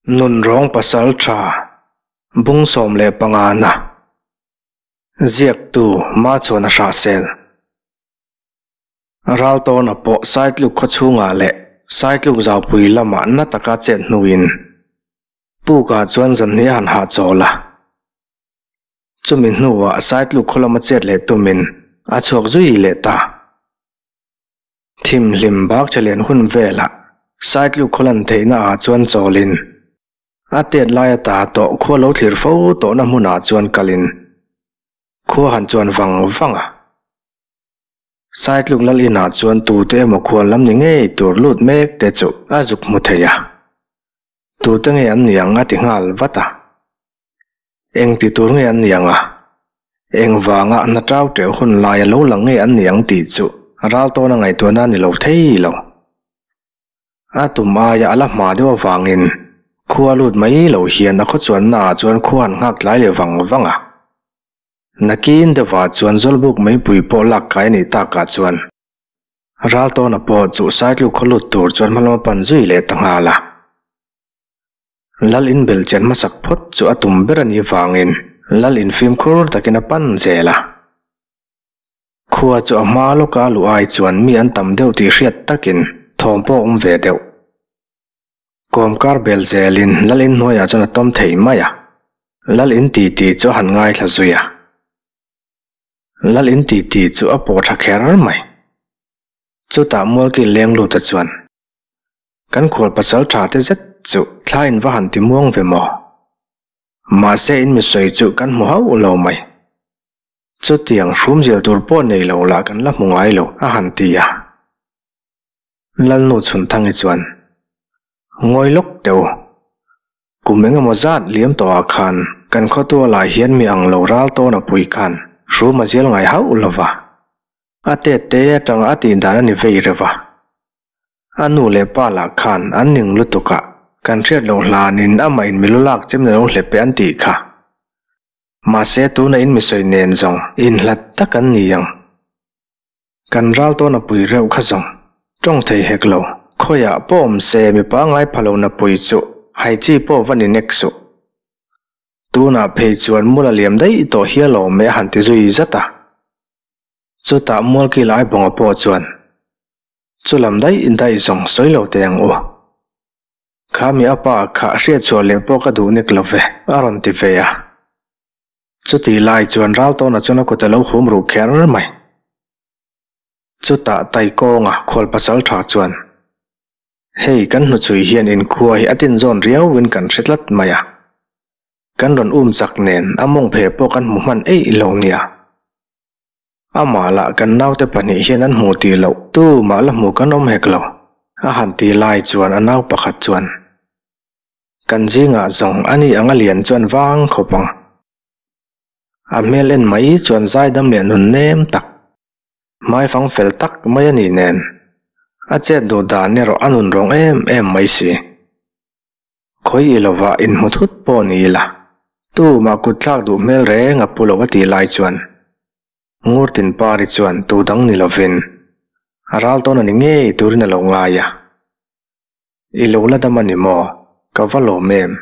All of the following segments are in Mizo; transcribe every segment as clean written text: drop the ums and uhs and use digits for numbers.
Nunrawng Pasalṭha Bung 15 na Ziaktu Machuana Hrahsel Raltawna pawh Saitluk khaw chhungah leh Saitluk zaupui lamah na taka chet hnuin Pukah chuan zanhnih a han hahchawl a. Chumi hnuah Saitluk khaw lama chet leh tumin a chhuak zui leh ta. Thimhlim bak chalian hun velah Saitluk khaw lan theihna ah chuan chawlin a tet lai ata tawh khua lo thlir fo tawhna hmunah chuan kalin khua han chuan vang vang a. Saitluk lal inah chuan tute emaw khuan lam ni ngei tur lut mek te chu a zuk hmu thei a. Tute nge an ni ang a ti nghal vat a. Eng ti tur nge an ni ang a? Eng vanga hna tau teuh hun laia lo lang nge an ni ang tih chu ral tawna ngaihtuahna a ni lo thei lo. A tum aia a la hma deuh avangin khua lut mai lo hian a khawchuanna ah chuan khua an nghak tlai leh vang vang a. Nakin deuhah chuan Zawlbuk meipui pawh lak kai a nih takah chuan ral tawna pawh chu Saitluk khaw lut tur chuan hmalama pan zui leh ta nghal a. Lal in bel chen hmasak phawt chu a tum ber a nih vangin Lal in fimkhur takin a pan zel a. Khua chu a hma lawka luh ai chuan mi an tam deuh tih hriat takin thawm pawh a awm ve deuh. Kawmkar bel zelin Lal in hnuaiah chuan a tawm thei mai a, Lal in titi chu a han ngaithla zui a. Lal in titi chu a pawh tha kher mai. Chutah Mualkil lengluta chuan. Kan khual pasal tha te zet chu thla in va han ti muang ve maw? Mahse in mi sawi chu kan hmu hauh lo mai. Chutiang hrum zel tur pawh nei lo lah kan la hmu ngai lo a han ti a. Lalnu Chhunthangi chuan, Ngawi lawk teh u. Kum eng emaw zat liam tawhah khan kan khawtua lai hian mi ang lo ral tawn a pui khan hrum a zial ngai hauh lo va. A tet te atanga a tih dan a ni vei reuh a. A nu leh pa lah khan an ning lutuk a, kan hriat loh hlanin amah in milu lak chem na lo hlep e an tih kha. Mahse tuna in misawi nen zawng inhlat tak an ni ang. Kan ral tawn a pui reuh kha zawng tawng thei hek lo. Khawiah pawh awm se mipa ngai pha lo na pui chu hai chi pawh va ni nek suh. Tunah phei chuan mul a liam daih tawh hial awm e a han ti zui zat a. Chutah Mualkil Aibawnga pawh chuan Chulam daih daih zawng sawi lo teh ang u. Kha mi a pa kha hriatchhuah leh pawh ka duh nek lo ve, a rawn ti ve a. Chutih lai chuan Raltawna chuan a kut a lo hum ruh kher mai. Chutah Taikawnga khual pasal tha chuan, Hei kan hnuchhui hian inkhua hi a tinzawn riauin kan hre tlat mai a. Kan rawn um chak nen a mawng phe pawh kan hmu hman eih lo nia. Amah lah kan naute pahnih hian an hmu tih loh tu mah la hmu kan awm hek lo, a han ti lai chuan a nau pakhat chuan, Kan zingah zawng a ni ang a lian chuan vang khawp ang. A hmel en mai chuan zaidam leh nun nem tak, hmaifang fel tak mai a ni nen, a chet duh dan erawh a nun rawng em em mai si. Khawi i lovah inhmu thut pawh ni ila, tumah kut thlak duh hmel reng a pu lo a tih lai chuan Ngurtin Pari chuan tu dang ni lovin a ral tawn a ni ngei turin a lo ngai a. I lo la dam a ni maw? Ka va lawm em?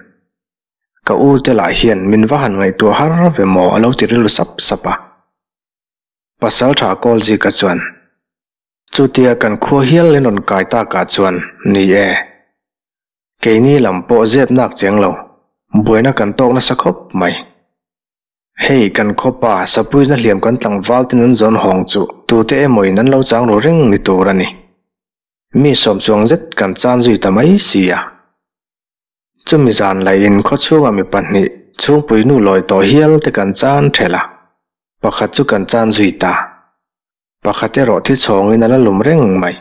Ka u te lah hian min va han ngaihtuah har ve maw a lo ti rilru sap sap a. Pasaltha Kawlzika chuan Chutia kan khua hial in rawn kai takah chuan ni e. Keini lam pawh zep nak cheng lo, buaina kan tawk nasa khawp mai. Hei kan khawpa sapuina hliam kan tlangval ten an zawn hawng chu tute emawin an lo chang ru reng ni tur a ni. Mi sawm chuang zet kan chan zui ta mai si a. Chumi zan laiin khaw chhungah mi pahnih chhungpui nu lawi tawh hial te kan chan thelh a, pakhat chu kan chan zui ta. Pakhat erawh thi chhawngin a la lum reng mai.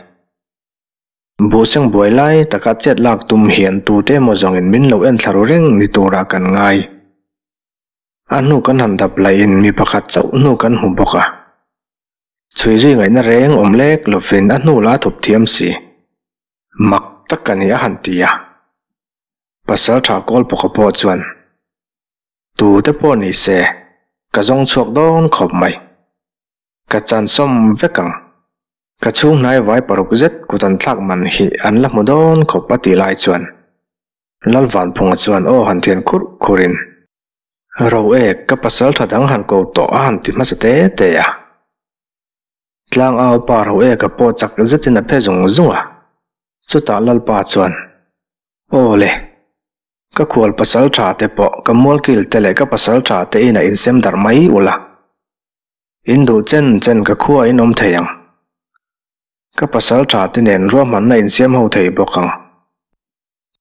Buhseng buai lai taka chet lak tum hian tute emaw zawngin min lo en thla ru reng ni turah kan ngai. A hnu kan han dap laiin mi pakhat chauh hnu kan hmu bawk a. Chhui zui ngaihna reng awm lek lovin a hnu la thup thiam si. Mak tak a ni a han ti a. Pasal tha kawl pawka pawh chuan, Tute pawh ni se, ka zawng chhuak dawn khawp mai. Ka chan sawm vek ang. Ka chhung hnai vai paruk zet kut an thlak man hi an la hmu dawn khawp a tih lai chuan. Lalvanphunga chuan aw han thian khurh khurhin, Ro ek, ka pasal tha dang han ko tawh a han ti hmasa te te a. Tlangau pa ro eka pawh chak zetin a phe zung zung a. Chutah Lalpa chuan, Aw le, ka khual pasal tha te pawh ka mualkil te leh ka pasal tha te inah insem darh mai ula. In duh chen chen ka khua in awm thei ang. Ka pasal tha te nen ruahmanna insiam ho thei bawk ang.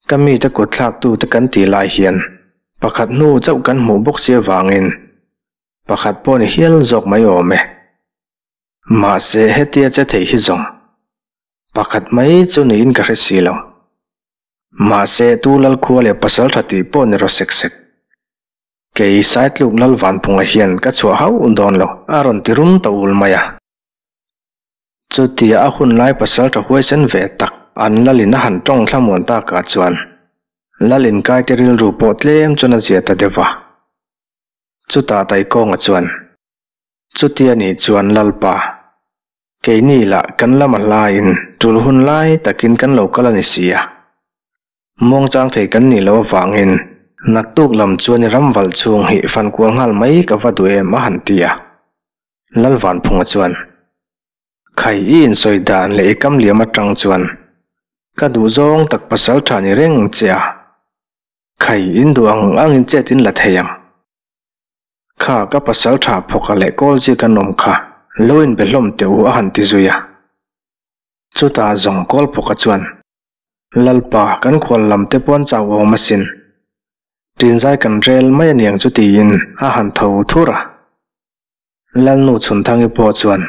Ka mite kut thlaktute kan tih lai hian pakhat hnu chauh kan hmuh bawk si avangin pakhat pawh ni hial zawk mai awm e. Mahse hetia che thei hi zawng pakhat mai chu niin ka hre si lo. Mahse tu Lalkhua leh pasal tha tih pawh ni rawh sek sek. Kei Saitluk Lalvanphunga hian ka chhuah hauh dawn lo a rawn ti rum ta ul mai a. Chutia a hun lai pasal tha huaisen ve tak an Lalin a han tawng thlamuan takah chuan Lalin kaite rilru pawh tlem chuan a zia ta deuh a. Chutah Taikawnga chuan, Chutia nih chuan Lalpa, keini lah kan lam a hlaiin tul hun lai takin kan lo kal a ni si a. Muangchang thei kan nih loh avangin naktuk lam chuan i ram valh chhung hi fankual nghal mai ka va duh em a han ti a. Lalvanphunga chuan, Khai i insawi dan leh i kam liam atang chuan ka duhzawng tak pasal tha ni reng che a. Khai, in duh ang ang in chet in la thei ang. Kha, ka pasal tha phawka leh kawl chi kan awm kha, lo in be hlawm teh u a han ti zui a. Chutah zawng kawl phawka chuan, Lalpa, kan khual lam te pawn chau awm asin. Tinzai kan rel mai aniang chu tiin a han tho thur a. Lalnu Chhunthangi pawh chuan,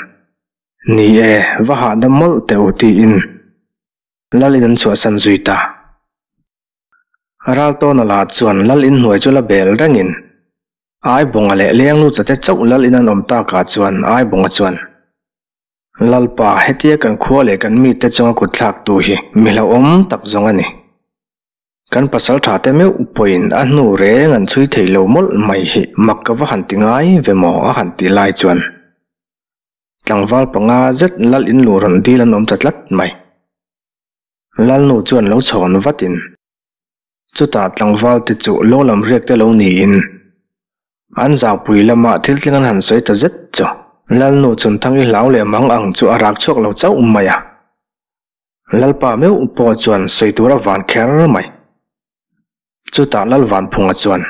Ni e, va hahdam mawlh teh u tiin Lalin an chhuahsan zui ta. Raltawna lah chuan lal inhnuai chu la bel rengin Aibunga leh Lengluta te chauh lal in an awm takah chuan Aibunga chuan, Lalpa, hetia kan khua leh kan mite chunga kut thlaktu hi mi hlauhawm tak zawng a ni. Kan pasaltha te meuh pawhin a hnu reng an chhui thei lo mawlh mai hi mak ka va han ti ngai ve maw a han ti lai chuan tlangval panga zet lal in luh rawn dil an awm ta tlat mai. Lalnu chuan lo chhawn vatin, chutah tlangval te chu lo lam riak te lo niin, an zaupui lama thil thleng an han sawi ta zet chu Lalnu Chunthang i hlau leh mang ang chu a rak chhuak lo chauh mai a. Lalpa meuh pawh chuan sawi tur a van kher mai. Chutah Lalvanphunga chuan,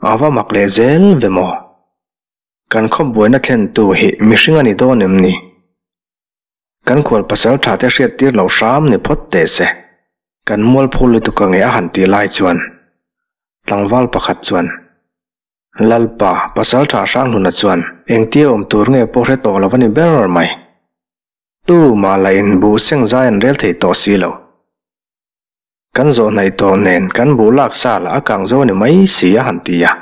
A va mak leh zel ve maw? Kan khawpbuaina thlentu hi mihring a ni dawn em ni? Kan khual pasal tha te hriat tir lo hram ni phawt teh se. Kan mualpho lutuk ange a han tih lai chuan tlangval pakhat chuan, Lalpa, pasal tha Hranghluna chuan engtia awm tur nge pawh hre tawh lo a ni ber mai. Tu mah lah in buh seng zai an rel thei tawh si lo. Kan zawh hnaih tawh nen kan buh lak sa lah a kang zo a ni mai si a han ti a.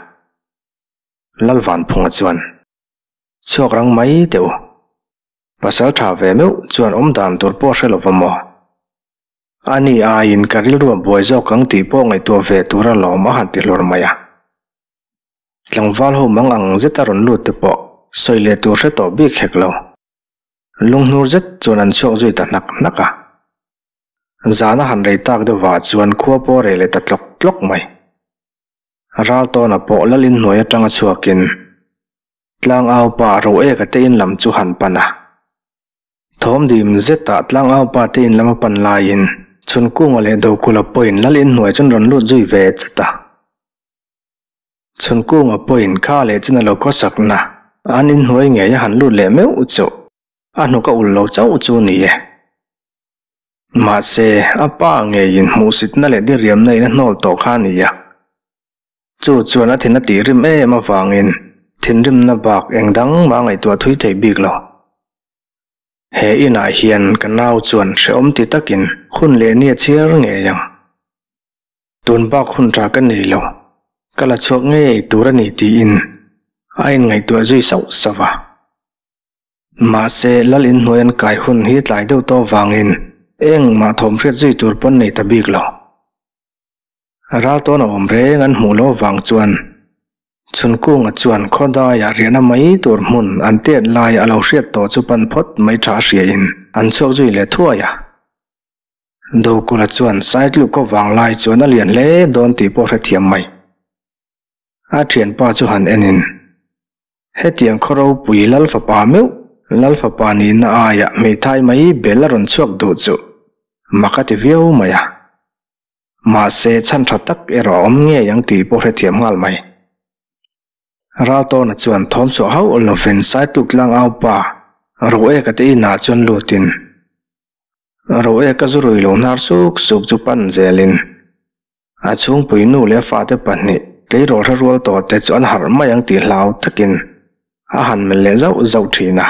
Lalvanphunga chuan, Chhuak rang mai teh u. Pasal tha ve meuh chuan awm dan tur pawh hre lova maw? A ni aiin ka rilru a buai zawk ang tih pawh ngaihtuah ve tur a lawm a han ti hlawr mai a. Tlangval ho mang ang zet a rawn lut te pawh sawi leh tur hre tawh bik hek lo. Lunghnur zet chuan an chhuak zui ta hnak hnak a. Zan a han rei tak deuhvah chuan khua pawh a reh leh ta tlawk tlawk mai. Raltawna pawh lal inhnuai atanga chhuakin Tlangau pa Roeka te in lam chu han pan a. Thawm dim zetah Tlangau pa te in lam a pan laiin Chhunkunga leh Dokula pawhin lal in hnuai chuan rawn lut zui ve chat a. Chhunkunga pawhin kha leh chin a lo khawsakna an in hnuai ngei a han lut leh meuh chu a hnuk a ulh lo chauh chu ni e. Mahse, a pa ngeiin hmuhsitna leh diriamna in a hnawl tawh kha a ni a. Chu chuan a thin a tih rim em avangin thinrimna bak eng dang mah ngaihtuah thui thei bik lo. He inah hian ka nau chuan hrehawm ti takin hun leh ni a chhiar ngei ang. Tun bak hun tha ka nei lo, ka la chhuak ngei tur a ni tiin a inngaihtuah zui sauh sauh a. Mahse, lal inhnuai an kai hun hi tlai deuh tawh avangin engmah thawm hriat zui tur pawn nei ta bik lo. Raltawn a awm reng an hmuh loh avang chuan Chhunkunga chuan khawdaiah riahna mai tur hmun an tet lai a lo hriat tawh chu pan phawt mai tha a hriain an chhuak zui leh thuai a. Dokulha chuan Saitluk khaw vanglai chuan a lian hle dawn tih pawh hrethiam mai. A thianpa chu han enin, Hetiang khaw ropui Lal fapa meuh, Lal fapa nihna aia hmeithai mai bel a rawn chhuak duh chu mak a ti viau mai a. Mahse, chhan tha tak erawh a awm ngei ang tih pawh hrethiam nghal mai. Raltawna chuan thawm chhuah hauh lovin Saitluk tlangau pa Roeka te inah chuan lutin, Roeka zu rui lo hnar suk suk chu pan zelin, A chhungpui nu leh a fate pahnih tleirawl hre rual tawh te chu an harh mai ang tih hlau takin a han melh leh zauh zauh thin a.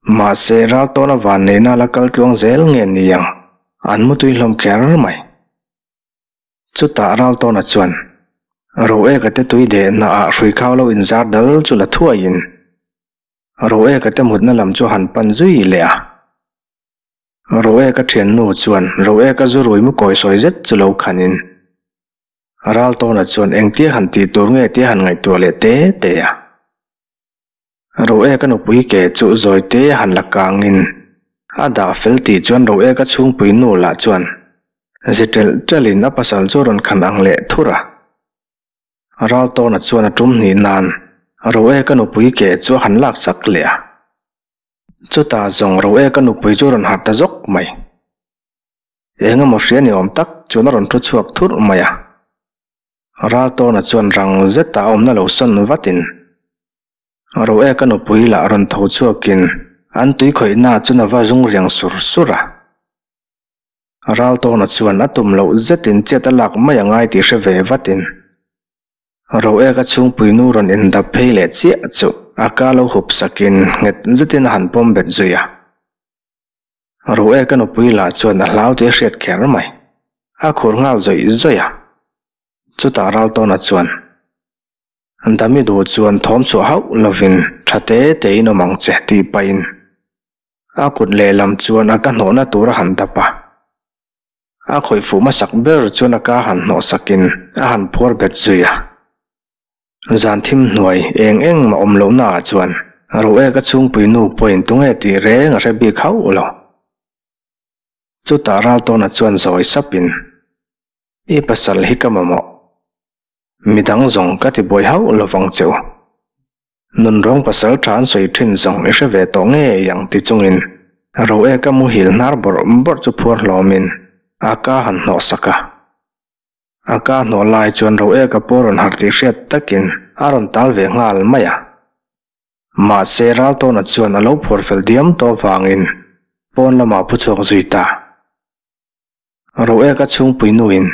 Mahse, Raltawna vanneihna la kal tluang zel nge ni ang, an mutui hlawm kher mai. Chutah Raltawna chuan Roeka te tui dehna ah hrui khau lo inzar dal chu la thuaiin Roeka te mutna lam chu a han pan zui leh a. Roeka thiannu chuan Roeka zu rui mu kawi sawi zet chu lo khanin Raltawna chuan engtia han tih tur nge tia han ngaihtuah leh te te a. Roeka nupui ke chu zawi te a han la kangin a dah fel tih chuan Roeka chhungpui nu lah chuan zi ṭelh ṭelhin a pasal chu rawn khan ang leh thur a. Raltawna chuan a tum hnih nan Roeka nupui ke chu a han lak sak leh a. Chutah zawng ro e ka nupui chu a rawn harh ta zawk mai. Eng emaw hria ni awm tak chuan a rawn thu chhuak thurh mai a. Raltawna chuan rang zeta a awmna lo sawn vatin ro e ka nupui lah rawn tho chhuakin an tui khawihna chuan a va zung riang sur sur a. Raltawna chuan a tum loh zetin chet a lak mai a ngai tih hre ve vatin Roeka chhungpui nu rawn indap phei leh chiah chu a ka lo hup sakin nghet zetin a han pawm bet zui a. Roeka nupui lah chuan a hlau tih a hriat kher mai. A khur nghal zawih zawih a. Chutah Raltawna chuan, Dami duh chuan thawm chhuah hauh lovin tha te tein awm ang che tih pahin a kut lehlam chuan a ka hnawhna tur a han dap a. A khawih fuh hmasak ber chuan a ka han hnawh sakin a han phuar bet zui a. Zan thim hnuai eng eng mah awm lohna ah chuan Roeka chhungpui nu pawhin tunge tih reng a hre bik hauh lo. Chutah Raltawna chuan zawi sapin, I pasal hi ka mamawh. Midang zawng ka ti buai hauh lovang che u. Nunrawng pasal tha an sawi thin zawng i hre ve tawh ngei ang ti chungin Roeka muhil hnar bawrh bawrh chu phuar hlawmin a ka han hnawh sak a. A ka hnawh lai chuan Roeka pawh rawn harh tih hriat takin a rawn tal ve nghal mai a. Mahse Raltawna chuan a lo phuar fel diam tawh avangin pawn lamah a phu chhuak zui ta. Roeka chhungpui nuin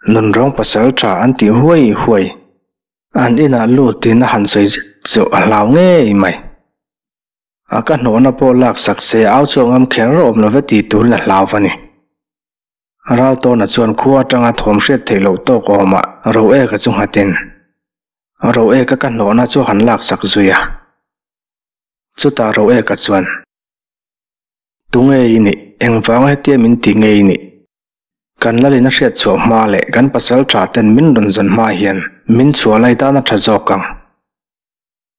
Nunrawng pasal tha an tih huai huai. An inah lutin a han sawi zet chu a hlau ngei mai. A ka hnawhna pawh lak sak se au chhuak ngam kher awm lo ve tih turin a hlau a ni. Raltawna chuan khua atanga thawm hriat theih loh tawk awmah Roeka chu nghatin Roeka ka hnawhna chu a han lak sak zui a. Chutah Roeka chuan, Tunge i nih? Engvanga hetia min ti nge i nih? Kan lalin a hriat chhuah hma leh kan pasal tha ten min rawn zawn hma hian min chhuah lai tan a tha zawk ang.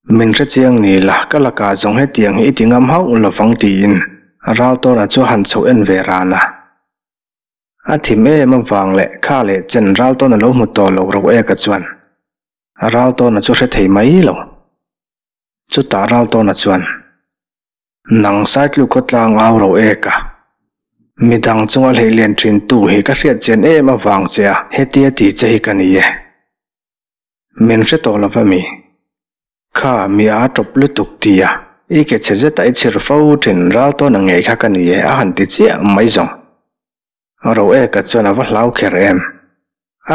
Min hre chiang ni la, ka lakah zawng hetiang hi i ti ngam hauh lovang tiin Raltawna chu a han chhoh en ve ran a. A thim em avang leh kha leh chen Raltawna lo hmu tawh lo Roeka chuan Raltawna chu hre thei mai lo. Chutah Raltawna chuan. Nang Saitluk khawtlang au ro ek a, midang chunga hleih lian thin tu hi ka hriat chian em avang che a hetia ti che hi ka ni e. Min hre tawh lo va mi? Kha mi a tawp lutuk ti a, i ke chhe zeta i chhir fo thin ral tawn ang ngei kha ka ni e a han ti chiah mai zawng. Ro eka chuan a va hlau kher em?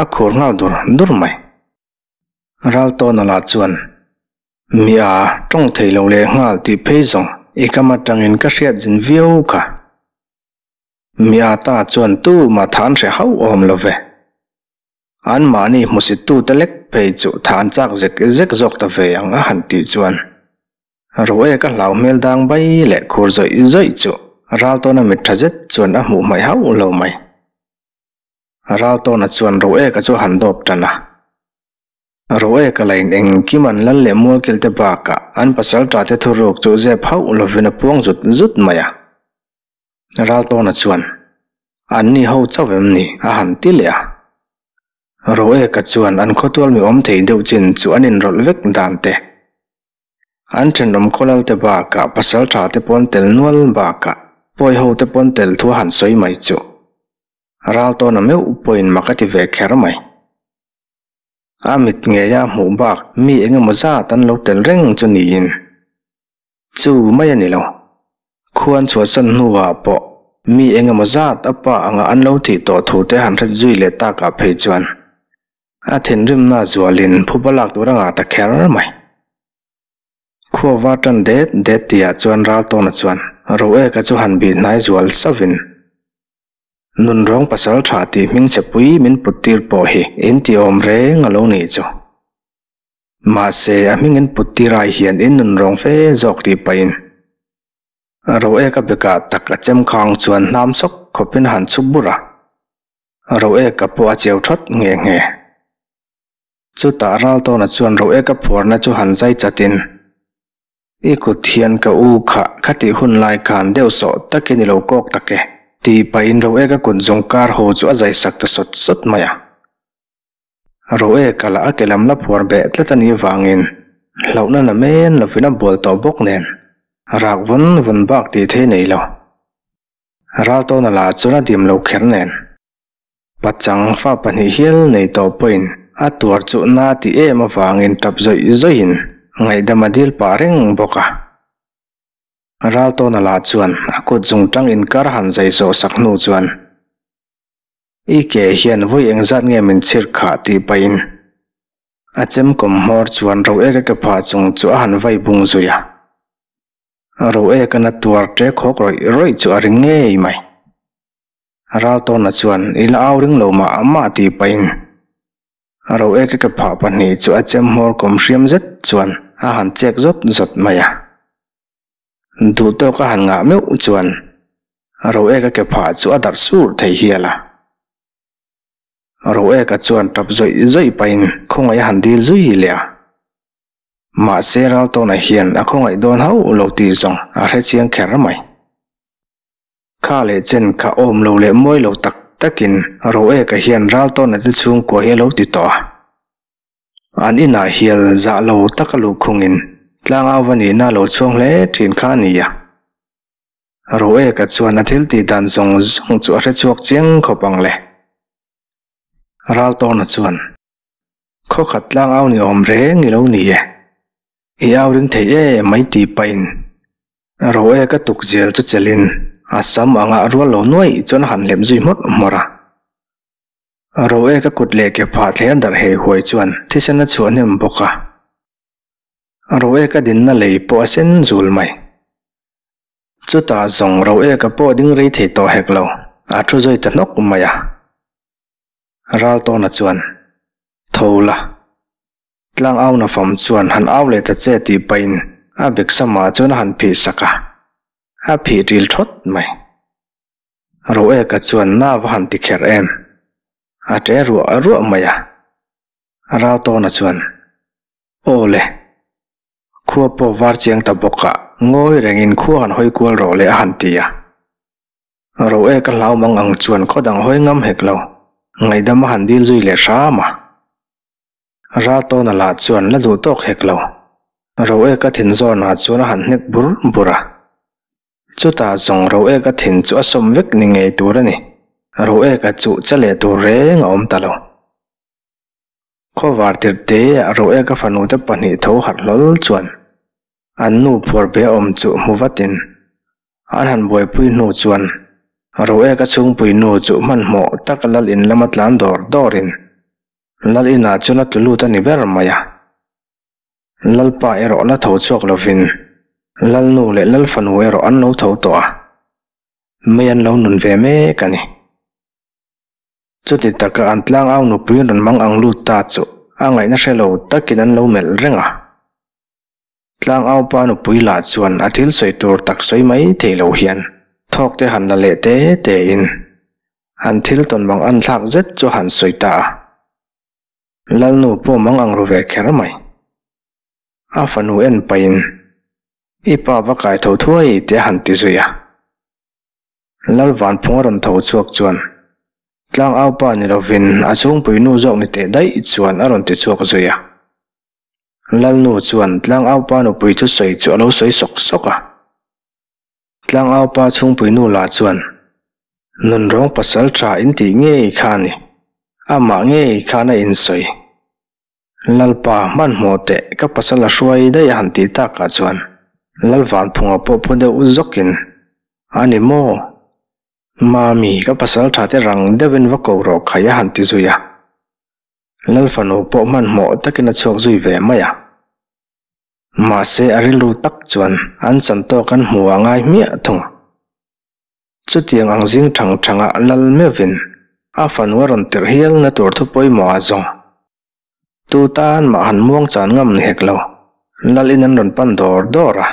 A khur nghal dur dur mai. Raltawna lah chuan, Mi a, tawng thei lo leh nghal tih phei zawng i kam atangin ka hriat zin viau kha. Mi a ta chuan tu mah tha an hre hauh awm lo ve. Anmahni hmusittute lek phei chu tha an chak zek zek zawk ta ve ang a han tih chuan Roe ka hlau hmel dang bai leh khur zawih zawih chu Raltawna mit tha zet chuan a hmuh hmaih hauh lo mai. Raltawna chuan Roeka chu a han dawp tan a. Roeka lain engkim an lal leh mualkil te bakah an pasal ṭa te thuruk chu zep hauh lovin a puang zut zut mai a. Raltawna chuan. Anni ho chauh em ni? a han ti leh a. Roeka chuan an khawtual mi awm thei deuh chin chu an inrawlh vek dan te, an thenawm khawlal te bakah pasal tha te pawn tel nual bakah pawi ho te pawn tel thu a han sawi mai chu ral tawna meuh pawhin mak a ti ve kher mai. A mit ngeia a hmuh bak mi eng emaw zat an lo tel reng chu niin Chu mai a ni lo. Khuan chhuahsan hnuah pawh mi eng emaw zat a pa anga an lo thih tawh thu te han hret zui leh takah phei chuan a thinrimna zualin phuba lak tur a ngah ta kher mai. Khua var tan det det tihah chuan Raltawna chuan Roeka chu han bih hnai zual sauhin, Nunrawng pasal tha tih hming che pui min put tir pawh hi in ti awm reng a lo nih chu. Mahse, a hming in put tir ai hian in nun rawng fe zawk tih pahin Roeka bekah tak a chem khang chuan hnam sawk khawpin a han chhup bur a, Roeka pawh a cheu thawt nghe nghe. Chutah Raltawna chuan Roeka phuarna chu han zai chatin, I kut hian ka u kha kha tih hun lai khan deuh sawh takin i lo kawk tak e, tih pahin Roeka kut zawng kar ho chu a zai sak ta sawt sawt mai a. Roe kala a ke lam la phuar beh tlat a nih vangin hlauhna na men lovin a bual tawh bawk nen rak vawn vawn bak tih thei nei lo. Raltawna lah chuan a dim lo kher nen pachang fa pahnih hial nei tawh pawhin a tuar chu na ti em avangin tap zawih zawihin ngaihdam a dil pah reng bawk a. Raltawna lah chuan a kut zungtang inkar han zai zawh sak hnu chuan I ke hian vawi engzat nge min chhir khah tih pahin a chem kawm hmawr chuan Roeka ke phah chung chu a han vai bung zui a. Roeka na tuar ṭe khawk rawih rawih chu a ring ngei mai. Raltawna chuan i la au ring lo mah mah tih pahin Roeka ke phah pahnih chu a chem hmawr kawm hriam zet chuan a han chek zawt zawt mai a. Duh tawk a han ngah meuh chuan Roeka ke phah chu a darh sur thei hial a. Roeka chuan tap zawih zawih pahin khawngaih a han dil zui leh a. Mahse Raltawna hian a khawngaih dawn hauh lo tih zawng a hre chiang kher mai. Kha leh chen kha awm lo leh mawi lo tak takin Roeka hian Raltawna te chhungkua hi a lo ti tawh a. An inah hial zah lo taka luhkhungin tlangau va nihna lo chhuang hle thin kha a ni a. Roeka chuan a thil tih dan zawng zawng chu a hre chhuak chiang khawp ang le. Raltawna chuan, Khaw khat tlangau ni awm reng i lo ni e. I au ring thei e mai tih pahin Roeka tukzel chu chelhin a sam angah rual lo nuaih chuan a han hlep zui hmawrh hmawrh a. Roeka kut leh ke phah thler darh hei huai chuan thisen a chhuah hnem bawk a. Roeka dinna lei pawh a sen zul mai. Chutah zawng Roeka pawh ding rei thei tawh hek lo, a thu zui ta hnawk mai a. Raltawna chuan, Tho la. Tlang auna fam chuan han au leh ta che tih pahin a bek samah chuan a han phih sak a, a phih ṭil ṭhawt mai. Roeka chuan na va han ti kher em? A ṭe ruah ruah mai a. Raltawna chuan, Aw le, khua pawh var chiang ta bawk a, ngawi rengin khua han hawi kual rawh le a han ti a. Roeka hlau mang ang chuan khaw dang hawi ngam hek lo, ngaihdam a han dil zui leh hram a. Raltawna lah chuan la duh tawk hek lo, Roeka thinzawnah chuan a han hnek bur bur a. Chutah zawng Roeka thin chu a sawm vek ni ngei tur a ni. Roeka chu che leh tur reng a awm ta lo. Khawvar tirh te ah Roeka fanu te pahnih tho harh hlawl chuan an nu phuar be awm chu hmu vatin an han buaipui hnu chuan Roeka chhungpui nu chu hmanhmawh tak lal in lama tlan dawr dawrin lal inah chuan a tlu lut a ni ber mai a. Lalpa erawh la tho chhuak lovin Lalnu leh Lalfanu erawh an lo tho tawh a, mei an lo nun ve mek a ni. Chuti taka an tlangau nupui rawn mang ang lut ta chu a ngaihna hre lo takin an lo melh reng a. Tlangau pa nupui lah chuan a thil sawi tur tak sawi mai thei lo hian thawk te han la leh te tein an thil tawn mang an thlak zet chu han sawi ta a. Lalnu pawh mang ang ru ve kher mai. A fanu en pahin, I pa va kai tho thuai tih a han ti zui a. Lal Vanphunga rawn tho chhuak chuan Tlangaupa ni lovin a chhungpui nu zawk ni teh daih chuan a rawn ti chhuak zui a. Lalnu chuan Tlangaupa nupui thusawi chu a lo sawi sawk sawk a. Tlangaupa chhungpui nu lah chuan Nunrawng pasal tha in tih ngei kha a ni, amah ngei khan a insawi. Lalpa hmanhmawh teh ka pasal a hruai daih a han tih takah chuan Lalvanphunga pawh phu deuh zawkin, A ni maw? Mami, ka pasal tha te rang deuhin va ko rawh khai a han ti zui a. Lalfanu pawh hmanhmawh takin a chhuak zui ve mai a. Mahse a rilru tak chuan an chan tawk an hmu a ngai hmiah thung. Chutiang ang zing thang thangah lal meuhin a fanu a rawn tirh hialna tur thu pawimawh a zawng. Tu tan mah han muang chan ngam ni hek lo, lal in an rawn pan dawr dawr a.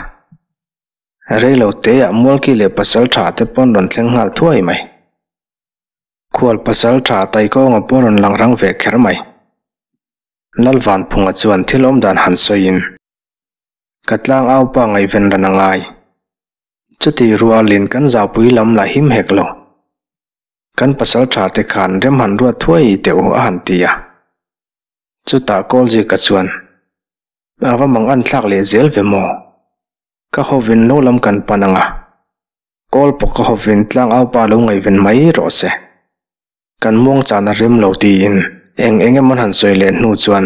Reilo teah Mualki leh pasal tha te pawn rawn thleng nghal thuai mai. Khual pasal tha Taikawnga pawh rawn lang rang ve kher mai. Lal Vanphunga chuan thil awmdan han sawiin, Ka tlangaupa ngaihven ran a ngai. Chuti rualin kan zaupui lam la him hek lo. Kan pasal tha te khan rem han ruat thuai teh u a han ti a. Chutah Kawlzika chuan, A va mang an thlak leh zel ve maw? Ka hovin lo lam kan pan ang a. Kawl pawh ka hovin tlangaupa lo ngaihven mai rawh se. Kan muangchan a rem lo tiin eng eng emaw an han sawi leh hnu chuan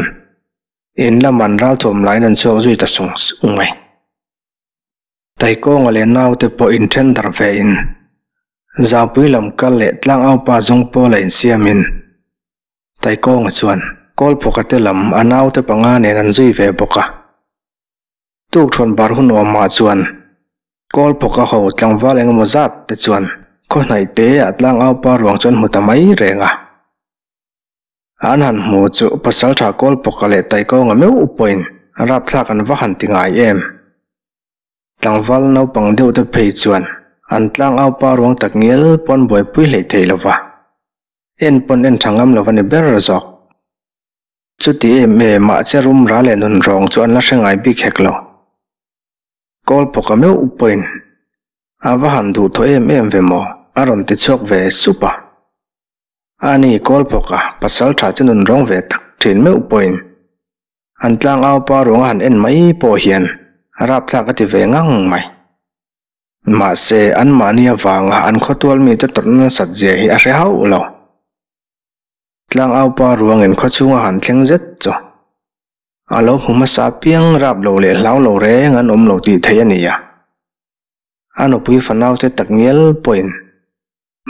in lam an ralthuam laiin an chhuak zui ta sung sung mai. Taikawnga leh naute pawh inthen darh ve in Zaupui lam kal leh tlangaupa zawng pawl a insiam in Taikawnga chuan Kawlphawka te lam a naute panga nen an zui ve bawk a. Tukthuan bar hun awmah chuan Kawlphawka ho tlangval engemaw zat te chuan khaw hnaih te ah tlangaupa ruang chu an hmu ta mai reng a. An han hmu chu Pasaltha Kawlphawka leh Taikawnga meuh pawhin rapthlak an va han ti ngai em. Tlangval naupang deuh te phei chuan an tlangaupa ruang tak ngial pawn buaipui hleih thei lova, en pawn en tha ngam lova ni ber zawk. Chuti em em ah che rum ra leh nun rawng chu an la hre ngai bik hek lo. Kawl pawka meuh pawhin a va han duh thaw em em ve maw a rawn ti chhuak ve sup a. Ani kawl pawka pasal tha chu nun rawng ve tak thin meuh pawhin an tlangau pa ruang a han en mai pawh hian rapthlak a ti ve ngang mai. Mahse anmahni avanga an khawtual mite tawrhna nasat zia hi a hre hauh lo. Tlangaupa ruangin khawchhunga han thleng zet chu a lo hmu hmasa piang rap lo leh hlau lo reng an awm lo tih theih a ni a. A nupui fanaute takngial pawhin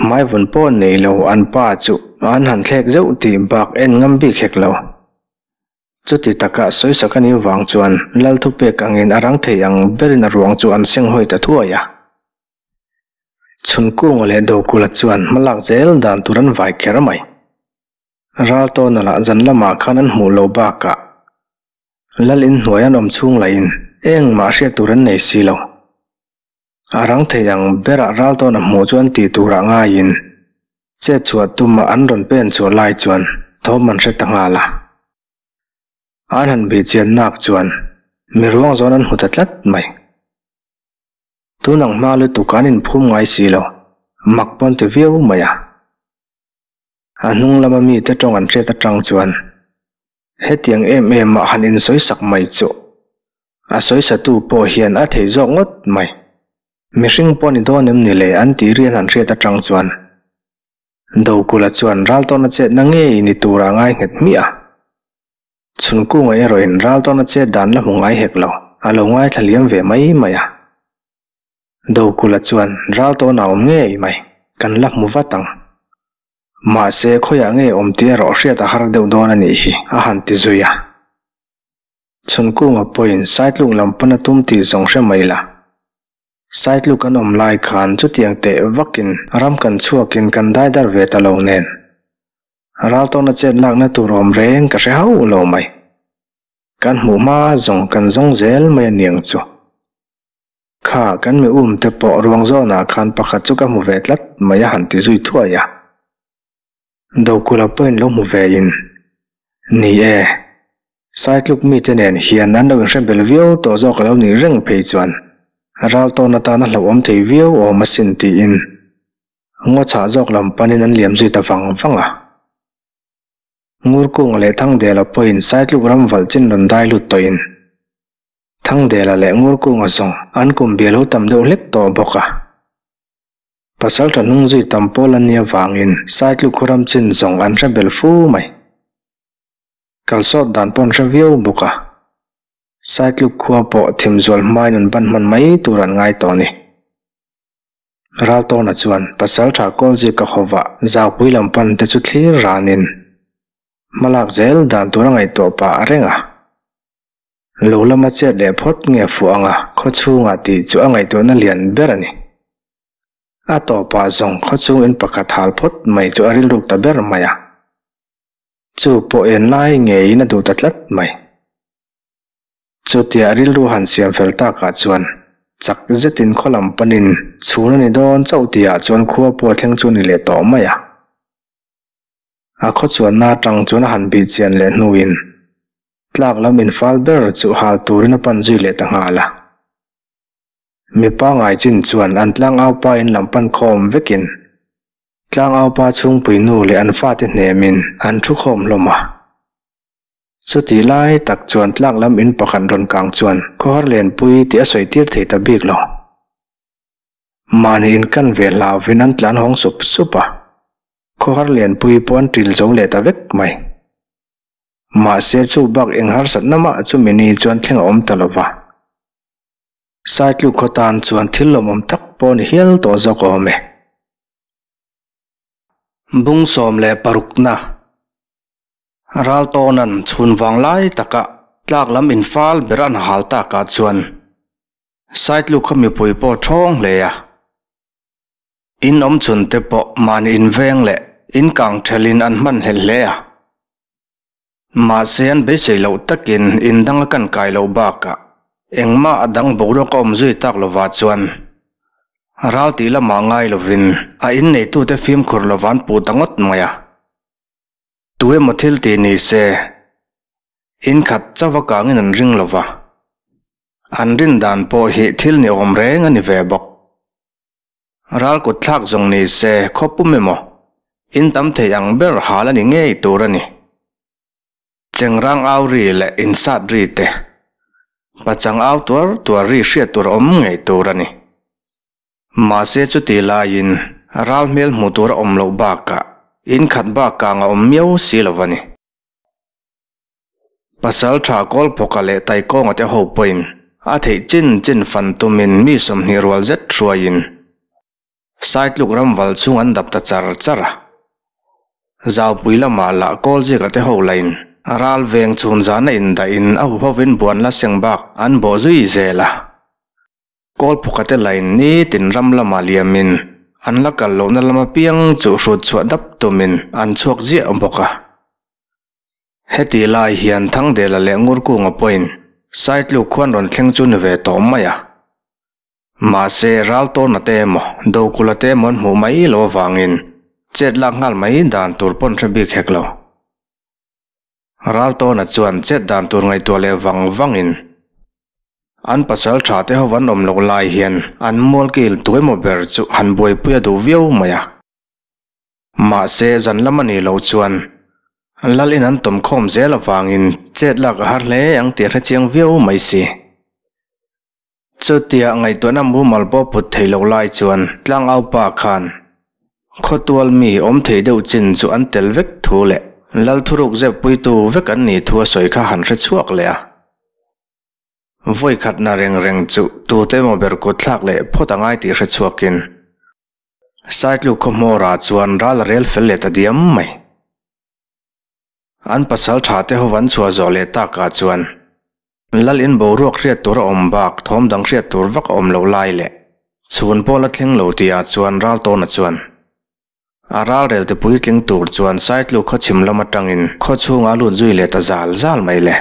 hmaivun pawh nei lo an pa chu an han thlek zeuh tih bak en ngam bik hek lo. Chuti taka sawisak a nih vang chuan Lal thupek angin a rang thei ang berin a ruang chu an senghawi ta thuai a. Chhunkunga leh Dokula chuan hmalak zel dan tur an vai kher mai. Raltawna lah zan lamah khan an hmuh lo bakah Lal in hnuai an awm chhung lahin engmah hriat tur an nei si lo. A rang thei ang berah Raltawna hmuh chu an tih turah ngaiin chet chhuah tuma an rawn pen chhuah lai chuan thawm an hre ta nghal a. An han bih chian nak chuan mi ruang zawn an hmu ta tlat mai. Tun ang hma lutuk an inphum ngai si lo, mak pawn ti viau mai a. A hnung lama mite tawng an hriat atang chuan hetiang em em ah han insawisak mai chu a sawisatu pawh hian a thei zawk ngawt mai. Mihring pawh ni dawn em ni le an tih rian han hriat atang chuan Dokula chuan raltawna chetna ngei ni tura ngai nghet hmiah a. Chhunkunga erawhin Raltawna chet dan la hmu ngai hek lo, a lo ngaithla liam ve mai mai a. Dokula chuan Raltawna awm ngei mai, kan la hmu vat ang. Mahse, khawiah nge awm tih erawh hriat a har deuh dawn a nih hi, a han ti zui a. Chhunkunga pawhin Saitluk lam pan a tum tih zawng hre mai la. Saitluk an awm lai khan chutiang teh vakin ram kan chhuakin kan daidar ve ta lo nen. Raltawna chet lakna tur awm reng ka hre hauh lo mai. Kan hmuh hma zawng kan zawng zel mai a niang chu. Kha kan mi um te pawh ruang zawnah khan pakhat chu ka hmu ve tlat mai a han ti zui thuai a. Dokula pawhin lo hmu ve in, Ni e, Saitluk mite nen hian an lo inhre bel viau tawh zawk a lo nih reng phei chuan Raltawn atana hlauhawm thei viau awm asin tiin. Ngaw chhah zawk lam panin an liam zui ta vang vang a. Ngurkunga leh Thangdela pawhin Saitluk ram valh chin rawn dai lut tawhin Thangdela leh Ngurkunga zawng an kum bial ho tam deuh hlek tawh bawk a. Pasalṭha hnung zui tam pawl an nih avangin Saitluk khaw ram chin zawng an hre bel fu mai. Kalsawt dan pawh an hre viau bawk a. Saitluk khua pawh thim zual hmain an ban hman mai tur an ngai tawh a ni. Raltawna chuan Pasalṭha Kawlzika hova zaupui lam pan te chu thlir ranin hmalak zel dan tur a ngaihtuah pah reng a. Lo lama chet leh phawt nge fuh anga khaw chhungah tih chu a ngaihtuahna lian ber a ni. A tawpah zawng khaw chhung in pakhat hal phawt mai chu a rilruk ta ber mai a. Chu pawh en lai ngeiin a duh ta tlat mai. Chutia rilru han siam fel takah chuan chak zetin khaw lam panin chhun a ni dawn chauh tihah chuan khua pawh a thleng chu a ni leh tawh mai a. A khaw chuanna atang chuan a han bih chian leh hnuin tlak lam infal ber chu hal turin a pan zui leh ta nghal a. Mipa ngai chin chuan an tlangaupa in lam pan khawm vekin tlangaupa chhungpui nu leh an fate hnemin an thu khawm hlawm a. Chutih lai tak chuan tlak lam in pakhat rawn kang chuan khawhar lenpui tih a sawi tir thei ta bik lo. Mahni in kan ve hlauvin an tlan hawng sup sup a, khawhar lenpui pawh an ṭil zo leh ta vek mai. Mahse chu bak eng harsatna mah chu mini chuan thleng a awm ta lo va. Saitluk khaw tan chuan thil lawmawm tak pawh a ni hial tawh zawk awm e. Bung 16na. Raltawna'n chhun vang lai taka tlak lam infal ber an hal takah chuan Saitluk khaw mipui pawh ṭhawng hle a. In awm chhun te pawh mahni inveng leh inkang ṭhelhin an hman hlelh hle a. Mahse an beisei loh takin in dang a kan kai loh bakah engmah a dang boruak a awm zui tak lovah chuan ral tih lamah ngai lovin a inneitute fimkhur lova an puh ta ngawt mai a. Tu emaw thil tih ni se, in khat chauh a kangin an ring lo va, an rin dan pawh hi thil ni awm reng a ni ve bawk. Ral kut thlak zawng ni se khaw pum emaw, in tam thei ang ber hal a ni ngei tur a ni. Chengrang au ri leh insat ri te, pachang au tuar tuar ri hriat tur a awm ngei tur a ni. Mahse chuti laiin ral hmel hmuh tur a awm loh bakah in khat bak kang a awm miau si lo a ni. Pasal tha Kawlphawka leh Taikawnga te ho pawhin a theih chin chin fan tumin mi 20 rual zet hruaiin Saitluk ramval chhung an dap ta char char a. Zaupui lamah lah Kawlzika te ho lain ral veng chhun zana indahin a huhovin buan la seng bak an bawh zui zel a. Kawlphukate lain nitin ram lamah liamin an la kal lohna lam apiang chu hrut chhuah dap tumin an chhuak ziah bawk a. Heti lai hian Thangdela leh Ngurkunga pawhin Saitluk khuan rawn thleng chu ni ve tawh mai a. Mahse, Raltawna te emaw, Dokula te emaw an hmuh mai loh avangin chet lak nghal mai dan tur pawn hre bik hek lo. Raltawna chuan chet dan tur ngaihtuah leh vang vangin an pasal tha te ho an awm loh lai hian an mual kil tu emaw ber chu han buaipui a duh viau mai a. Mahse zan lam a nih loh chuan lal in an tawm khawm zel avangin chet lak a har hle ang tih a hre chiang viau mai si. Chutia ngaihtuahna mumal pawh put thei loh lai chuan tlangaupa khan khawtual mi awm thei deuh chin chu an tel vek thu leh lal thuruk zep puitu vek an nih thu a sawi kha han hre chhuak leh a. Vawi khatna reng reng chu tute emaw ber kut thlak leh phawt a ngai tih hre chhuakin Saitluk khaw hmawrah chuan ral a rel fel leh ta diam mai. An pasal tha te ho an chhuah zawh leh takah chuan Lal in boruak hriat tur a awm bak thawm dang hriat tur vak a awm lo lai leh chhun pawh la thleng lo tihah chuan Raltawna chuan a ralrel te puitling tur chuan Saitluk khaw chhim lam atangin khaw chhungah a lut zui leh ta zal zal mai le.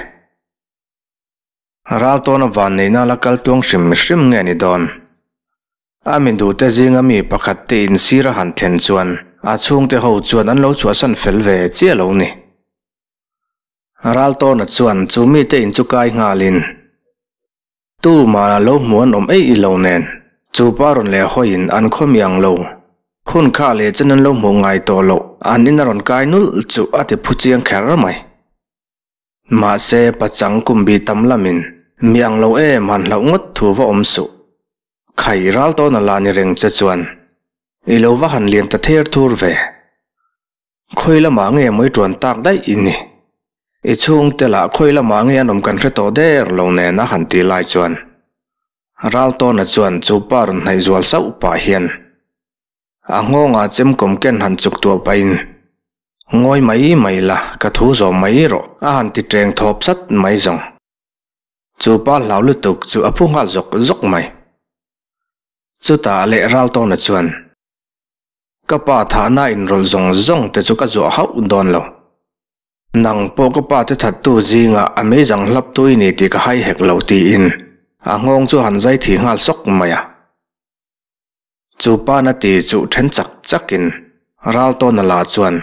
Raltawna vanneihna la kal tuang hrim hrim nge ni dawn? A min duhte zinga mi pakhat te in sir a han thlen chuan a chhungte ho chuan an lo chhuahsan fel ve chiah lo ni. Raltawna chuan chu mite in chu kai nghalin tu mahna lo hmu an awm eih i lo nen chu pa rawn leh hawiin an khaw mi ang lo. Hun kha leh chen an lo hmuh ngai tawh loh an in a rawn kai nulh chu a ti phu chiang kher mai. Mahse, pachang kum bi tam lamin mi ang lo em han hlauh ngawt thu va awm suh. Khai ral tawn a la ni reng che chuan i lo va han lian ta ther thur ve. Khawi lamah nge mawi tuan tak daih i ni? I chhungte lah khawi lamah nge an awm kan hre tawh der lo nen a han ti lai chuan Raltawna chuan chu pa rawn hnaih zual sauh pah hian a nghawngah chemkawm ken han chuk tuah pahin Ngawi mai mai la, ka thu zawm mai rawh a han ti teng thawp sat mai zawng. Chu pa hlau lutuk chu a phu nghal zawk zawk mai. Chutah leh Raltawna chuan Ka pa thahna inrawlh zawng zawng te chu ka zuah hauh dawn lo. Nang pawh ka pa te thattu zingah a meizang hlap tu i ni tih ka hai hek lo tiin a nghawng chu han zai thi nghal sawk mai a. Chu pa na ti chu then chak chakin Raltawna la chuan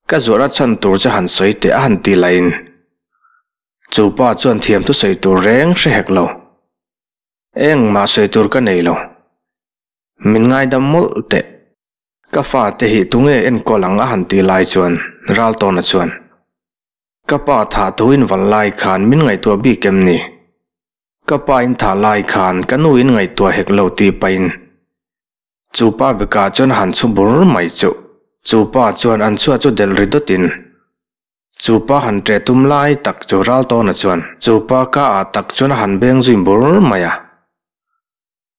ka zuahna chhan tur che han sawi teh a han ti lahin chu pa chuan thiam thusawi tur reng hre hek lo. Engmah sawi tur ka nei lo. Min ngaidam mawlh teh. Ka fate hi tunge enkawl ang a han ti lai chuan Raltawna chuan, Ka pa thah thu in val lai khan min ngaihtuah bik em ni? Ka pa in thah lai khan ka nu in ngaihtuah hek lo tih pahin chu pa bikah chuan a han chhu bur mai chu. Chu pa chuan an chhuat chu delh ri dawtin chu pa han ṭeh tum lai tak chu Raltawna chuan chu pa ka ah tak chuan a han beng zui bur mai a.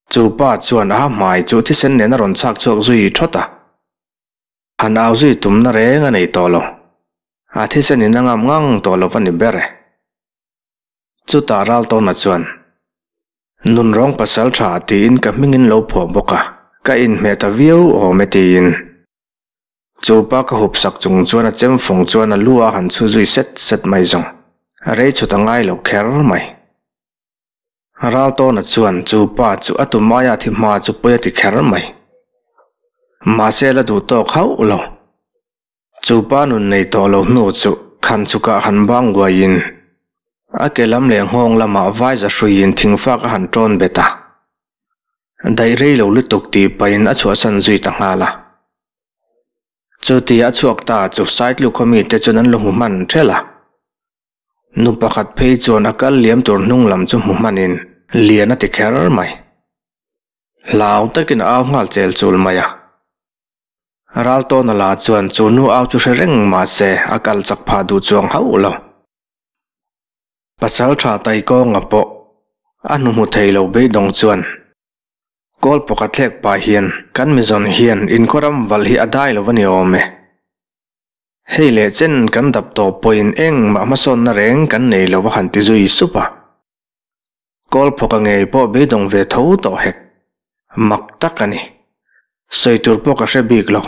Chu pa chuan a hmai chu thisen nen a rawn chhak chhuak zui thawt a, han au zui tumna reng a nei tawh lo. A thisen in a ngam ngang tawh lo va ni ber e. Chutah Raltawna chuan, Nunrawng pasal tha tiin ka hmingin lo phuah bawk a, ka inhmeh ta viau awm e tiin. Chu pa ka hup sak chung chuan a chem fawng chuan a lu a han chhu zui set set mai zawng. Rei chhut a ngai lo kher mai. Raltawna chuan chu pa chu a tum aia thi hma chu pawi a ti kher mai. Mahse la duh tawk hauh lo. Chu pa nun nei tawh lo hnu chu khan chukah han bang uaiin a ke lam leh nghawng lamah vai za hruiin thingfak a han tawn bet a. Daih rei lo lutuk tih pahin a chhuahsan zui ta nghal a. Chutia a chhuak ta chu Saitluk khaw mite chuan an lo hmu hman ṭhelh a. Nu pakhat phei chuan a kal liam tur hnung lam chu hmu hmanin lian a ti kher mai. Hlau takin a au nghal chel chul mai a. Raltawna la chuan chu nu au chu hre reng mah se a kal chak phah duh chuang hauh lo. Pasal tha Taikawnga pawh a hnu hmu thei lo beidawng chuan kawl pakhat thlek pah hian kan mizawn hian inkhawram valh hi a dai lo a ni awm e. Hei leh chen kan dap tawh pawhin engmah hmasawnna reng kan nei lo a han ti zui sup a. Kawlphawka ngei pawh beidawng ve tho tawh hek. Mak tak a ni. Sawi tur pawh ka hre bik lo.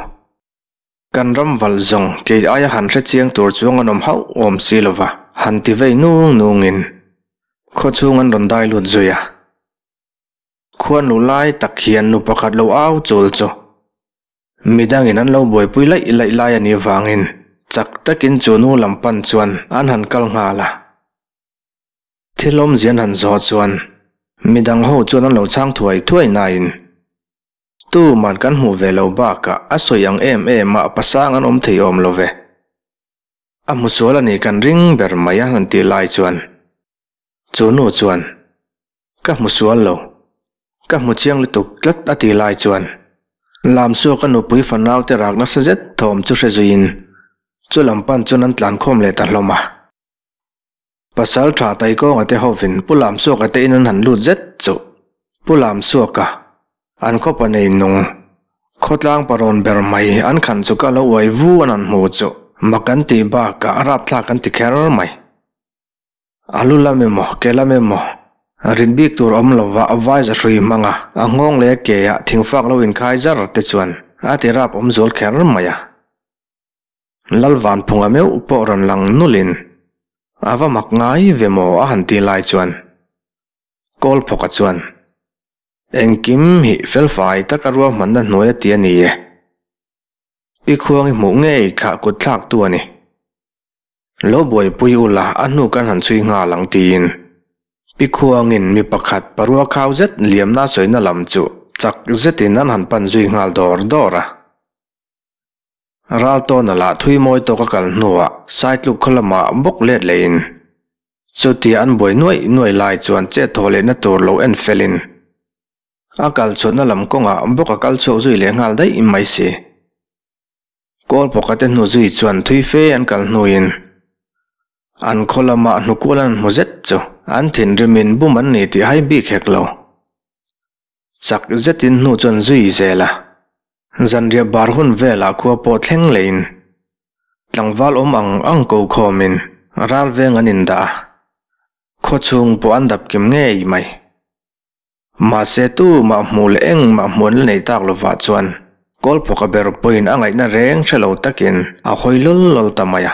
Kan ram val zawng kei aia han hre chiang tur chuang an awm hauh awm si lo va, han ti vei nung nungin khawchhung an rawn dai lut zui a. Khuanu lai tak hian nu pakhat lo au chul chu midangin an lo buaipui laih laih lai a nih vangin chak takin chu nu lam pan chuan an han kal nghal a. Thil awmzia an han zawh chuan midang ho chuan an lo chhang thuai thuai nain tuman kan hmuh ve lo bakah a sawi ang em em a pasang an awm thei awm lo ve. A hmusual a nih kan ring ber mai a han tih lai chuan chu nu chuan Ka hmu sual lo. Ka hmu chiang lutuk tlat a ti lai chuan Lamsuaka nupui fanau te rak nasa zet thawm chu hre zuiin chu lam pan chuan an tlan khawm leh ta hlawm a. Pasal tha Taikawnga te hovin Pu Lamsuaka te in an han lut zet chu Pu Lamsuaka an khawpa nei nung khawtlang parawn ber mai an khan chu ka lo uai vu an han hmu chu mak an tih bakah a rapthlak an ti kher mai. A lu lam emaw, ke lam emaw, rit bik tur awm lova a vai za hrui hmang a, a nghawng leh a ke ah thingfak lo inkhai zar te chuan a ti rap awm zual kher mai a. Lalvanphunga meuh pawh rawn lang nulhin a va mak ngai ve maw a han ti lai chuan Kawlphawka chuan engkim hi felfai taka ruahmanna hnuai a ti a ni e. Pi Khuangi hmuh ngei kha kut thlak tu a ni. Lo buaipui ula a hnu kan han chhui nghal ang tiin Pi Khuangin mi pakhat parua khau zet liamna sawina lam chu chak zetin an han pan zui nghal dawr dawr a. Raltawna lah thui mawi tawk a kal hnuah Saitluk khaw lamah bawk let lehin chutia an buai nuaih nuaih lai chuan chet thaw lehna tur lo en felin a kal chhuatna lam kawngah bawk a kal chhuak zui leh nghal daih mai si. Kawl pakhat te hnu zui chuan thui fe an kal hnuin an khaw lamah hnukual an hmu zet chu an thinrimin bum an ni tih hai bik hek lo. Chak zetin hnu chuan zui zel a, zanriah bar hun velah khua pawh thleng leiin tlangval awm ang ang ko khawmin ral veng an indah a, khaw chhung pawh an dap kim ngei mai. Mahse tumah hmuh leh engmah hmuh an la nei tak lovah chuan Kawlphawka ber pawhin a ngaihna reng hre lo takin a hawi lawl lawl ta mai a.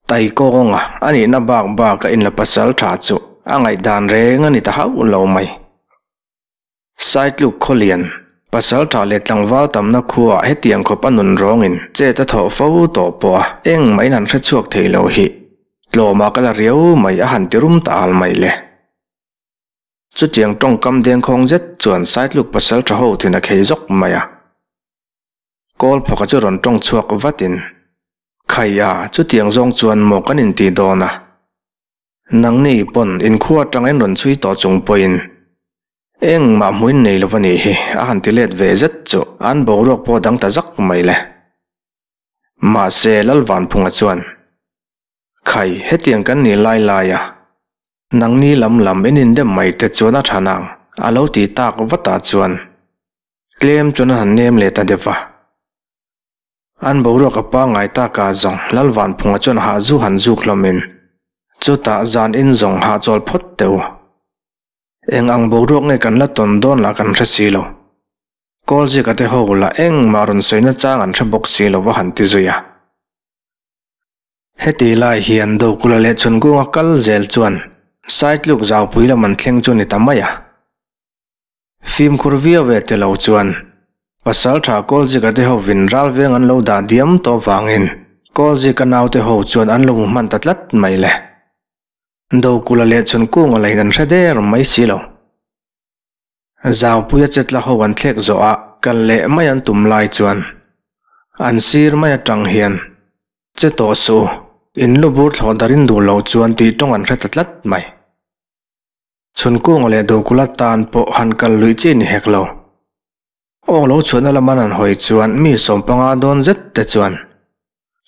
Taikawnga a nihna bak bak a inla pasal tha chu a ngaihdan reng a ni ta hauh lo mai. Saitluk Khawlian, pasal tha leh tlangval tamna khuaah hetiang khawp a nun rawngin chet a thawh fo tawh pawh a engmah in han hrechhuak thei lo hi tlawmah ka la riau mai a han ti rum ta al mai le. Chutiang tawngkam dengkhawng zet chuan Saitluk pasal tha ho thin a khei zawk mai a. Kawl phawka chu rawn tawng chhuak vatin, Khai a, chutiang zawng chuan maw kan intih dawn a? Nangni pawn inkhua atanga in rawn chhui tawh chung pawhin engmah hmuin nei lo va nih hi a han ti let ve zet chu an boruak pawh dang ta zak mai le. Mahse Lalvanphunga chuan, Khai, hetiang kan nih lai lai a, nangni lam lam in indem mai te chuan a tha nang a lo ti tak vatah chuan Tlem chuan an han nem leh ta deuh va. An boruak a pangngai taka zawng Lalvanphunga chuan hah zu han zuk hlawmin chutah zan in zawng hahchawl phawt teh u. Eng ang boruak nge kan la tawn dawn lah kan hre si lo. Kawlzika te ho lah engmah rawn sawina chang an hre bawk si lo va han ti zui a. Heti lai hian Dokula leh Chhunkunga kal zel chuan Saitluk zaupui lam an thleng chu a ni ta mai a. Fimkhur viau e tilo chuan Pasaltha Kawlzika te hovin ralveng an lo dah diam tawh vangin Kawlzika naute ho chuan an lo hmu hman ta tlat mai le. Dokula leh Chhunkunga lahin an hre der mai si lo. Zaupuia chetla ho an thlek zawh a kal leh mai an tum lai chuan an sir mai atang hian che tawh suh u, in lu bur thlawh darin duh loh chuan tih tawng an hre ta tlat mai. Chhunkunga leh Dokula tan pawh han kal luih chi ni hek lo. Awk lo chhuahna lama an hawi chuan mi sawmpanga dawn zet te chuan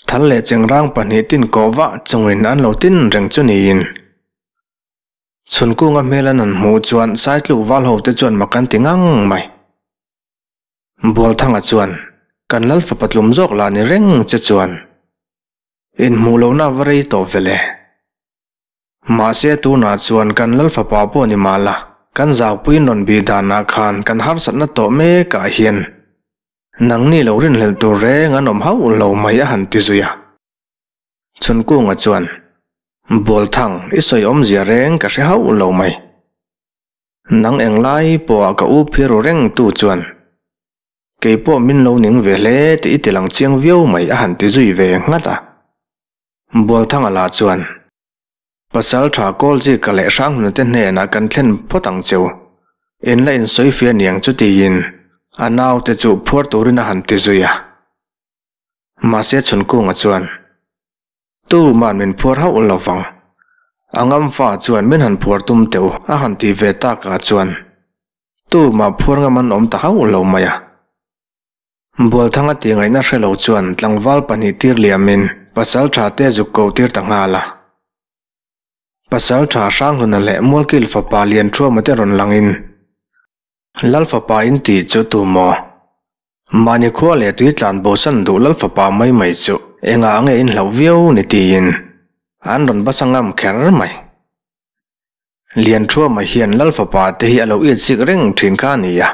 thal leh chengrang pahnih tin kawh vah chungin an lo tin reng chu niin Chhunkunga hmel an han hmuh chuan Saitluk val ho te chuan mak an ti ngang mai. Bualthanga chuan kan lal fapa tlum zawk lah ni reng che chuan inhmuh lohna a va rei tawh vele. Mahse tunah chuan kan lal fapa pawh ni mah la, kan zaupui rawn bih danah khan kan harsatna tawh mekah hian nangni lo rinhlelh tur reng an awm hauh lo mai a han ti zui a. Chhunkunga chuan, Bualthang, i sawi awmzia reng ka hre hauh lo mai. Nang englai pawha ka u phiru reng tu chuan kei pawh min lo ning ve hle tih i ti lang chiang viau mai a han ti zui ve nghat a. Bualthanga lah chuan, Pasal tha Kawlzika leh Hranghmuna te hnenah kan thlen phawt ang cheu. In la insawi fia niang chu tiin a naute chu phuar turin a han ti zui a. Mahse Chhunkunga chuan, Tuman min phuar hauh lo vang. A ngamfa chuan min han phuar tum teh u a han ti ve takah chuan tumah phuar ngam an awm ta hauh lo mai a. Bualthanga tih ngaihna hre lo chuan tlangval pahnih tir liamin pasal tha te zuk ko tir ta nghal a. Pasal tha Hranghuna leh Mualkil fapa Lianthuama te rawn langin, Lal fapa in tih chu tu maw? Mahni khua leh tui tlan bosan duh Lal fapa mai mai chu engah nge in hlauh viau ni tiin an rawn basa ngam kher mai. Lianthuama hian Lal fapa te hi a lo it chik reng thin kha a ni a.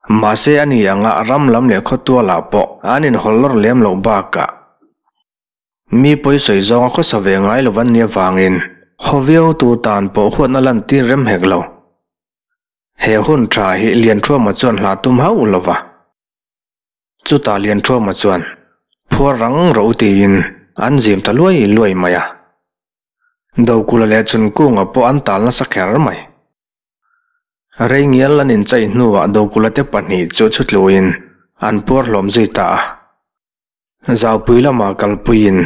Mahse a ni anga ram lam leh khawtualah pawh an inhawl lawr lem loh bakah mi pawi sawi zawnga khawsa ve ngai lo an nih avangin haw viau tu tan pawh huatna lantir rem hek lo. He hun tha hi Lianthuama chuan hla tum hauh lo va. Chutah Lianthuama chuan phuar rang ro tiin an zim ta luai luai mai a. Dokula leh Chunkunga pawh an tal nasa kher mai. Rei ngial an inchai hnuah Dokula te pahnih chu chhutluin an puar hlawm zui ta a. Zaupui lamah kalpuiin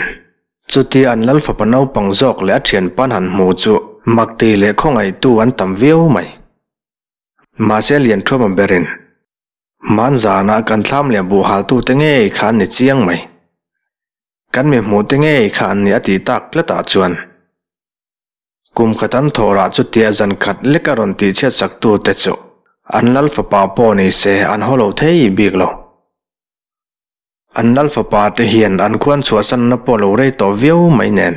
chutia an lal fapa naupang zawk leh a thianpan han hmu chu makti leh khawngaihtu an tam viau mai. Mahse Lianthuama berin hman zanah kan thlam leh buh haltute ngei kha an ni chiang mai. Kan mi hmuhte ngei kha an ni a tih tak tlatah chuan Kum khat an thawh rah chutia zan khat lek a rawn tih chhiat sak tu te chu an lal fapa pawh ni se an haw lo thei bik lo. An lal fapa te hian an khuan chhuahsan na pawh lo rei tawh viau mai nen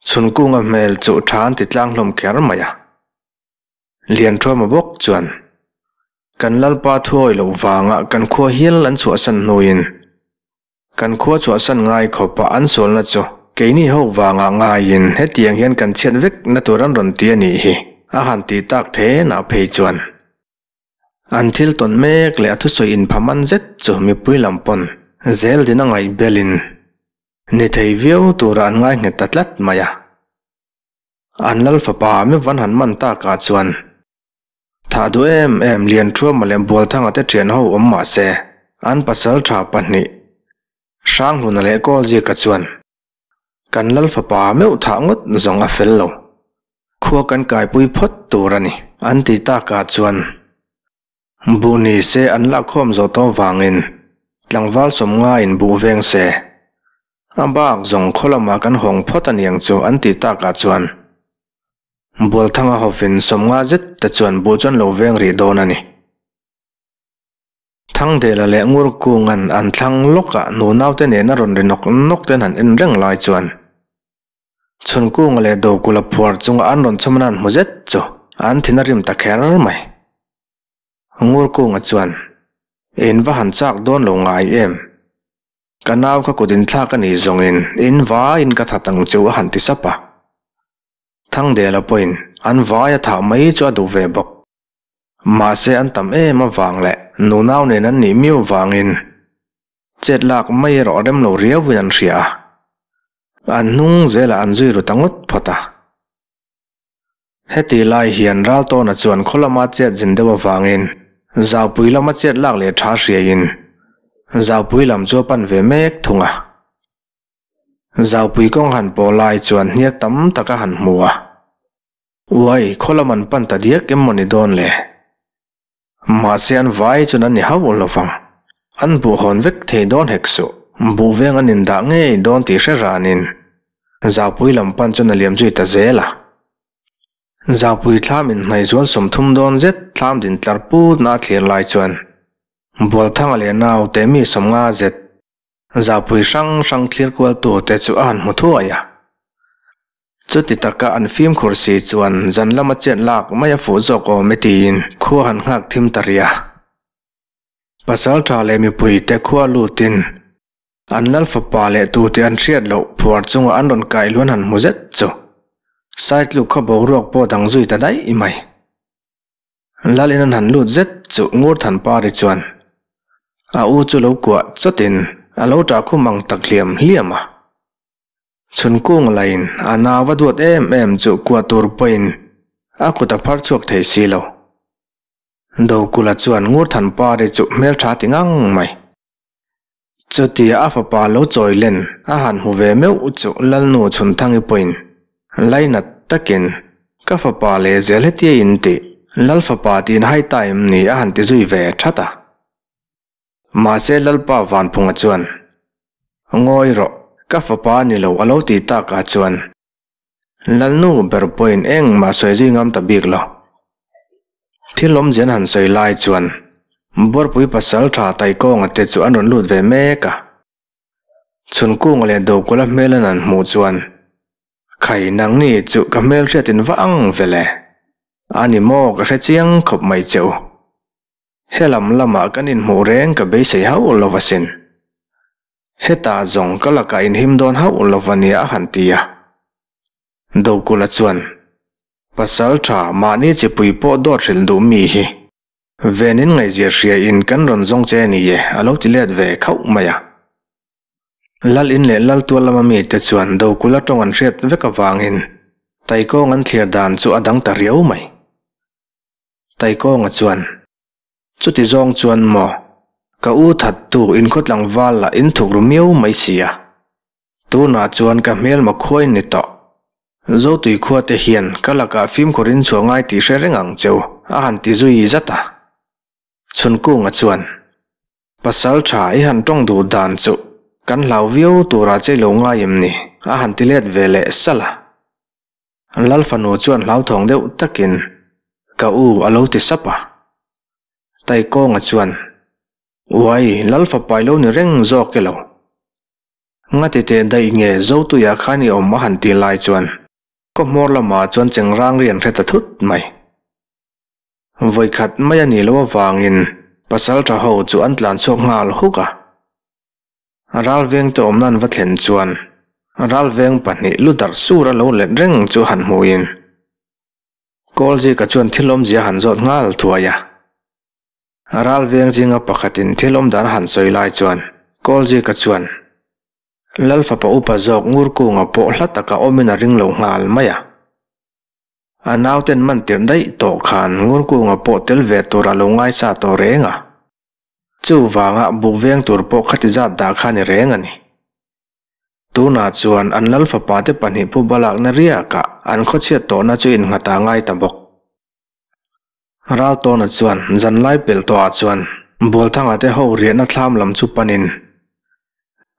chhunkunga hmel chu tha an ti tlang hlawm kher mai a. Lianthuama bawk chuan kan lalpa thuawi loh vanga kan khua hial an chhuahsan hnuin Kan khua chhuahsan ngai khawpa an sualna chu keini ho vangah ngaiin hetiang hian kan chhiat vek na tur an rawn ti a nih hi a han tih tak thenah phei chuan an thil tawn mek leh a thusawi inpha man zet chu mipui lam pawn zel din a ngaih belin ni thei viau tura an ngai nghet ta tlat mai a. An lal fapa mi van han man takah chuan Thah duh em em Lianthuama leh Bualthanga te thian ho awm mah se, an pasal tha pahnih Hranghluna leh Kawlzika chuan kan lal fapa meuh thah ngawt zawng a fel lo. Khua kan kaipui phawt tur a ni an ti takah chuan buh ni se an lakkhawm zawh tawh vangin tlangval sawmngaiin buh veng se a bak zawng khaw lamah kan hawng phawt a niang chu an ti takah chuan Bualthanga hovin sawmnga zet te chuan buh chu an lo veng rih dawn a ni. Thangdela leh Ngurkunga'n an thlang lawkah nunaute nena rawn ri nawk nawk ten han en reng lai chuan Chhunkunga leh Dokula phuar chunga an rawn chhawm nan hmu zet chu an thin a rim ta kher mai. Ngurkunga chuan, In va han chak dawn lo ngai em? Ka nau kha kut inthlak a nih zawngin in vaiin ka that ang chu a han ti sap a. Thangdela pawhin an vai a thah mai chu a duh ve bawk. Mahse an tam em avang leh nunau nen an nih miau vangin chet lak mai erawh rem lo riauin an hria a. An hnung zelah an zui ru ta ngawt phawt a. Heti lai hian Raltawna chuan khaw lama chet zin deuh avangin Zaupui lama chet lak leh tha hriaiin Zaupui lam chu a pan ve mek thung a. Zaupui kawng han pawh lai chuan hniak tam tak a han hmu a. Uai, khaw lam an pan ta diak em maw ni dawn le? Mahse an vai chuan an ni hauh lo vang. An buh hawn vek thei dawn hek suh. Buh veng an indah ngei dawn tih hre ranin Zaupui lam pan chuan a liam zui ta zel a. Zaupui thlam inhnaih zual 30 dawn zet thlam din tlar putna a thlir lai chuan Bualthanga leh naute mi 50 zet Zapui hrang hrang thlir kual tute chu a han hmu thuai a. Chuti taka an fimkhur si chuan zan lama chet lak mai a fuh zawk awm e tiin khua han nghak thim ta rih a. Pasal tha leh mipuite khua lutin an lal fapa leh tute an hriat loh phuar chunga an rawn kai luan han hmu zet chu Saitluk khaw boruak pawh dang zui ta daih mai. Lal in an han lut zet chu Ngurthanpari chuan a u chu lo kuah chawtin a lo ṭah khum ang tak hliam hliam a. Chhunkung lain a nau a duat em em chu kuah tur pawhin a kut a phar chhuak thei si lo. Dokula chuan Ngurthanpari chu hmelṭha ti ngang mai. Chutia a fapa lo chawi len a han hmu ve meuh chu Lalnu Chhunthangi pawhin lainat takin ka fapa leh zel hetia in tih Lal fapa tiin hai ta em ni a han ti zui ve that a. Mahse Lalpa Vanphunga chuan Ngawi rawh, ka fapa a ni lo a lo ti takah chuan Lalnu ber pawhin engmah sawi zui ngam ta bik lo. Thil awmzia an han sawi lai chuan Buarpui pasal tha Taikawnga te chu an rawn lut ve mek a. Chhunkunga leh Dokulh-a hmel an han hmuh chuan, Khai nangni chu ka hmelhriat in va ang ve le. A ni maw ka hre chiang khawp mai che u. Helam lamah kan inhmuh reng ka beisei hauh lo asin. Hetah zawng ka lakah inhim dawn hauh lo va nia a han ti a. Dokula chuan, Pasal tha mahni chipui pawh dawt hrilh duh mi hi venin ngaihzia hria in kan rawn zawng che ni e a lo ti let ve khauh mai a. Lal in leh Lal tual lama mite chuan Dokula tawng an hriat vek avangin Taikawng an thlir dan chu a dang ta riau mai. Taikawnga chuan, Chuti zawng chuan maw, ka u thattu in khaw tlangval lah in thuk ru miau mai si a. Tunah chuan ka hmelma khuai ni tawh. Zotui khua te hian ka lakah fimkhur in chhuah ngai tih hre reng ang cheu, a han ti zui zat a. Chhunkunga chuan, Pasal tha i han tawng duh dan chu kan hlau viau turah che lo ngai em ni? a han ti let ve leh salh a. Lal fanu chuan hlauthawng deuh takin, Ka u a lo ti sap a. Taikawnga chuan, Uai, Lal fapa i lo ni reng zawk e lo. Ngati teh daih nge Zotuia khan i awm a han ti lai chuan khaw hmawr lamah chuan chengrang ri an hre ta thut mai. Vawikhat mai a nih loh avangin pasalṭha ho chu an tlan chhuak nghal huk a. Ralvengte awmna an va thlen chuan ralveng pahnih lu darh sur a lo let reng chu han hmuhin Kawlzika chuan thil awmzia a han zawt nghal thuai a. Ralveng zinga pakhatin thil awm dan a han sawi lai chuan Kawlzika chuan Lal fapa upa zawk Ngurkunga pawh hla taka awmin a ring lo nghal mai a. A nauten man tirh daih tawh khan Ngurkunga pawh tel ve tur a lo ngaisa tawh reng a. Chuvanga buk veng tur pawh khati zat dah kha ni reng a ni. Tunah chuan an Lal fapa te pahnih pu balakna riakah an khawchhiat tawhna chu innghat a ngai ta bawk. Raltawna chuan zanlai pelh tawhah chuan Bualthanga te ho riahna thlam lam chu panin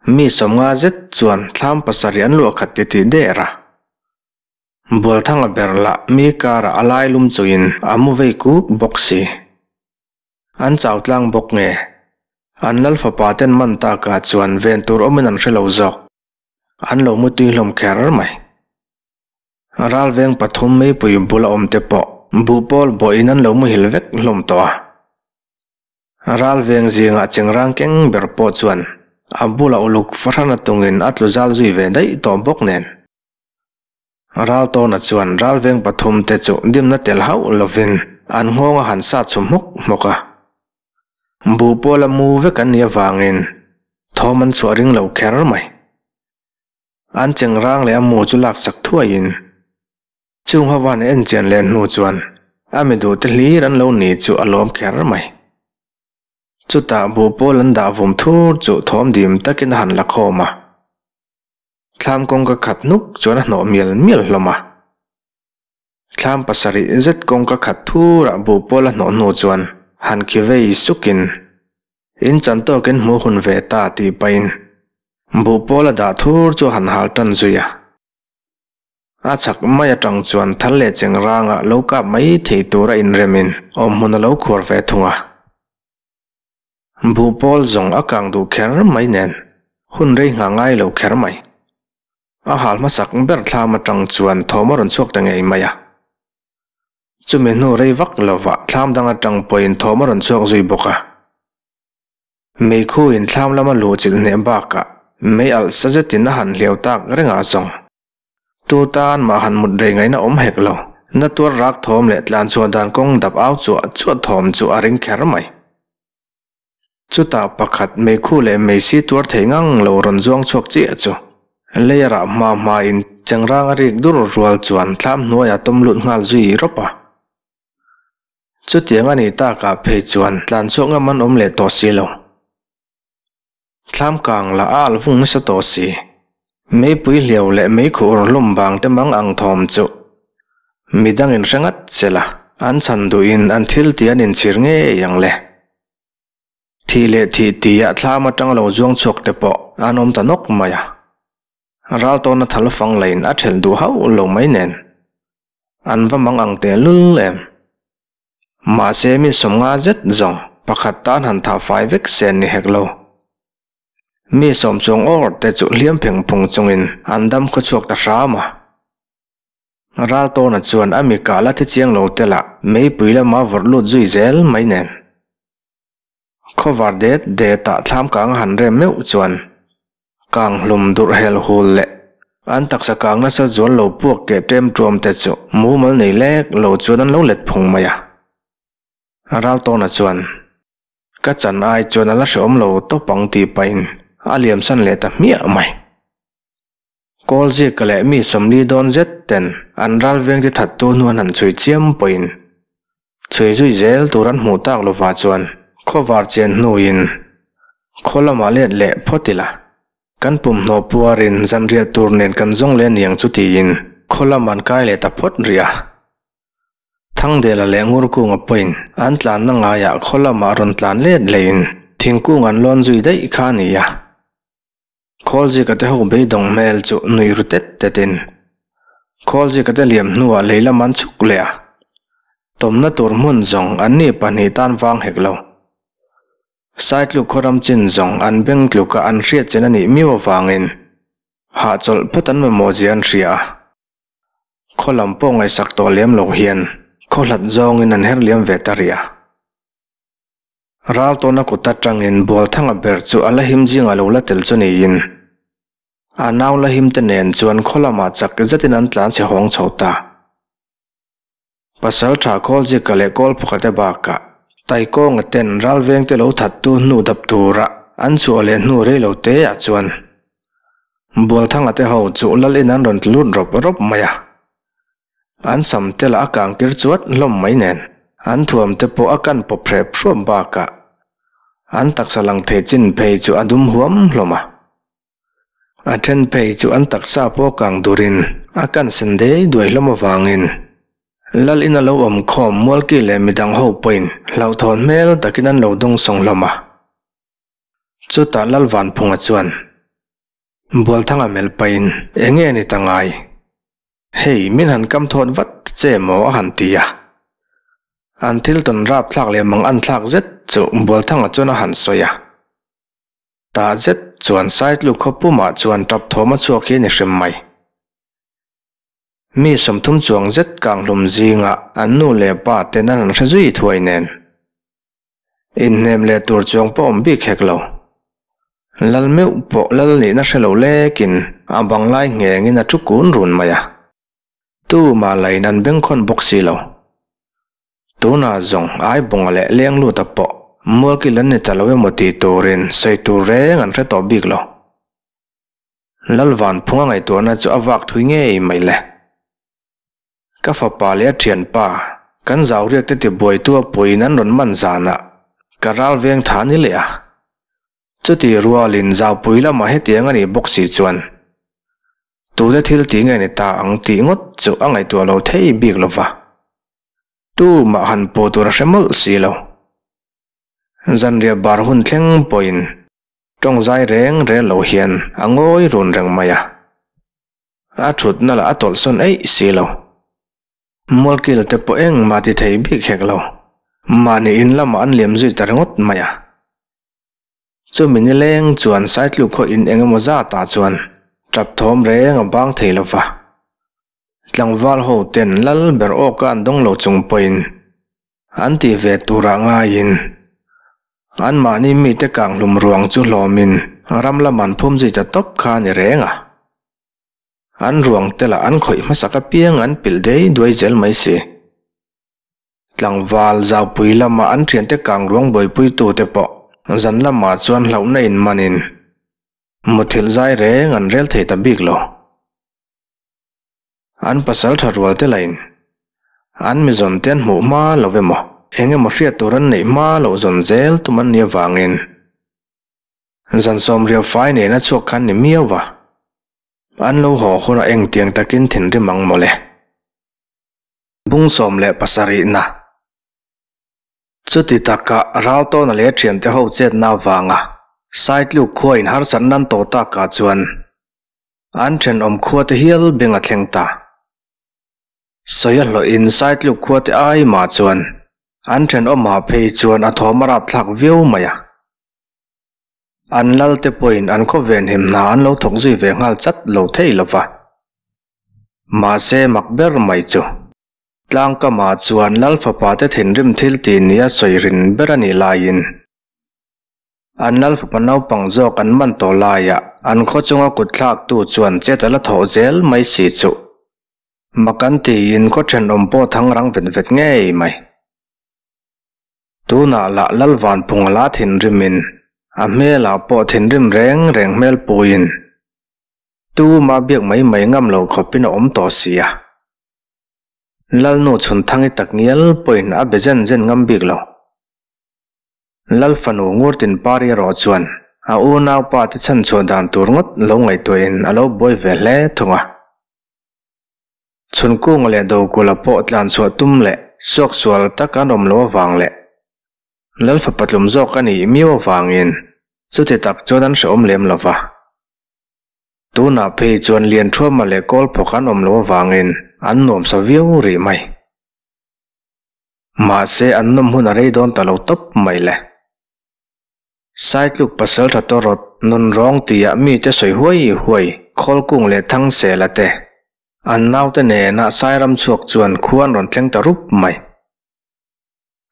mi 50 zet chuan thlam pasarih an luah khat titih der a. Bualthanga ber lah mi karah a lai lum chuin a mu vei kuk bawk si. An chau tlang bawk nge? An lal fapa ten man takah chuan ven tur awmin an hre lo zawk. An lo mu tui hlawm kher mai. Ralveng pathum meipui bula awm te pawh buhpawl bawhin an lo muhil vek hlawm tawh a. Ralveng zingah chengrang keng ber pawh chuan a bula uluk fahran atungin a tlu zal zui ve daih tawh bawk nen. Raltawna chuan ralveng pathum te chu dimna tel hauh lovin an nghawng a han sat chhu hmawk hmawk a. Buhpawl a mu vek an nih avangin thawm an chhuah ring lo kher mai. An chengrang leh a mu chu laksak thuaiin chung ho van en chian leh hnu chuan a mi duhte hlir an lo ni chu a lawm kher mai. Chutah buhpawl an dah vum thur chu thawm dim takin a han la khawm a. Thlam kawngka khat hnuk chuan a hnawh mial mial hlawm a. Thlam pasarih zet kawngka khat thurah buhpawl a hnawh hnu chuan han khi vei sukin In chan tawkin hmu hun ve ta tih pahin buhpawl a dah thur chu a han hal tan zui a. A chhak mai atang chuan thal leh chengranga lo kap mai thei tura inremin awmhmun a lo khuar ve thung a. Buhpawl zawng a kang duh kher mai nen hun rei nghah ngai lo kher mai. A hal hmasak ber thlam atang chuan thawm a rawn chhuak ta ngei mai a. Chumi hnu rei vak lovah thlam dang atang pawhin thawm a rawn chhuak zui bawk a. Meikhuin thlam lama luh chilh hneh bakah mei alh sa zetin a han hliau tak reng a zawng. Tu tan mah han mut rei ngaihna awm hek lo, na tuar rak thawm leh tlan chhuah dan kawng dap au chuah chuah thawm chu a ring kher mai. Chutah pakhat meikhu leh meisi tuar thei ngang lo rawn zuang chhuak chiah chu lei a rah hma hmain chengrang a rik dur rual chuan thlam hnuaiah tawm lut nghal zui rawp a. Chutiang a nih takah phei chuan tlan chhuak ngam an awm leh tawh si lo. Thlam kang lah a alh vung nasa tawh si. Meipui hliau leh meikhuh rawn hlawm vang te mang ang thawm chu midangin hre ngat se la, an chhan duhin an thil tih an inchhir ngei ang le. Thih leh thih tihah thlam atang lo zuang chhuak te pawh an awm ta nawk mai a. Ral tawna thal fang lain a thelh duh hauh lo mai nen an va mang ang tehlul em. Mahse mi 50 zet zawng pakhat tan han thah fai vek sen ni hek lo. Mi sawm chuang awr te chu hliam pheng phung chungin an dam khaw chhuak ta hram a. Raltawna chuan a mi kah la thi chiang lo te lah meipui lama vawrh lut zui zel mai nen. Khawvar det det ah thlam kang a han rem meuh chuan kang hlum durh hel hul leh an taksa kang nasa zual lo puak keh ṭem ṭuam te chu mumal nei lek lo chuan an lo let phung mai a. Raltawna chuan ka chan ai chuan a la hrehawm lo tawp ang tih pahin a liamsan leh ta hmiah mai. Kawlzika leh mi 40 dawn zet ten an ralvengte thattu hnu an han chhui chiam pawhin. Chhui zui zel tur an hmuh tak lovah chuan khawvar chian hnuin khaw lamah let leh phawt ila. Kan pumhnaw puarin zanriah tur nen kan zawng leh aniang chu tiin khaw lam an kai leh ta phawt rih a. Thangdela leh Ngurkunga pawhin an tlanna ngaiah khaw lamah rawn tlan let lehin thingkung an lawn zui daih kha a ni a. Khawlzika te ho beidawng hmel chu nui ru tet tetin Khawlzika te liam hnuah lei lam an chhuk leh a, tawmna tur hmun zawng anni pahnih tan vang hek lo. Saitluk khawram chin zawng an beng tluka an hriat chen a nih miau avangin hahchawlh phawt an mamawh zia an hria a. Khaw lam pawh ngaihsak tawh lem lo hian khaw hlat zawngin an her liam ve ta rih a. Ral tawna kut atangin Bualthanga ber chu a la him zingah lo la tel chu niin a nau la him te nen chuan khaw lamah chak zetin an tlan chhe hawng chho ta. Pasalṭha Kawlzika leh Kawlphawka te bakah Taikawnga ten ralveng te lo thattu hnu dap tura an chhuah leh hnu rei lo te ah chuan Bualthanga te ho chu lal in an rawn tlu lut rawp rawp mai a. An sam te lah a kang tir chuat hlawm mai nen an thuam te pawh a kan pawp hrep hruap bakah an taksa lang thei chin phei chu a dum huam hlawm a. A then phei chu an taksa pawh kang durin a kan sen dei duai hlawm avangin lal in a lo awm khawm Mualki leh midang ho pawhin hlauhthawn hmel takin an lo dawngsawng hlawm a. Chutah Lalvanphunga chuan Bualthanga melh pahin eng nge ni ta ngai? Hei, min han kam thawt vat che maw a han ti a. An thil tawn rap thlak leh mang an thlak zet chu Bualthanga chuan a han sawi a. Tah zet chuan Saitluk khaw pumah chuan tap thawm a chhuak hi a ni hrim mai. Mi 30 chuang zet kanghlum zingah an nu leh pa ten an han hre zui thuai nen. Inhnem leh tur chuang pawh awm bik hek lo. Lal meuh pawh lal nihna hre lo lekin a bang lai nghengin a thu kun run mai a. Tumah lain an bengkhawn bawk si lo. Tunah zawng Aibawnga leh Lengluta pawh mualkil an ni ta lo emaw tih turin sawi tur reng an hre tawh bik lo. Lalvanphunga ngaihtuahna chu a vak thui ngei mai le. Ka fapa leh a thianpa, kan zau riak te tibuaitu a puiin an rawn man zanah ka ral veng tha ni leh a. Chuti rualin zaupui lamah hetiang a nih bawk si chuan tute thil ti nge ni ta ang tih ngawt chu a ngaihtuah lo thei bik lo va. Tumah han puh tur a hre mawlh si lo. Zanriah bar hun thleng pawhin tawng zai reng reng lo hian a ngawi run reng mai a. A thutna lah a tawlhsawn eih si lo. Mualkil te pawh engmah ti thei bik hek lo. Mahni in lamah an liam zui ta ringawt mai a. Chumi nileng chuan Saitluk khaw in eng emaw zatah chuan tap thawm reng a bang thei lo va. Tlangval ho ten lal ber awka an dawng lo chung pawhin an tih ve turah ngaiin anmahni mite kanghlum ruang chu hlawmin ram lam an phum zui ta tawp kha a ni reng a. An ruang te lah an khawih hmasak apiang an pilh dei duai zel mai si. Tlangval zaupui lama an thiante kang ruang buaipuitute pawh zan lamah chuan hlauhna inmanin muthilh zai reng an rel thei ta bik lo. An pasal tha rual te lahin an mi zawn te an hmuh hma lo emaw eng emaw hriat tur an neih hma loh zawn zel tum an nih avangin zan sawmriau fai nena chhuak khan ni miau va, an lo haw hunah engtiang takin thinrim ang mawle. Bung 17 na. Chuti taka Raltawna leh a thiante ho chetna avanga Saitluk khua in harsatna an tawh takah chuan An thenawm khua te hial beng a thleng ta. Sawi a hlawhin Saitluk khua te ai mah chuan an thenawmah phei chuan a thawm a rapthlak viau mai a. An lal te pawhin an khaw venhim hna an lo thawk zui ve nghal chat lo thei lo va. Mahse mak ber mai chu tlangkamah chuan lal fapa te thinrim thil tih nia sawi rin ber a nih laiin, An lal fapa naupang zawk an man tawh laiah an khaw chunga kut thlaktu chuan chet a la thawh zel mai si chu. Mak an tiin khaw thenawm pawh thang rang vet vet ngei mai. Tunah lah Lal Vanphunga la thinrimin a hmelah pawh thinrim reng reng hmel puiin tuma biak mai mai ngam lo khawpin a awm tawh si a. Lalnu Chhunthangi takngial pawhin a be zen zen ngam bik lo. Lal fanu Ngurtinpari erawh chuan a unaupa te chhanchhuah dan tur ngawt lo ngaihtuahin a lo buai ve hle thung a. Chhunkunga leh Dokula pawh tlanchhuah tum leh suaksual tak an awm loh avang leh Lal fapa tlum zawk a nih miau avangin chuti tak chuan an hrehawm lem lo va. Tunah phei chuan Lianthuama leh Kawlphawk an awm loh avangin an nuamsa viau rih mai. Mahse an nawm hun a rei dawn ta lo tawp mai le. Saitluk pasaltha tawrawt nunrawng tia mite sawi huai huai Khawlkung leh Thangsela te an naute nena Sairam chhuak chuan khua an rawn thleng ta rup mai.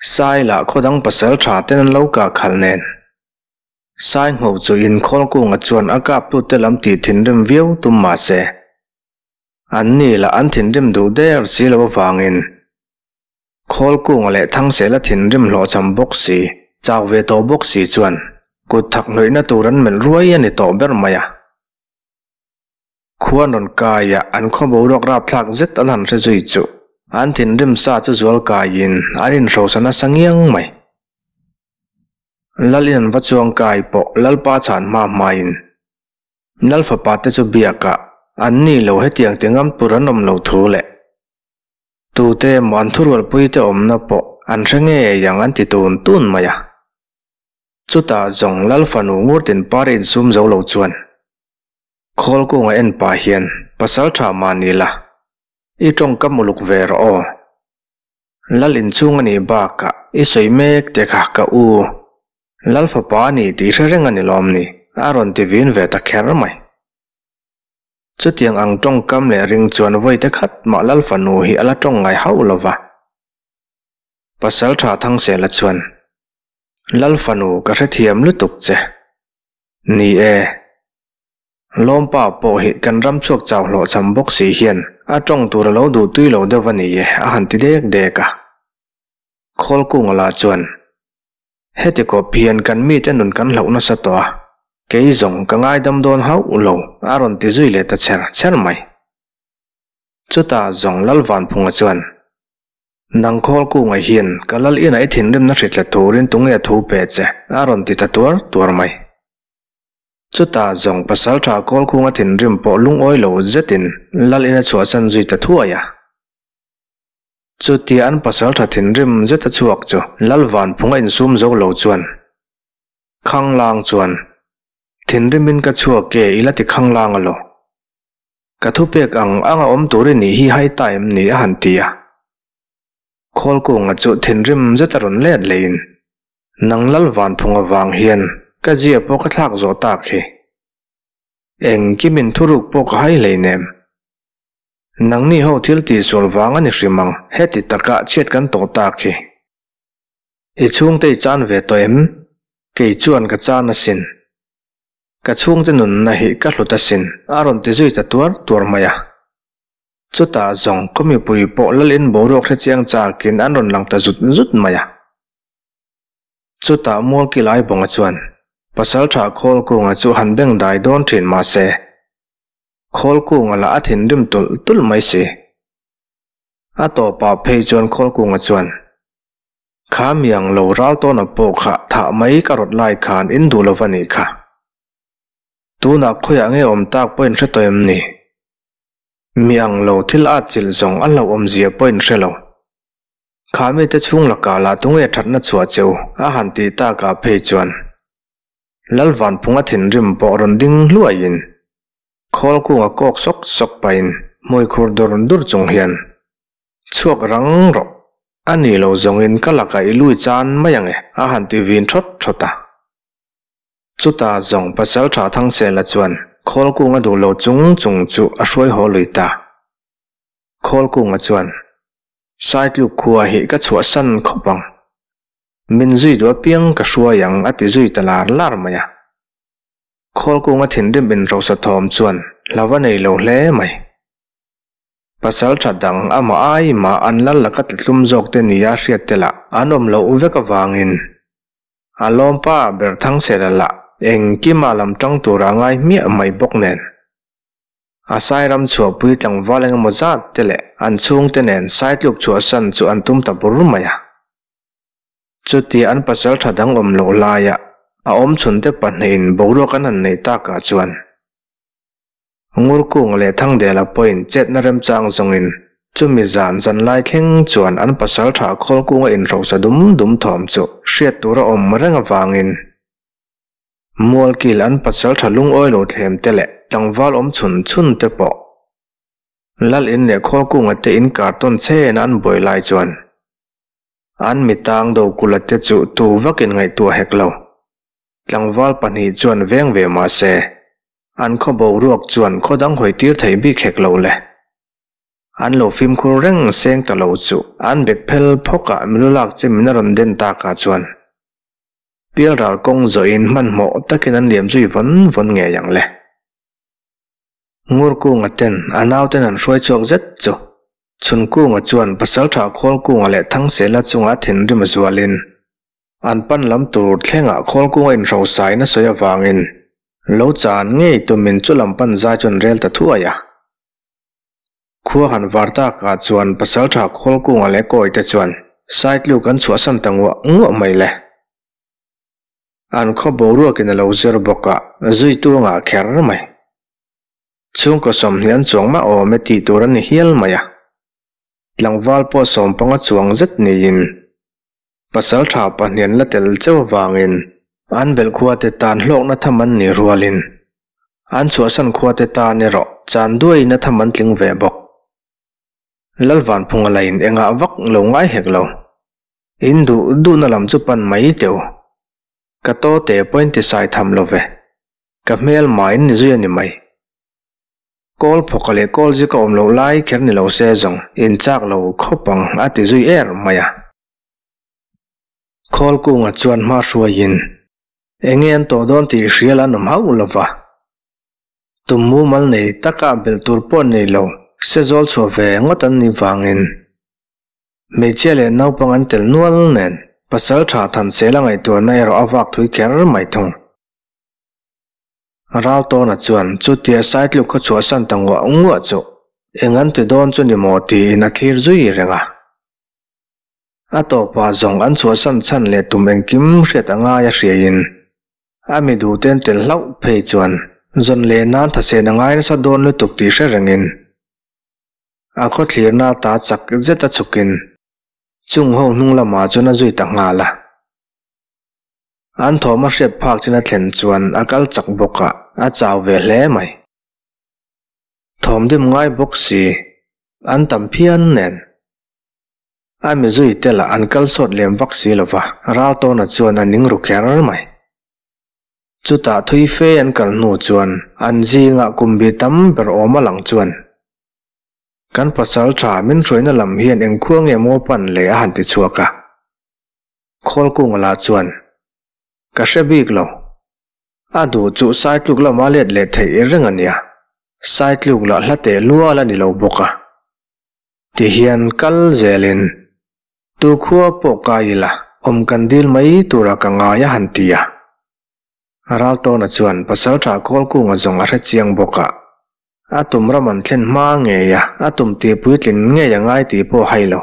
Sai lah khawdang pasaltha ten an lo kah khalh nen. Sai ngho chu inkhawl kunga chuan a kaptute lam tih thinrim viau tum mah se, an ni lah an thinrim duh der si lo avangin khawl kunga leh Thangsela thinrim hlawhchham bawk si, chak ve tawh bawk si chuan kut thak hnawihna tur an melh ruai a ni tawh ber mai a. Khua rawn kaiah an khaw boruak rapthlak zet an han hre zui chu an thinrim sa chu zual kaiin an inhrosa nasa ngiang mai. Lal in an va chuang kai pawh Lalpa chhan hma hmain Lal fapa te chu biakah an ni lo hetiang ti ngam tur an awm lo thu leh tute emaw an thurualpui te awmna pawh an hre ngei ang an ti tun tun mai a. Chutah zawng Lal fanu Ngurtinpar insum zo lo chuan Khawlkunga en pah hian pasal tha mah ni la, i tawngkam uluk ve rawh aw. Lal inchhung a nih bakah i sawi mek te kha ka u. Lal fapa a ni tih hre reng a ni lawm ni? a rawn ti vin ve ta kher mai. Chutiang ang tawngkam leh ring chuan vawi te khat mah Lal fanu hi a la tawng ngai hauh lo va. Pasal tha Thangsela chuan, Lal fanu ka hrethiam lutuk che. Ni e. Lawmpa pawh hi kan ram chhuak chau hlawhchham bawk si hian a tawng tur a lo duh tui lo deuh a ni e a han ti dek dek a. Khawlkunga lah chuan, Heti kawp hian kan mite nun kan hlauh nasa tawh a, kei zawng ka ngaidam dawn hauh lo a rawn ti zui leh ta chher chher mai. Chutah zawng Lalvanphunga chuan, Nang Khawlkunga hian ka lal inah i thinrimna hritla turin tunge thu pe che a rawn ti ta tuar tuar mai. Chutah zawng pasaltha Kawlkhunga thinrim pawh lungawi lo zetin Lal in a chhuahsan zui ta thuai a. Chutia an pasaltha thinrim zeta chhuak chu Lal Vanphunga insum zo lo chuan Khanglang chuan Thinrimin ka chhuak e i la ti Khanglang alaw. Ka thupek ang anga awm tur i nih hi hai ta em ni a han ti a. Khawlkunga chu thinrim zeta rawn let leiin Nang Lal Vanphung avang hian ka zia pawh ka thlak zawh tak hi. Engkim in thuruk pawh ka hai hleinem. Nangni ho thil tihsual vang a ni hrim ang heti taka chhiat kan tawh tak hi. I chhungte i chan ve tawh em? Kei chuan ka chan asin. Ka chhungte nunna hi ka hlut asin a rawn ti zui ta tuar tuar mai a. Chutah zawng khaw mipui pawh Lalin boruak hrechiang chakin an rawn lang ta zut zut mai a. Chutah Mualki Laibawnga chuan Pasalṭha Khawlkunga chu han beng dai dawn ṭhin mah se, Khawlkunga lah a thinrim tulh tulh mai si. A tawpah phei chuan Khawlkunga chuan, Kha miang lo ral tawna pawh kha thah mai ka rawt lai khan in duh lo va nih kha. Tunah khawiah nge awm tak pawh in hre tawh em ni? Mi ang lo thil at chilh zawng a hlauhawmzia pawh in hre lo. Kha mite chhung lakah lah tunge thatna chhuah che u a han tih takah phei chuan Lalvanphunga thinrim pawh rawn ding hluaiin Khawlkunga kawk sawk sawk pahin hmui khur dur dur chung hian Chhuak rang rawh, a ni lo zawngin ka lakah i lui chan mai ang e a han ti vin thawt thawt a. Chutah zawng Pasaltha Thangsela chuan Khawlkunga duh lo chung chung chu a hruai haw lui ta. Khawlkunga chuan Saitluk khua hi ka chhuahsan khawp ang. Min zui duh apiang ka hruai ang a ti zui ta lar lar mai a. Khawlkunga thinrim inrosa thawm chuan hlauh a nei lo hle mai. Pasal tha dang amah ai mah an lal laka tlatlum zawk te nia hriat te lah an awm loh vek avangin a lawmpa ber Thangsela lah engkima lam tang tura ngai hmiah mai bawk nen. A Sairam chhuahpui tlangval eng emaw zat te leh an chhungte nen Saitluk chhuahsan chu an tum ta bur mai a. Chutia an pasal tha dang awm loh laia a awm chhunte pahnihin boruak an han neih takah chuan Ngurkunga leh Thangdela pawhin chetna remchang zawngin chumi zan zanlai thleng chuan an pasal tha Khawlkunga inhrosa dum dum thawm chu hriat tur a awm reng avangin Mualkil an pasal tha lungawi lo thlem te leh tlangval awm chhun chhun te pawh Lal in leh Khawlkunga te in kartawn chhen a an buai lai chuan an mitang Dokulha te chu tu vakin ngaihtuah hek lo. Tlangval pahnih chuan veng ve mah se an khaw boruak chuan khaw dang hawi tir thei bik hek lo le. An lo fimkhur reng seng ta lo chu an bek phel phawkah milu lak chimin a rawn den takah chuan Pialral kawng zawhin hmanhmawh takin an liam zui vawn vawn ngei ang le. Ngurkunga ten a nauten an hruai chhuak zet chu Chhunkunga chuan Pasaltha Khawlkunga leh Thangsela chunga thinrim a zualin an pan lam tur thlengah Khawlkunga inhrosain a sawi avangin lo chan ngei tumin chu lam pan zai chu an rel ta thuai a. Khua han var takah chuan Pasaltha Khawlkunga leh Kawite chuan Saitluk an chhuahsan ta nguah nguah mai le. An khaw boruakin a lo zir bawk a, zuitu a ngah kher mai. Chhungkaw 20 an chuang mah awm e tih tur a ni hial mai a. Tlangval pawh sawmpanga chuang zet niin Pasaltha pahnian la tel cheu avangin an belh khuate tan hlawkna tham an nih rualin an chhuahsan khuate tan erawh chan duaina tham an tling ve bawk. Lalvanphunga lain engah vak lo ngai hek lo. In duh duhna lam chu pan mai teu. Ka to te pawhin ti sai tham lo ve. Ka hmel main ni zui a ni mai. Kawl phawka leh kawl zika awm loh lai kher ni lo se zawng in chak lo khawp ang a ti zui er mai a. Khawl kunga chuan hma hruaiin enge an tawh dawn tih hrial an awm hauh lo va. Tum mumal nei taka belh tur pawh nei lo se zawl chhuah ve ngawt an nih vangin hmeichhia leh naupang an tel nual nen pasal tha Thansela ngaihtuahna erawh a vak thui kher mai thung. Raltawna chuan chutia Saitluk khaw chhuahsan ta nguah nguah chu eng an ti dawn chu ni maw tiin a thlir zui reng a. A tawpah zawng an chhuahsan chhan leh tum engkim hriat a ngai a hriaiin a mi duhten tel hlauh phei chuan zawn leh nan thasen a ngai nasa dawn lutuk tih hre rengin a khaw thlirna ta chak zet a chhukin chung ho hnung lamah chuan a zui ta nghal a. An thawm a hriat phak chin a thlen chuan a kal chak bawk a, a chau ve hle mai. Thawm dim ngai bawk si, an tam phian nen. A mizui te lah an kal sawt lem vak si lo va, Raltawna chuan a ning ru kher mai. Chutah thui fe an kal hnu chuan an zingah kum bi tam ber awm a lang chuan, Kan pasal tha min hruaina lam hian engkhua nge maw pan le a han ti chhuak a. Khawlkunga lah chuan, Ka hre bik lo. A duh chu Saitluk lama let leh theih reng a nia. Saitluk lah hla teh lual a ni lo bawk a. Tihian kal zelin, Tu khua pawh kai ila, awm kan dil mai tura ka ngai a han ti a. Raltawna chuan Pasaltha Khawlkunga zawng a hre chiang bawk a. A tum ram an thlen hma ngei a, a tum tih puitlin ngei a ngai tih pawh hai lo.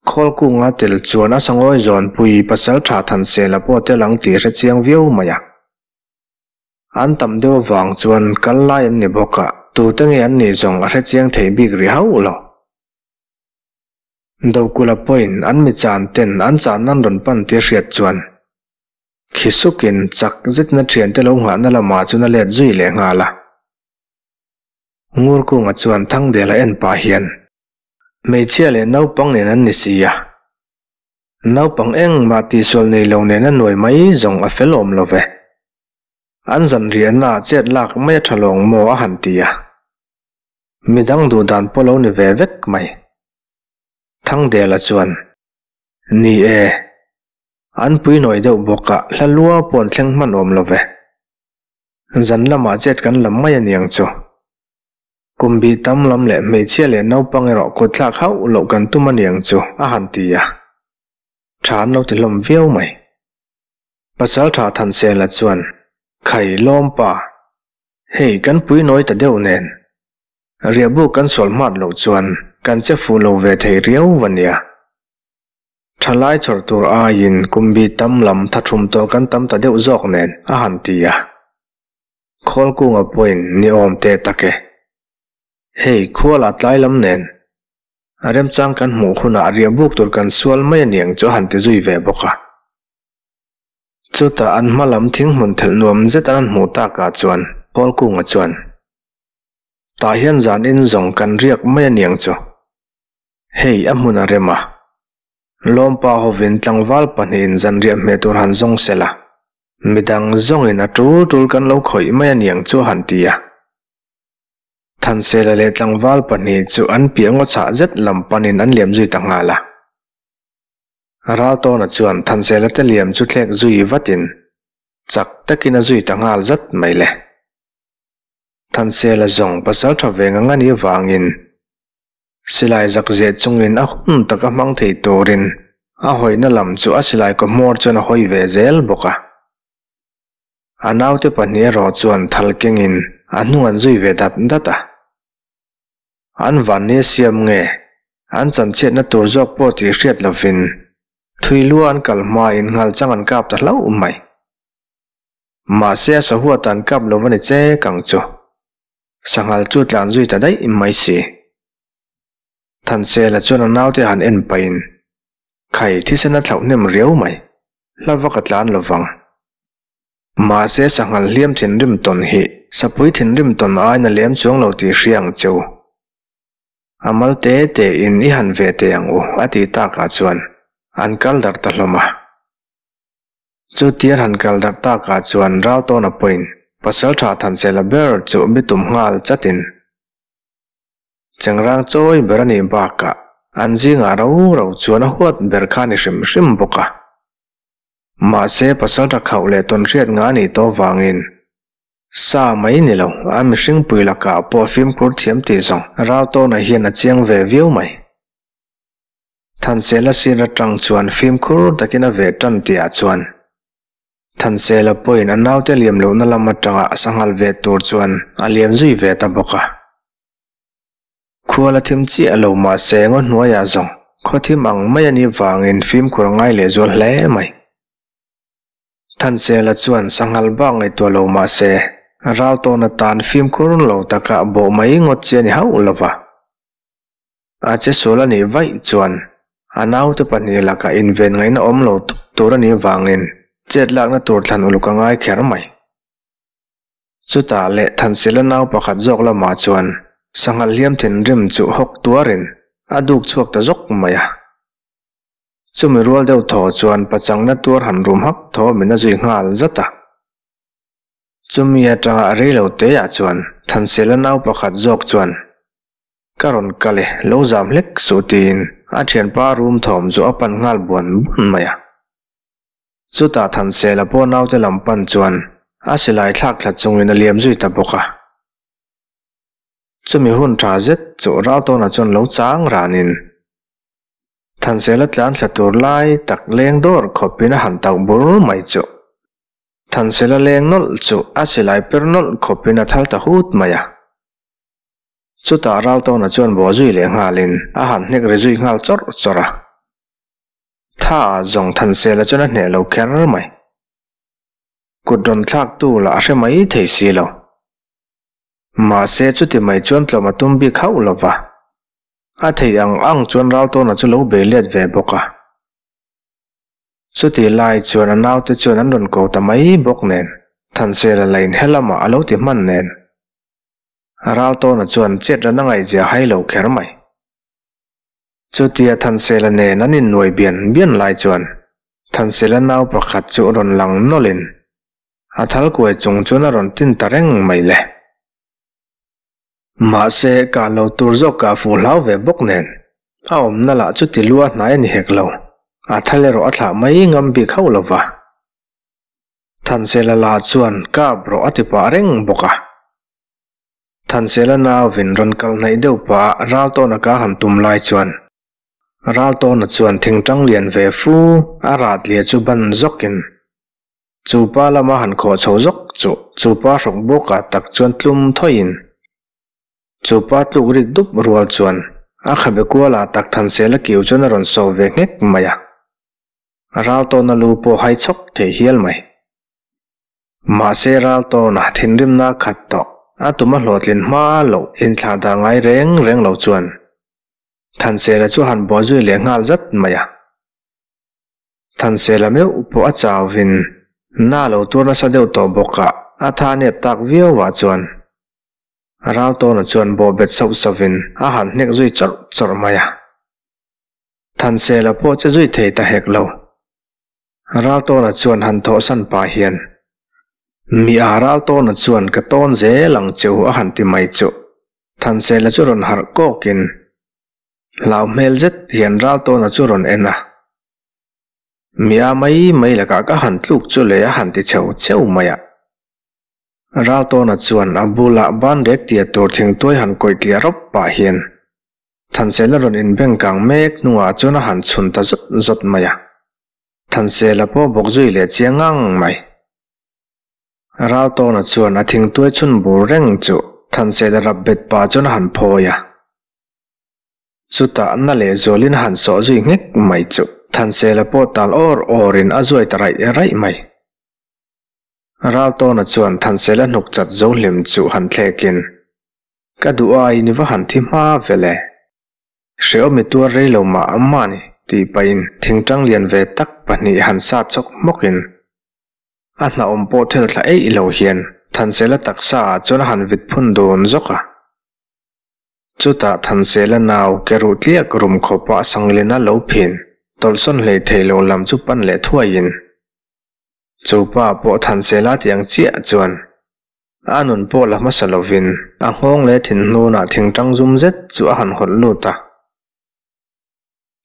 Khawlkunga tel chuan a sangawi zawnpui pasal tha Thansela pawh tel ang tih hre chiang viau mai a. An tam deuh avang chuan kal lai an ni bawk a, tute nge an nih zawng a hre chiang thei bik ri hauh lo. Dokula pawhin an mi chan ten an chan nan rawn pan tih a hriat chuan khi sukin chak zetin a thiante lo nghahna lamah chuan a let zui leh nghal a. Ngurkunga chuan Thangdela en pah hian Hmeichhia leh naupang nen an ni si a. Naupang engmah tihsual nei lo nen a nuai mai zawng a fel awm lo ve. An zan riahna ah chet lak mai a tha lawng maw a han ti a. Midang duh dan pawh lo ni ve vek mai. Thangdela chuan, Ni e. An pui nawi deuh bawk a, hla lua pawh an thleng hman awm lo ve. Zan lamah chet kan lam mai a niang chu. Kum bih tam lam leh hmeichhia leh naupang erawh kut thlak hauh loh kan tum a niang chu a han ti a. Tha an lo ti hlawm viau mai. Pasal tha Thansela chuan, Khai lawm pa. Hei kan pui nawi ta deuh nen, riahbuk kan sual hmat loh chuan kan che fuh lo ve thei riau va nia. Thalai chawrh tur aiin kum bi tam lam tha thum tawh kan tam ta deuh zawk nen a han ti a. Khawlkunga pawhin ni awm teh tak e. Hei khuala tlai lam nen a remchang kan hmuh hunah riahbuk tur kan sual mai aniang chu a han ti zui ve bawk a. Chutah an hma lam thinghmun thelh nuam zet an han hmuh takah chuan Khawlkunga chuan, Tah hian zan in zawng kan riak mai aniang chu. Hei a hmun a rem a. Lawmpa hovin tlangval pahnihin zanriah hmeh tur han zawng se la, midang zawngin a tul tul kan lo khawih mai a niang chu a han ti a. Thansela leh tlangval pahnih chu an piah ngaw chhah zet lam panin an liam zui ta nghal a. Raltawna chuan Thansela te liam chu thlek zui vatin chak takin a zui ta nghal zat mai le. Thansela zawng pasal tha ve ngang a nih avangin Silai zak zeh chungin a hun taka hmang thei turin a hawihna lam chu a silai kaw hmawr chuan a hawi ve zel bawk a. A naute pahnih erawh chuan thal kengin a hnung an zui ve dat dat a. An vanni a siam nge an chanchhiatna tur zawk pawh tih hriat lovin thui lua an kal hmain nghal chang an kap ta hlauh mai. Mahse a sahuat an kap lo va ni chek ang chu. Sanghal chu tlan zui ta daih mai si. Thansela chuan a naute han en pahin, Khai, thisen a thlauh hnem riau mai, hla vak a tlan lo vang. Mahse sanghal hliam thinrim tawn hi sapui thinrim tawn aiin a lem chuang lo tih hria ang che u. A mal te te in i han ve teh ang u a tih takah chuan an kal darh ta hlawm a. Chutian han kal darh takah chuan Raltawna pawhin Pasalṭha Thansela ber chu bitum nghal chatin Chengrang chawi ber a nih bakah an zingah ro ro chuan a huat ber kha a ni hrim hrim bawk a. Mahse Pasalṭha khauh leh tawnhriat nga a nih tawh vangin sa mai ni lo a mihring pui lakah pawh fimkhur thiam tih zawng Raltawna hian a chiang ve viau mai. Thansela sir atang chuan fimkhur takin a ve tan tihah chuan Thansela pawhin a naute liam lohna lam atanga sanghal ve tur chuan a liam zui ve ta bawk a. Khual a thim chiah lo mahse ngaw hnuaiah zawng khaw thim ang mai a nih vangin fimkhur a ngai lehzual hle mai. Thansela chuan sanghal bak ngaihtuah lo mahse ral tawn atan fimkhur lo taka bawh mai ngawt chi a ni hauh lova. A che sual a nih vaih chuan a naute pahnih lakah inven ngaihna awm lo tawp tur a nih vangin chet lakna tur thlan uluk a ngai kher mai. Chutah leh Thansila nau pakhat zawk lamah chuan sanghal hliam thinrim chu hawk tuarin a duk chhuak ta zawk mai a. Chumi rual deuh thaw chuan pachangna tuar han rum hak thaw min a zui nghal zat a. Chumi atanga a rei lo teah chuan Thansila nau pakhat zawk chuan Ka rawn kal e, lo zam hlek suh tiin a thianpa room thawm chu a pan nghal buan buan mai a. Chutah Thansela pawh naute lam pan chuan a silai thlak thla chungin a liam zui ta bawk a. Chumi hun tha zet chu Raltawna chuan lo chang ranin Thansela tlan thla tur lai tak leng dawr khawpin a han tauh bur mai chu. Thansela leng nawlh chu a silai per nawlh khawpin a thal ta hut mai a. Chutah Raltawna chuan bawh zui leh nghalin a han hnek ri zui nghal chawrh chawrh a. Tha ah zawng Thansela chuan a hneh lo kher mai. Kut rawn thlaktu lah a hre mai thei si lo. Mahse chuti mai chuan tlawm a tum bik hauh lo va. A theih ang ang chuan Raltawna chu lo bei let ve bawk a. Chuti lai chuan a naute chuan an rawn ko ta mai bawk nen Thansela la inhe lamah a lo ti hman nen. Raltawna chuan chet ran a ngaihzia hai lo kher mai. Chutia Thansela nen an innuai bian bian lai chuan Thansela nau pakhat chu rawn lang nawlhin a thal kuai chung chuan a rawn tin ta reng mai le. Mahse, kah lo tur zawk kah fuh hlau ve bawk nen a awmna lah chu ti lua hnai a ni hek lo, a thal erawh a thlah mai ngam bik hauh lo va. Thansela la chuan kap rawh a ti pah reng bawk a. Thansela nauvin rawn kal hnaih deuh pah a Raltawna ka han tum lai chuan Raltawna chuan thingtang lian ve fu a rat lia chu ban zawkin. Chu pa lama han khawh chho zawk chu chu pa hrawk bawkah tak chuan tlum thawiin chu pa tluk rik dup rual chuan a khabe kualah tak Thansela kiu chuan a rawn sawh ve nghek mai a. Ral tawna lu pawh hai chhawk thei hial mai. Mahse ral tawna thinrimna a khat tawh a tum a hlawhtlin hma loh inthlah dah ngai reng reng lo chuan Thansela chu a han buai zui leh nghal zat mai a. Thansela meuh pawh a chauvin na lo tur nasa deuh tawh bawk a, a tha nep tak viau ah chuan Raltawna chuan bawhbet sauh sauhin a han hnek zui chawrh chawrh mai a. Thansela pawh che zui thei ta hek lo. Raltawna chuan han thawhsan pah hian, Mi a Raltawna chuan ka tawn zel ang che u a han ti mai chuh. Thansela chu rawn harh kawkin Hlau hmel zet hian Raltawna chu rawn en a. Mia mai mai lakah ka han tluk chu le a han ti cheu cheu mai a. Raltawna chuan a bulah banrek tia tur thingtuai han kawih tliah rawp pah hian Thansela rawn inbeng kang mek hnungah chuan a han chhun ta zawt zawt mai a. Thansela pawh bawk zui leh chiang ngang mai. Raltawna chuan a thingtuai chhun bur reng chu Thansela rap bet pah chuan a han phawi a. Chutah na leh zualin a han sawh zui nghek mai chu Thansela pawh tal awr awrin a zuai ta raih raih mai. Raltawna chuan Thansela hnuk chat zo hlim chu han thlekin, Ka duh aiin i va han thi hma ve le. Hrehawm i tuar rei lo mah mah ni, tih pahin thingtang lian ve tak pahnih han sat chawk hmawkin a hnahawm pawh thel thla eih lo hian Thansela taksa ah chuan a han vit phun dun zawk a. Chutah Thansela nau ke ruh tliak rum khawpa Sanglina lo phin tawlhsawn hlei thei lo lam chu pan leh thuaiin chu pa pawh Thansela tih ang chiah chuan a nun pawh la hmasa lovin a nghawng leh thinhnunah thingtang zum zet chu a han hawlh lut a.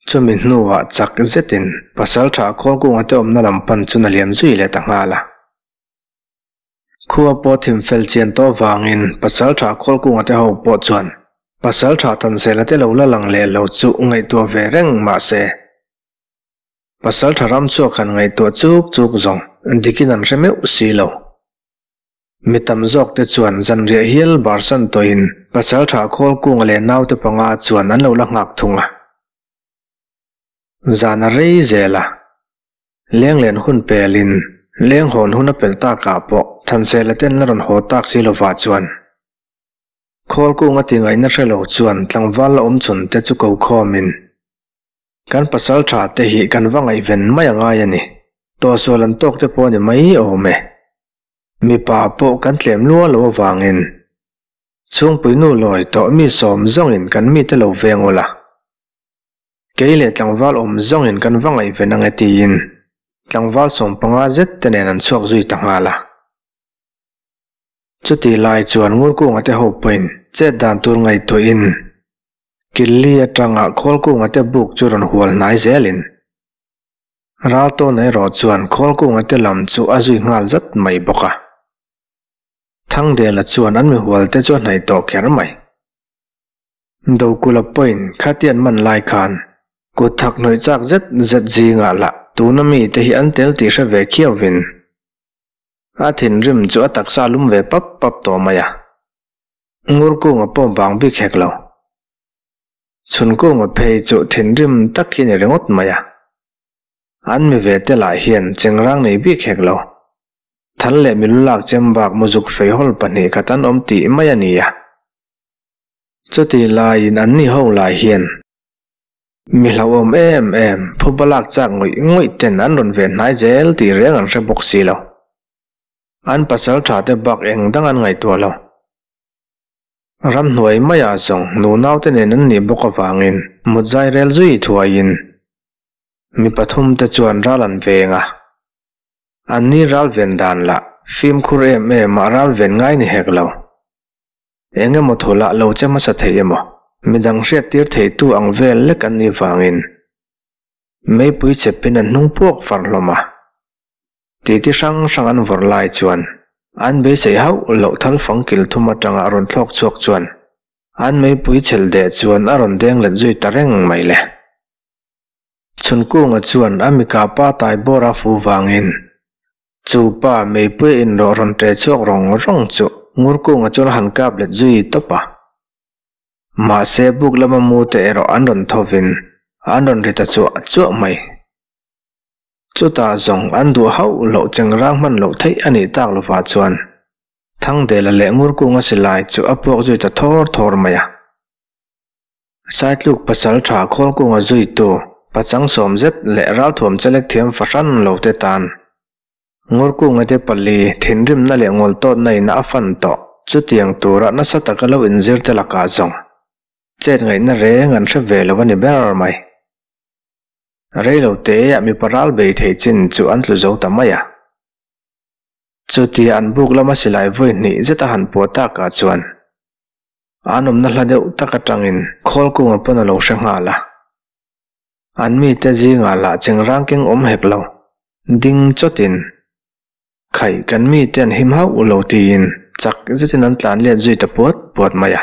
Chumi hnuah chak zetin Pasaltha Khawlkunga te awmna lam pan chu na liam zui leh ta nghal a. Khua pawh thim fel chian tawh vangin Pasaltha Khawlkunga te ho pawh chuan Pasaltha Tanzela te lo la lang leh lo chu ngaihtuah ve reng mah se, Pasaltha Ramchhuak han ngaihtuah chuk chuk zawng dikin an hre meuh si lo. Mi tam zawk te chuan zanriah hial barsan tawhin Pasaltha Khawlkunga leh naute panga chuan an lo la nghak thung a. Zan a rei zel a. Lenglen hun pelin lenghawn hun a pel takah pawh Thansela ten la rawn haw tak si lovah chuan Khawlkung a tingaihna hre lo chuan tlangval la awm chhun te chu ko khawmin kan pasal tha te hi kan va ngaihven mai a ngai a ni. Tawhsual an tawk te pawh a ni mai awm e. Mipa pawh kan tlem lua lo avangin chhungpui nu lawi tawh mi sawm zawngin kan mite lo veng ula. Kei leh tlangval awm zawngin kan va ngaihven ang e tiin tlangval 15 zet te nen an chhuak zui ta nghal a. Chutih lai chuan Ngurkunga te ho pawhin chet dan tur ngaihtuahin Killi atanga Khawlkunga te buk chu rawn hual hnai zelin Raltawna erawh chuan Khawlkunga te lam chu a zui nghal zat mai bawk a. Thangdela chuan an mihual te chu a hnaih tawh kher mai. Dokula pawhin khatian man lai khan kut thak hnawih chak zet zet zingah lah tuna mite hi an tel tih hre ve khiauvin a thinrim chu a taksa lum ve pap pap tawh mai a. Ngurkunga pawh bang bik hek lo. Chhunkunga phei chu thinrim tak hi ni ringawt mai a. An mi ve te lah hian chengrang nei bik hek lo. Thal leh milulak chem bak muzuk feihawl pahnih khat an awm tih mai a ni a. Chutih laiin an ni ho lai hian mi hlauhawm em em phuba lak chak ngawih ngawih ten an rawn ve hnai zel tih reng an hre bawk si lo. An pasal tha te bak eng dang an ngaihtuah lo. Ramhnuai maiah zawng nunau te nen an nih bawk avangin mut zai rel zui thuaiin mi pathum te chuan ral an veng a. An ni ral ven dan lah fimkhur em em ah ral ven ngai ni hek lo. Eng emaw thu lah lo che hmasa thei emaw, midang hriattir theitu ang vel lek an nih vangin meipui chepin an hnung puak far hlawm a. Titi hrang hrang an vawrh lai chuan an beisei hauh loh thal fang kil thum atanga rawn thlawk chhuak chuan an meipui chhel deh chuan a rawn deng let zui ta reng mai le. Chhunkunga chuan a mikapa tai bawr a fu vangin. Chu pa meipui inrawh rawn ṭe chhuak rawng rawng chu Ngurkunga chuan a han kap let zui tawp a. Mahse buk lama mu te erawh an rawn thovin an rawn ri ta chuah chuah mai. Chutah zawng an duh hauh loh chengrang hman loh theih a nih tak lovah chuan Thangdela leh Ngurkunga silai chu a puak zui ta thawr thawr mai a. Saitluk pasal tha Khawlkunga zuitu pachang sawm zet leh ralthuam chelek thiam fahran lo te tan Ngurkunga te pali thinrimna leh ngawltawtna in a fan tawh chutiang tura nasa taka lo inzir te lakah zawng chet ngaihna reng an hre ve lo a ni ber mai. Reilo teah mipa ral bei thei chin chu an tlu zo ta mai a. Chutia an buk lama silai vawi hnih zet a han puah takah chuan An awmna hla deuh tak atangin Khawlkunga pawn a lo hre nghal a. An mite zingah lah chengrang keng awm hek lo, ding chawtin, Khaih, kan mite an him hauh lo tiin chak zetin an tlan let zui ta puat puat mai a.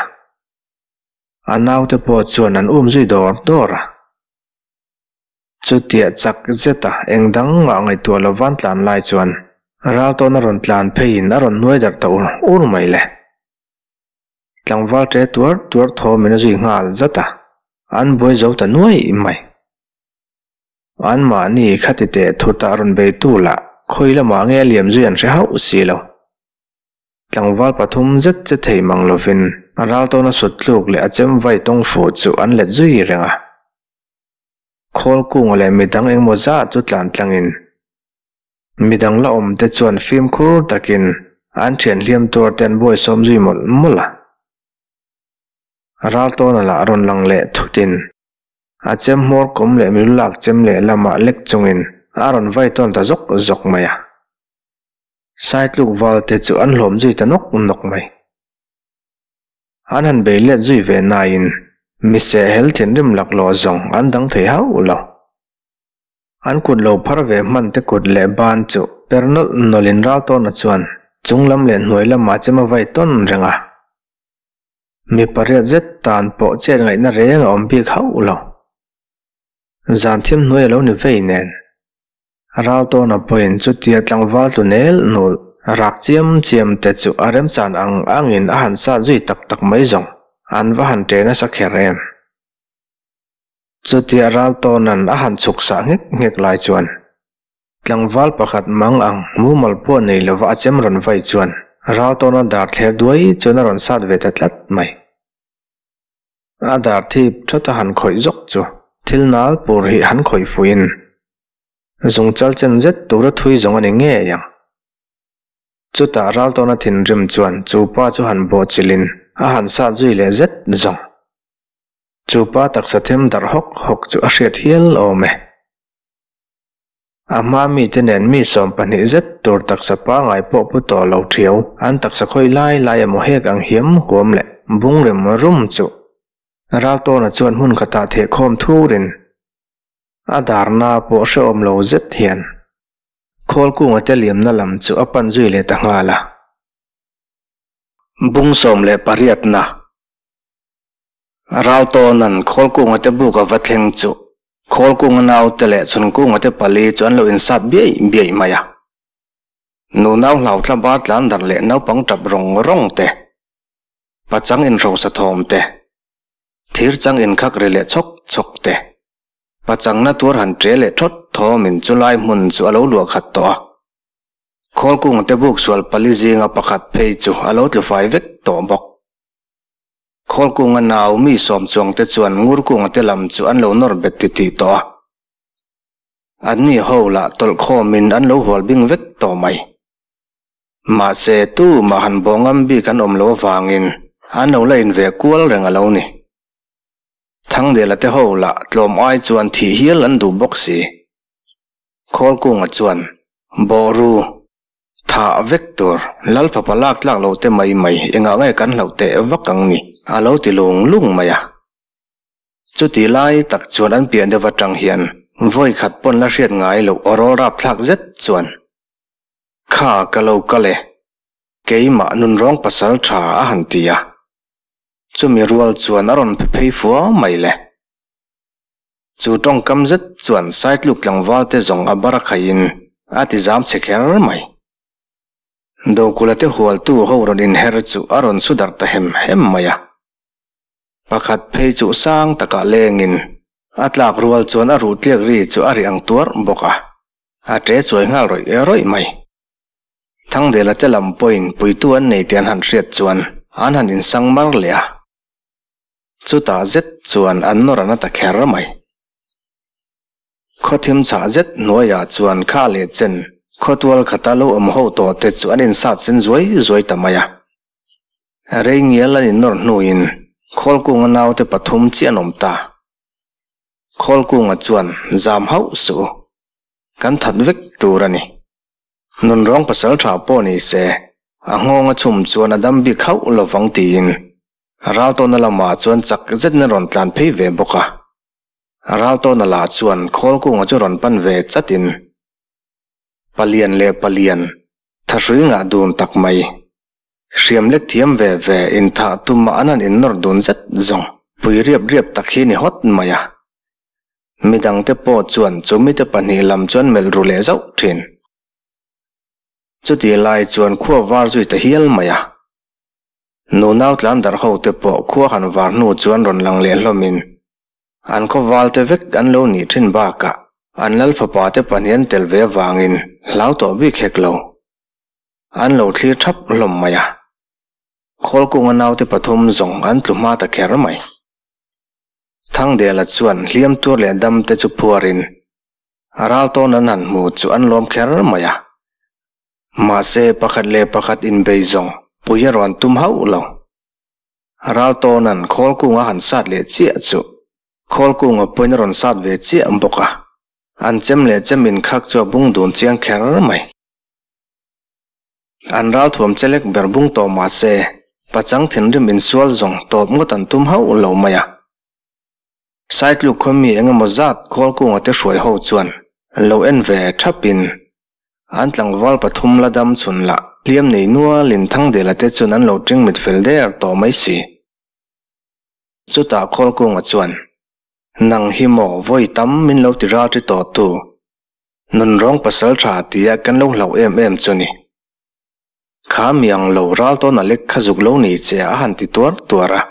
A naute pawh chuan an um zui dawr dawr a. Chutiah chak zeta eng dang mah ngaihtuah lo van tlan lai chuan Raltawn a rawn tlan pheiin a rawn hnuai darh ta ur ur mai le. Tlangval ṭe tuar tuar thawmin a zui nghal zat a, an buai zo ta nuai mai. Anmahni khati teh thutah rawn beitu lah khawi lamah nge a liam zui an hre hauh si lo. Tlangval pathum zet che thei mang lovin a raltawna sut tluk leh a chem vai tawng fuh chu an let zui reng a. Khawl kunga leh midang engmaw zat chu tlan tlangin Midang la awm te chuan fimkhur takin an thian hliam tuar te an buaisawm zui mawlh mawlh a. Raltawna lah rawn lang leh thutin a chem hmawr kawm leh milu lak chem leh lamah lek chungin a rawn vai tawn ta zawk zawk mai a. Saitluk val te chu an hlawm zui ta nawk nawk mai. An han bei let zui ve nain misehhel thinrim laklawh zawng an dang thei hauh lo. An kut lo phar ve hman te kut leh ban chu per nawlh nawlhin Raltawna chuan chung lam leh hnuai lamah chem a vai tawn reng a. Mi pariat zet tan pawh chet ngaihna reng a awm bik hauh lo. Zan thim hnuai a lo ni vei nen. Raltawna pawhin chutia tlangval tlu nel nul rak chiam chiam te chu a remchan ang angin a han sat zui tak tak mai zawng an va han ṭe nasa kher em. Chutia Raltawna'n a han chhuk sah nghek nghek lai chuan tlangval pakhat mang ang mumal pawh nei lova a chem rawn vai chuan Raltawna dar thler duai chuan a rawn sat ve ta tlat mai. A dar thip thawt a han khawih zawk chu thil nal pur hi han khawih fuiin zungchal chen zet tura thui zawng a ni ngei ang. Chutah Raltawna thinrim chuan chu pa chu han bawhchilhin a han sat zui leh zet zawng. Chu pa taksa them darh hawk hawk chu a hriat hial awm e. A hma mite nen mi 12 zet tur taksa pangai pawh pu tawh lo thiau, an taksa khawi lai lai emaw hek ang hiam huam leh bung rem rum chu Raltawna chuan hmun khatah thehkhawm thurin a darna pawh hrehawm lo zet hian Khawlkunga te liamna lam chu a pan zui leh ta nghal a. Bung 18 na. Raltawna'n Khawlkunga te buk a va thleng chu Khawlkunga naute leh Chhunkunga te pali chu an lo insat biaih biaih mai a. Nunau hlauthla bar tlan darh leh naupang tap rawng rawng te, pachang inhrosa thawm te, thir chang inkhak ri leh chhawk chhawk te, pachang na tuar han ṭe leh ṭhawt thawmin chulai hmun chu a lo luah khat tawh a. Khawlkunga te buk sual pali zinga pakhat phei chu a lo tlu fai vek tawh bawk. Khawlkunga nau mi sawm chuang te chuan Ngurkunga te lam chu an lo nawr bet titih tawh a. Anni ho lah tawlh khawmin an lo hual bing vek tawh mai. Mahse, tumah han bawh ngam bik an awm loh avangin an lo la in ve kual reng a lo ni. Thangdela te ho lah tlawm ai chuan thih hial an duh bawk si. Khawlkunga chuan, Bawh ru, Thah vek tur, Lal fapa lak tlak lo te mai mai engah nge kan hlauh teh vak ang ni? a lo ti lung lung mai a. Chuti lai tak chuan an pian deuh atang hian vawi khat pawn la hriat ngai loh aw rawl rap thlak zet chuan, Kha ka lo kal e, keimah nunrawng pasal tha a han ti a. Chumi rual chuan a rawn phe phei fua mai le. Chu tawngkam zet chuan Saitluk tlangval te zawng a bar a khaihin a ti zam chhe kher mai. Dokulate hualtu ho rawn inher chu a rawn su darh ta hem hem mai a. Pakhat phei chu sang takah lengin a tlak rual chuan a ruh tliak ri chu a ri ang tuar bawk a, a ṭe chuai nghal rawih rawih mai. Thangdela te lam pawhin puitu an nei tih an han hriat chuan an han insang mar leh a. Chutah zet chuan an nawr a na ta kher mai. Khaw thim chhah zet hnuaiah chuan kha leh chen khawtual khata lo awm ho tawh te chu an insat sen zuai zuai ta mai a. Rei ngial an innawr hnuin Khawlkunga naute pathum chiah an awm ta. Khawlkunga chuan zam hauh suh u, kan that vek tur a ni. Nunrawng pasal tha pawh ni se, a nghawng a chhum chuan a dam bik hauh lovang tiin Raltawna lamah chuan chak zetin a rawn tlan phei ve bawk a. Raltawna lah chuan Khawlkunga chu rawn pan ve chatin, Palian leh Palian, thahrui ngah dun tak mai. Hriam lek thiam ve ve inthah tumah an han innawr dun zet zawng pui riap riap tak hi ni hawt mai a. Midangte pawh chuan chumite pahnih lam chuan melh ru leh zauh thin. Chutih lai chuan khua var zui ta hial mai a. Nunau tlan darh ho te pawh khua han var hnu chuan rawn lang leh hlawmin an khaw val te vek an lo nih thin bakah an lal fapa te pahnih an tel ve avangin hlau tawh bik hek lo. An lo thlir thap hlawm mai a. Khawlkunga naute pathum zawng an tlu hma ta kher mai. Thangdela chuan hliam tur leh dam te chu phuarin a ral tawn an han hmu chu an lawm kher mai a. Mahse pakhat leh pakhat inbei zawng pui a rawn tum hauh lo. Ral tawna'n Khawlkunga han sat leh chiah chu Khawlkunga pawhin a rawn sat ve chiah bawk a, an chem leh chem inkhak chu a bung dun chiang kher mai. An ralthuam chelek ber bung tawh mah se, pachang thinrim insual zawng tawp ngawt an tum hauh lo mai a. Saitluk khaw mi eng emaw zat Khawlkunga te hruai ho chuan lo en ve thapin an tlangval pathum la dam chhun lah hliam nei nualin Thangdela te chuan an lo ṭing mit fel der tawh mai si. Chutah Khawlkunga chuan, Nang hi maw vawi tam min lo ti ral ṭi tawh tu? Nunrawng pasal tha tia kan lo hlauh em em chu ni. Kha miang lo ral tawn a lek kha zuk lo ni che a han ti tuar tuar a.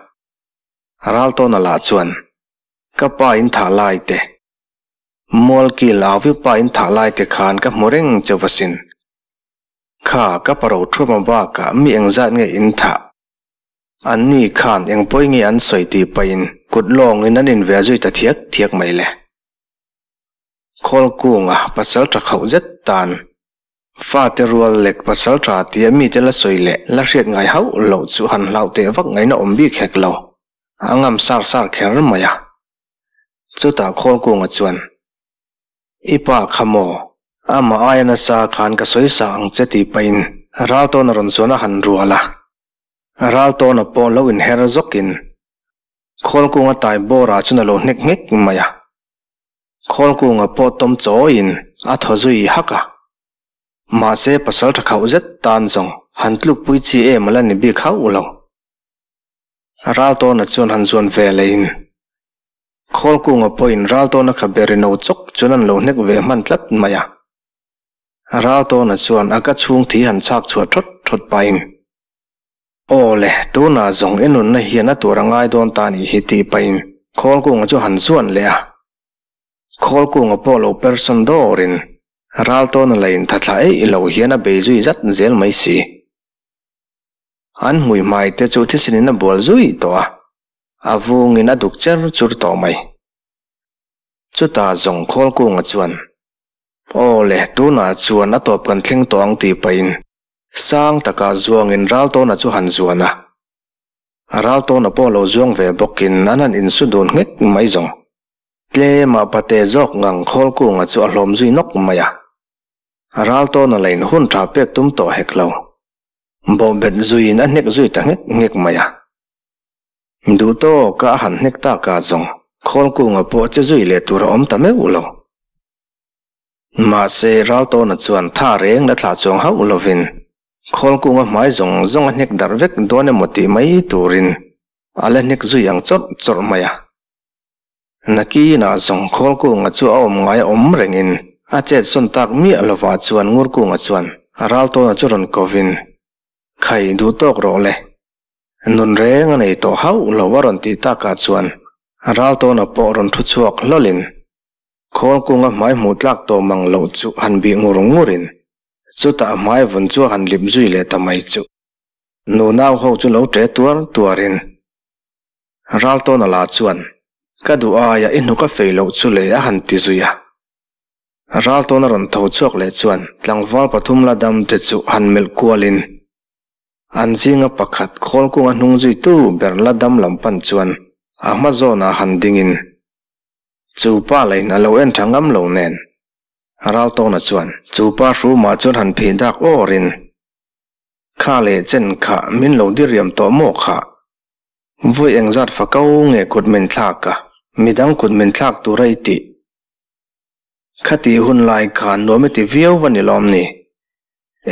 Ral tawn a lah chuan, Ka pa in thah lai te, Mualki Lauvi pa in thah lai te khan ka hmu reng cheuh asin. Kha ka paro thuama bakah mi engzat nge in thah? Anni khan eng pawi nge an sawi tih pahin kut lawngin an inve zui ta thiak thiak mai le. Khawlkunga pasal tha khauh zet tan fate rual lek pasal tha tia mite la sawi leh la hriat ngai hauh loh chu han hlauh teh vak ngaihna awm bik hek lo, a ngam sar sar kher mai a. Chutah Khawlkunga chuan, I pa kha maw? Amah aia nasa khan ka sawi sa ang che tih pahin Raltawna rawn zuan a han rual a. Raltawna pawh lo inher zawkin Khawlkunga tai bawrah chuan a lo hnek nghek mai a. Khawlkunga pawh tawm chawiin a thaw zui hak a. Mahse pasal tha khauh zet tan zawng han tlukpui chi em a la ni bik hauh lo. Raltawna chuan han zuan ve leiin Khawlkunga pawhin Raltawna kha ber ino chawk chuan an lo hnek ve hman tlat mai a. Raltawna chuan a ka chhung thi han chhak chhuah thawt thawt pahin, Aw le, tunah zawng i nunna hian a tur a ngai dawn ta nih hi tih pahin Khawlkunga chu han zuan leh a. Khawlkunga pawh lo person dawrin Raltawna la inthathla eih lo hian a bei zui zat zel mai si. An hmui hmai te chu thisen in a bual zui tawh a, a vungin a duk cher chur tawh mai. Chutah zawng Khawlkunga chuan, Aw le, tunah chuan a tawp kan thleng tawh ang tih pahin Sang takah zuangin Raltawna chu han zuan a. Raltawna pawh lo zuang ve bawkin an han insu dun nghek mai zawng. Tlema pate zawk ngang Khawlkunga chu a hlawm zui nawk mai a. Raltawna la in hun tha pek tum tawh hek lo. Bawhbet zuiin a hnek zui ta nghek nghek mai a. Duhtawka a han hnek takah zawng Khawlkunga pawh che zui leh tur a awm ta meuh lo. Mahse, Raltawna chuan tha reng la thlah chuang hauh lovin Khawlkunga hmai zawng zawng a hnek darh vek dawn emaw tih mai turin a la hnek zui ang chawrh chawrh mai a. Nakinah zawng Khawlkunga chu a awm ngai awm rengin a chet sawn tak miah lovah chuan Ngurkunga chuan Raltawna chu rawn kovin, Khai, duh tawk rawh le. Nun reng a nei tawh hauh lo a rawn tih takah chuan Raltawna pawh rawn thu chhuak hlawlin Khawlkunga hmai hmuh tlak tawh mang loh chu han bih ngur ngurin chutah a hmai vun chu a han lip zui leh ta mai chu nunau ho chu lo ṭe tuar tuarin Raltawna la chuan Ka duh aia i hnuk a fei loh chu le a han ti zui a. Raltawna rawn tho chhuak leh chuan tlangval pathum la dam te chu han melh kualin An zinga pakhat Khawlkunga hnung zuitu ber la dam lam pan chuan a hma zawnah han dingin chu pa lain a lo en tha ngam lo nen Raltawna chuan chu pa hrumah chuan han phih dak awrin Kha leh chen kha min lo diriam tawh maw kha? Vawi engzat fa ko nge kut min thlak a, midang kut min thlak tur a i tih? Khati hun lai khan nuam i ti viau va ni lawm ni?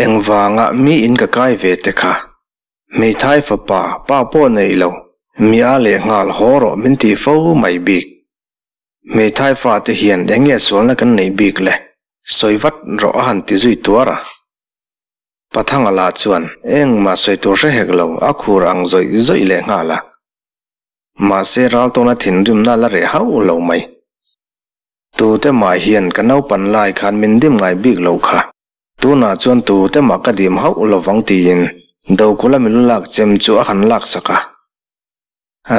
Engvanga mi in ka kai ve te kha? Hmeithai fapa, pa pawh nei lo, mi a leh nghal haw rawh min ti fo mai bik. Hmeithai fate hian eng nge sualna kan neih bik le? Sawi vat rawh a han ti zui tuar a. Pathanga lah chuan engmah sawi tur hre hek lo a khur ang zawih zawih leh nghal a. Mahse Raltawna thinrimna la reh hauh lo mai. Tute mah hian ka naupan lai khan min dim ngai bik lo kha. Tunah chuan tute mah ka dim hauh lovang tiin Dokula milu lak chem chu a han lak sak a.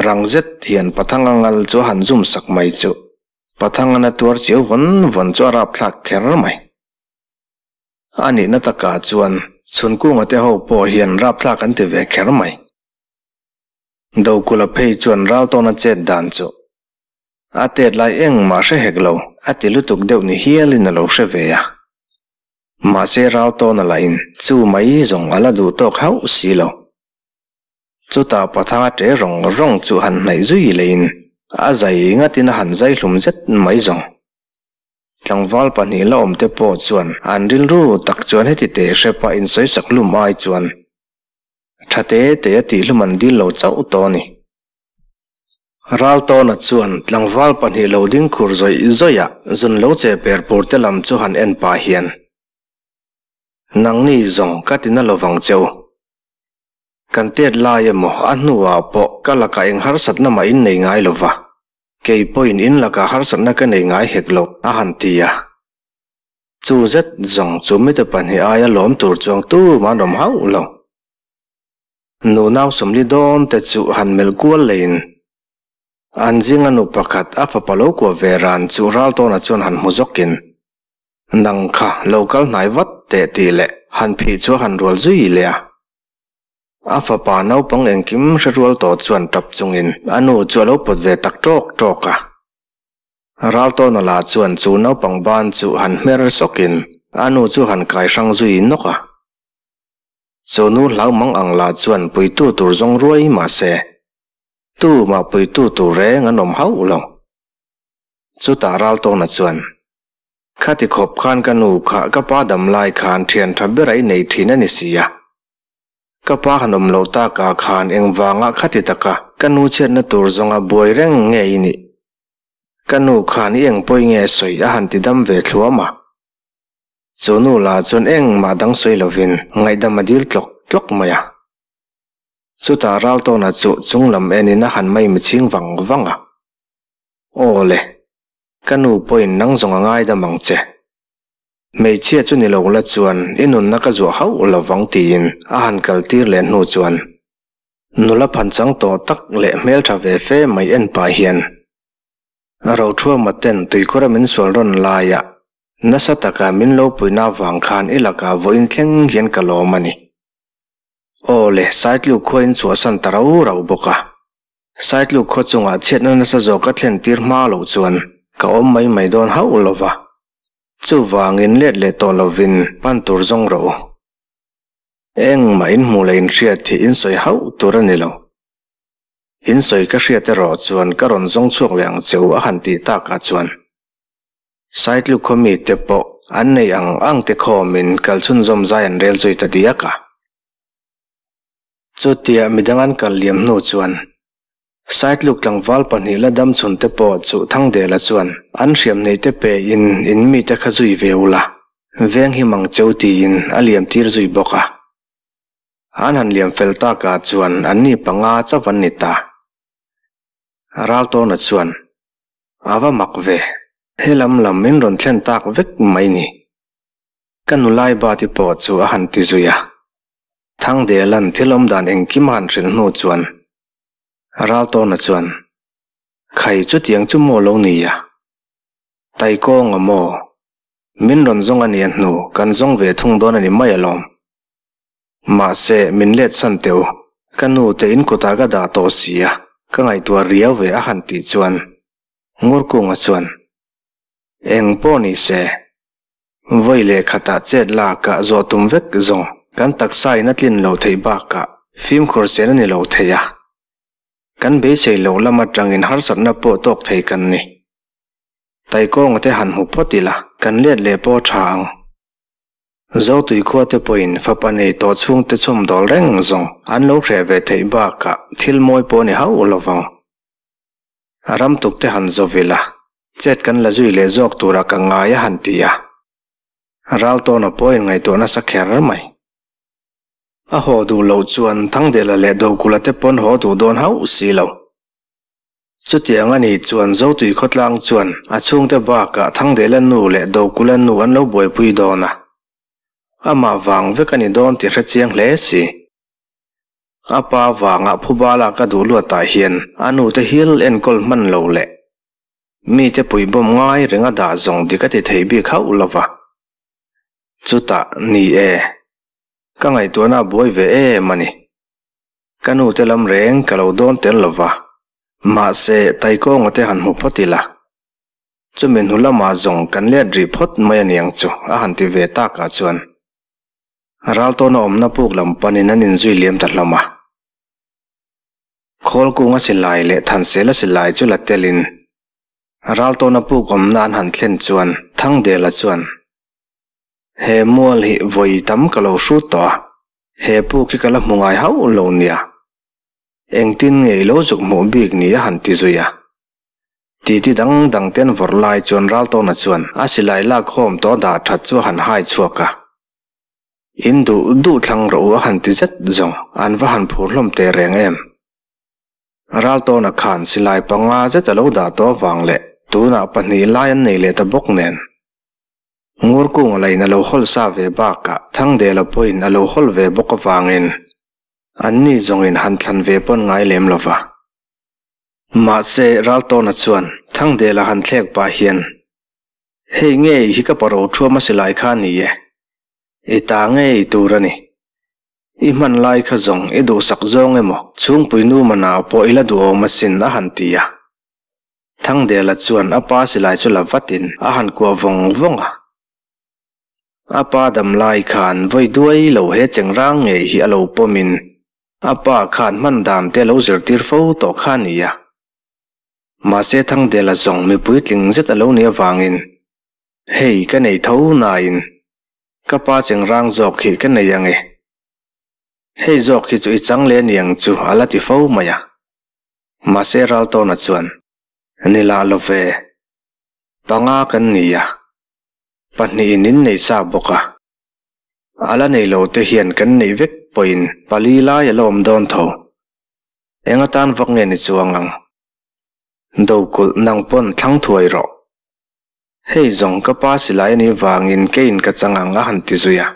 Rang zet hian Pathanga ngal chu a han zum sak mai chu. Pathanga na tuar chiau vawn vawn chu a rapthlak kher mai. A nihna takah chuan Chhunkunga te ho pawh hian rapthlak an ti ve kher mai. Dokula phei chuan Raltawna chet dan chu A tet lai engmah hre hek lo, a ti lutuk deuh ni hialin a lo hre ve a. Mahse Raltawna lahin chu mai zawng a la duh tawk hauh si lo. Chutah Pathanga ṭe rawng rawng chu han hnaih zui leiin a zai ngatin a han zai hlum zet mai zawng. Tlangval pahnih la awmte pawh chuan an rilru tak chuan heti teh hrepa insawisak hlum ai chuan ṭha te te a tihhlum an dil lo chauh tawh a ni. Raltawna chuan tlangval pahnih lo ding khur zawih zawih a, zun lo che per pur te lam chu han en pah hian, Nangni zawng ka ti na lovang che u. Kan tet lai emaw a hnuah pawh ka lakah eng harsatna mah in nei ngai lova, kei pawhin in lakah harsatna ka nei ngai hek lo, a han ti a. Chu zet zawng chu mite pahnih aia lawm tur chuang tumah an awm hauh lo. Nu nau sawmli dawn te chu han melh kual leiin an zinga nu pakhat a fapa lo kuah ve ran chu Raltawna chuan han hmu zawkin, Nang kha lo kal hnai vat teh tih leh han phih chu a han rual zui leh a. A fapa naupang engkim hre rual tawh chuan tap chungin a nu chu a lo pawt ve tak tawk tawk a. Raltawna lah chuan chu naupang ban chu han hmer sawkin a nu chu han kai hrang zui nawk a. Chu nu hlau mang ang lah chuan puitu tur zawng ruai mah se, tu mah puitu tur reng an awm hauh lo. Chutah Raltawna chuan, Khati khawp khan ka nu kha ka pa dam lai khan thian tha ber a i nei thin a ni si a. Ka pa han awm loh takah khan engvanga khati taka ka nu chhiatna tur zawnga buai reng nge i nih? Ka nu khan i engpawi nge sawi a han ti dam ve thluam a. Chu nu lah chuan engmah dang sawi lovin ngaihdam a dil tlawk tlawk mai a. Chutah Raltawna chu chung lam enin a han mai michhing vang vang a. Aw le, ka nu pawhin nang zawng a ngaidam ang che. Hmeichhia chu ni lo la chuan i nunna ka zuah hauh lo vang tiin a han kal tir leh hnu chuan nula phanchang tawh tak leh hmeltha ve fe mai en pah hian Rothuama ten tuikhura min sual rawn laiah Nasa taka min lo puihna avang khan i lakah vawiin thleng hian ka lawm a ni. Aw le, Saitluk khua in chhuahsan ta rau rau bawk a. Saitluk khaw chungah chhiatna nasa zawk ka thlen tir hma loh chuan ka awm mai mai dawn hauh lo va. Chuvangin let leh tawh lovin pan tur zawng rawh u. Engmah in hmuh leh in hriat hi in sawi hauh tur a ni lo. In sawi ka hriat erawh chuan ka rawn zawng chhuak leh ang che u a han tih takah chuan. Saitluk khaw mite pawh an nei ang ang te khawmin kal chhunzawm zai an rel zui ta diak a. Chutia midang an kal liam hnu chuan Saitluk tlangval pahnih la dam chhun te pawh chu Thangdela chuan an hriam nei te pe in in mite kha zui ve ula. Veng hi mang cheu tiin a liam tir zui bawk a. An han liam fel takah chuan anni panga chauh an ni ta. Raltawna chuan, A va mak ve, he lam lam min rawn thlen tak vek mai ni. Ka nulai bati pawh chu a han ti zui a. Thangdela'n thil awmdan engkim a han hrilh hnu chuan Raltawna chuan, Khai chutiang chu maw lo ni a? Taikawnga maw? Min rawn zawng a nia hnu kan zawng ve thung dawn a ni mai alawm. Mahse, min let san teh u, ka nu te in kutah ka dah tawh si a, ka ngaihtuah riau ve a han tih chuan Ngurkunga chuan, Eng pawh ni se, vawi leh khatah chet lakah zawh tum vek zawng kan taksa in a tlin lo theih bakah fimkhur sen a ni lo thei a, kan beisei loh lam atangin harsatna pawh tawk thei kan ni. Taikawnga te han hmu phawt ila, kan let leh pawh tha ang. Zotui khua te pawhin fapa nei tawh chhungte chhawmdawl reng zawng an lo hreh ve theih bakah thil mawi pawh ni hauh lo vang. Ram tuk te han zawv ila, chet kan la zui leh zawk tura ka ngai a han ti a. Raltawna pawhin ngaihtuah nasa kher mai. A haw duh loh chuan Thangdela leh Dokula te pawn haw duh dawn hauh si lo. Chutiang a nih chuan Zotui khawtlang chuan a chhungte bakah Thangdela nu leh Dokula nu an lo buaipui dawn a. Amah vang vek a ni dawn tih hre chiang hle si. A pa vangah phuba lak a duh luatah hian a nute hil enkawl hman lo leh mite puibawm ngai reng a dah zawng dik a ti thei bik hauh lo va. Chutah, ni e, ka ngaihtuahna a buai ve em a ni. Ka nu te lam reng ka lo dawn tel lo va, mahse Taikawnga te han hmu phawt ila. Chumi hnu lamah zawng kan let rih phawt mai a niang chu a han ti ve takah chuan Raltawna awmna puk lam panin an inzui liam ta hlawm a. Khawlkunga silai leh Thansela silai chu la telin Raltawna puk awmna an han thlen chuan Thangdela chuan, He mual hi vawi tam ka lo hrut tawh a, He puk hi ka la hmu ngai hauh lo nia. Engtin nge i lo zuk hmuh bik ni a han ti zui a. Titi dang dang ten vawrh lai chuan Raltawna chuan a silai lak khawm tawh dah that chu a han hai chhuak a. In duh duh thlang rawh u a han ti zet zawng, an va han phur hlawm teh reng em. Raltawna khan silai panga zet a lo dah tawh avang leh tunah pahnih lai an nei leh ta bawk nen. Ngurkunga lain a lo hawl sa ve bakah Thangdela pawhin a lo hawl ve bawk avangin anni zawngin han thlan ve pawn ngai lem lo va. Mahse, Raltawna chuan Thangdela han thlek pah hian, Hei ngei hi ka paro thuam a silai kha a ni e. I ta ngei tur a ni. I hman lai kha zawng i duhsak zawng emaw chhungpuinu manau pawh i la duhawm asin a han ti a. Thangdela chuan a pa silai chu la vatin a han kuah vawng vawng a. A pa dam lai khan vawi duai lo he chengrang ngei hi a lo pawmin a pa khan hman dan te a lo zirtir fo tawh kha a ni a. Mahse Thangdela zawng mipui tling zet a lo nih avangin hei ka nei tho nain ka pa chengrang zawk hi ka nei ang e. Hei zawk hi chu i chang leh aniang chu a la ti fo mai a. Mahse Raltawna chuan, Ni lah lo ve, panga kan ni a, pahnihin in nei sa bawk a, a la nei lo te hian kan neih vek pawhin pali lai a la awm dawn tho. Eng atan vak nge ni chuang ang? Dokulh nang pawn thlang thuai rawh. Hei zawng ka pa silai a nih vangin keiin ka chang ang a han ti zui a.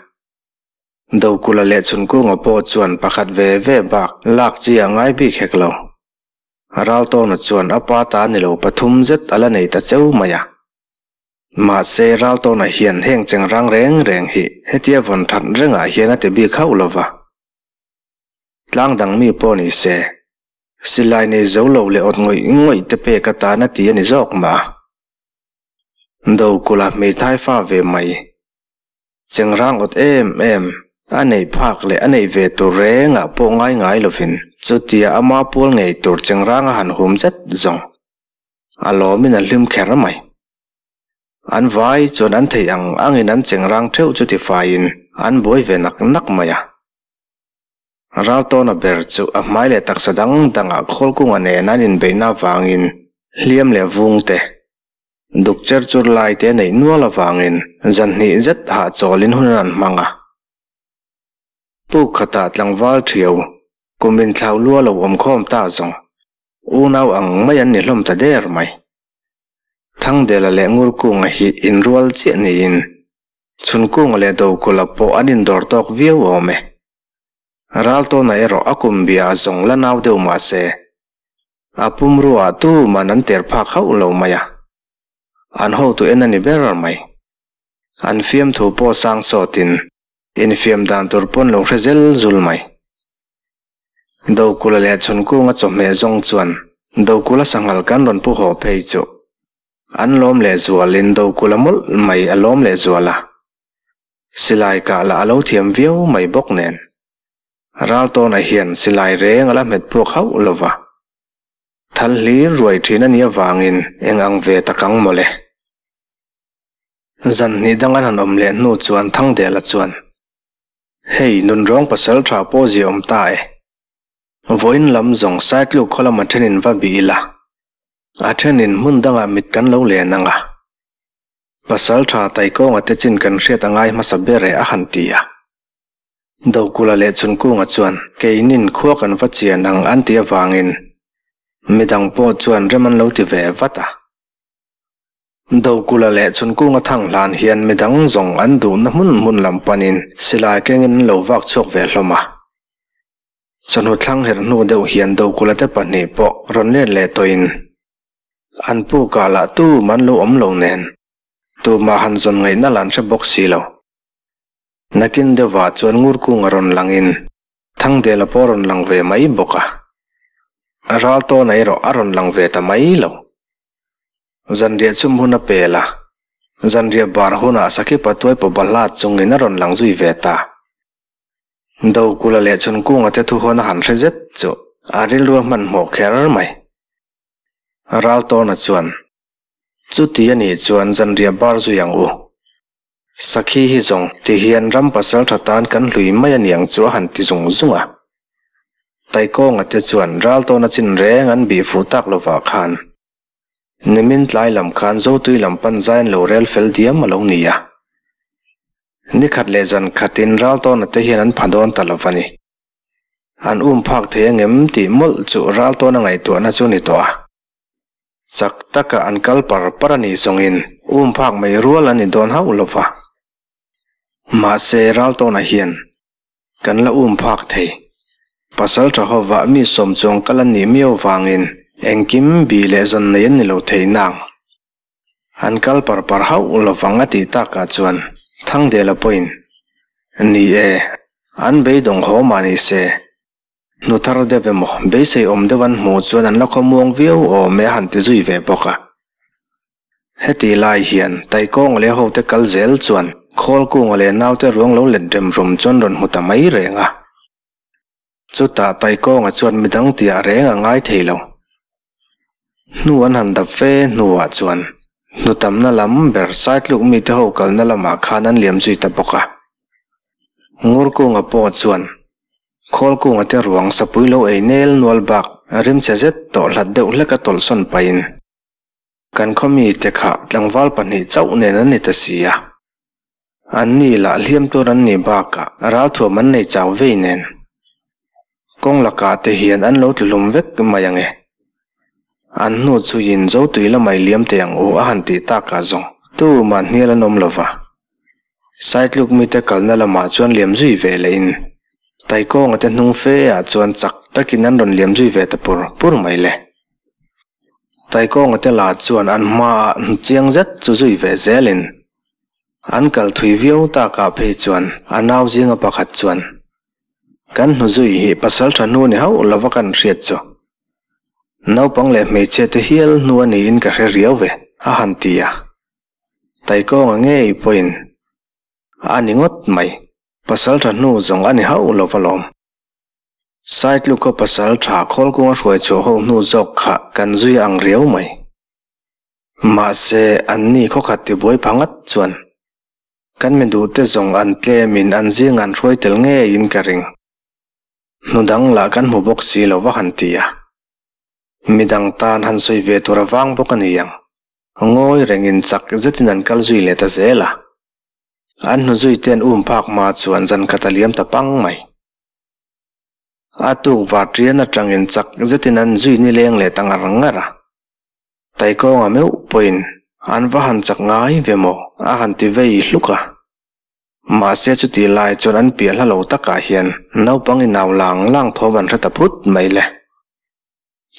Dokula leh Chhunkunga pawh chuan pakhat ve ve bak lak chi a ngai bik hek lo. Raltawna chuan a pa ta ni lo pathum zet a la nei ta cheu mai a. Mahse, Raltawna hian heng chengrang reng reng hi hetia vawn that rengah hian a ti bik hauh lo va. Tlang dang mi pawh ni se, silai nei zo lo leh awt ngawih ngawih te pek atan a ti a ni zawk mah a. Dokula hmeithai fa ve mai. Chengrang awt em em, a neih phak leh a neih ve tur rengah pawh ngai ngai lovin chutia ama pual ngei tur chengrang a han hum zet zawng a lawmin a hlim kher mai. An vai chuan an theih ang angin an chengrang theuh chu tifaiin an buai ve nak nak mai a. Raltawna ber chu a hmai leh taksa dang dangah khawlkunga nen an inbeihna avangin hliam leh vung te. Duk cher chur lai te neih nual avangin zan hnih zet hahchawlin hun an hmang a. Puk khatah tlangval thiau kum inthlau lua lo awm khawm ta zawng unau ang mai an ni hlawm ta der mai. Thangdela leh Ngurkunga hi inrual chiah niin Chhunkunga leh Dokulha pawh an indawr tawk viau awm e. Raltawna erawh a kum bia a zawng la nau deuh mah se, a pumruaah tuman an ter phak hauh lo mai a, an hotu en a ni ber mai. An fiamthu pawh sang sawtin infiam dan tur pawn lo hre zel zul mai. Dokula leh Chhunkunga chawhmeh zawng chuan Dokula sanghal kan rawn pu haw phei chu an lawm leh zualin Dokula mawlh mai a lawm leh zual a. Silai kah lah a lo thiam viau mai bawk nen. Raltawna hian silai reng a la hmet puak hauh lo va. Thal hlir ruai thin a nih avangin eng ang ve tak ang mawle. Zan hnih dang an han awm leh hnu chuan Thangdela chuan, Hei, nunrawng pasal tha pawh zia awm ta e. Vawiin lam zawng Saitluk khaw lama thenin va bih ila, a thenin hmun dangah mit kan lo len ang a. Pasal tha Taikawnga te chin kan hriat a ngai hmasa ber e a han ti a. Dokula leh Chhunkunga chuan keinin khua kan va chian ang an ti avangin midang pawh chuan rem an lo ti ve vat a. Dokula leh Chhunkunga thang hlan hian midang zawng an duhna hmun hmun lam panin silai kengin an lo vak chhuak ve hlawm a. Chawhnu thlang herh hnu deuh hian Dokula te pahnih pawh rawn let leh tawhin An pu kah lah tu man lo awm lo nen, tumah han zawn ngaihna lah an hre bawk si lo. Nakin deuhah chuan Ngurkunga rawn langin Thangdela pawh a rawn lang ve mai bawk a. Raltawna erawh a rawn lang ve ta mai lo. Zanriah chum hun a pel a, zanriah bar hunah Sakhi Patuai pawh bahlat chungin a rawn lang zui ve ta. Dokula leh Chhunkunga te thuhawn a han hre zet chu a rilru a hmanhmawh kher mai. Raltawna chuan, Chuti a nih chuan zanriah bar zui ang u. Sakhi hi zawng ti hian ram pasal tha tan kan hlui mai a niang chu a han ti zung zung a. Taikawnga te chuan Raltawna chin reng an bih fuh tak lovah khan nimin tlai lam khan Zotui lam pan zai an lo rel fel diam a lo ni a. Nikhat leh zan khatin Raltawna te hian an pha dawn ta lo va ni. An um phak thei angem tih mawlh chu ral tawn a ngaihtuahna chu ni tawh a. Chak taka an kal par par a nih zawngin um phak mai rual a ni dawn hauh lo va. Mahse ral tawnah hian kan la um phak thei. Pasal tha hovah mi sawm chuang kal an nih miau vangin engkim bi leh zawn nei an ni lo thei nang. An kal par par hauh lovang a tih takah chuan Thangdela pawhin, Ni e, an beidawng haw mah ni se, hnu thar deuh emaw beisei awm deuh an hmuh chuan an la khawmuang viau awm e a han ti zui ve bawk a. Heti lai hian Taikawnga leh hote kal zel chuan Khawlkunga leh naute ruang lo let rem rum chuan rawn hmu ta mai reng a. Chutah Taikawnga chuan midang tiah reng a ngai thei lo. Hnu an han dap fe hnuah chuan hnu tamna lam ber Saitluk mite ho kalna lamah khan an liam zui ta bawk a. Ngurkunga pawh chuan Khawlkunga te ruang sapui lo ei nel nual bak rimchhe zet tawh hlat deuh hlek a tawlhsawn pahin kan khaw mite kha tlangval pahnih chauh nen an ni ta si a. An ni lah hliam tur an nih bakah ralthuam an nei chau vei nen. Kawng lakah te hian an lo tluhlum vek mai ang e. An hnu chuiin Zotui lamah i liam teh ang u a han tih takah zawng tumah hnial an awm lo va. Saitluk mite kalna lamah chuan liam zui ve lehin Taikawnga te hnung fe ah chuan chak takin an rawn liam zui ve ta pur pur mai le. Taikawnga te lah chuan an hmaah hnuchiang zet chu zui ve zelin an kal thui viau takah phei chuan a nau zinga pakhat chuan kan hnu zui hi pasal tha hnu ni hauh lova kan hriat chu naupang leh hmeichhia te hial hnu a niin ka hre riau ve a han ti a. Taikawnga ngei pawhin a ni ngawt mai pasal tha hnu zawng a ni hauh lova lawm. Saitluk khaw pasal tha Khawlkunga hruai chhuah ho hnu zawk kha kan zui ang riau mai. Mahse, an ni khaw khat tibuai pha ngat chuan kan mi duhte zawng an tlemin an zing an hruai tel ngeiin ka ring. Hnu dang lah kan hmu bawk si lo va han ti a. Midang tan han sawi ve tur a vang bawk a ni ang. Ngawi rengin chak zetin an kal zui leh ta zel a. An hnu zui te an um phak hma chuan zan khat a liam ta pang mai. A tuk var ṭian aṭangin chak zetin an zui ni leng leh ta ngar ngar a. Taikawnga meuh pawhin an va han chak ngai ve maw a han ti vei hluk a. Mahse chuti lai chuan an piah hla lo takah hian naupang inau lang lang thawm an hre ta phut mai le.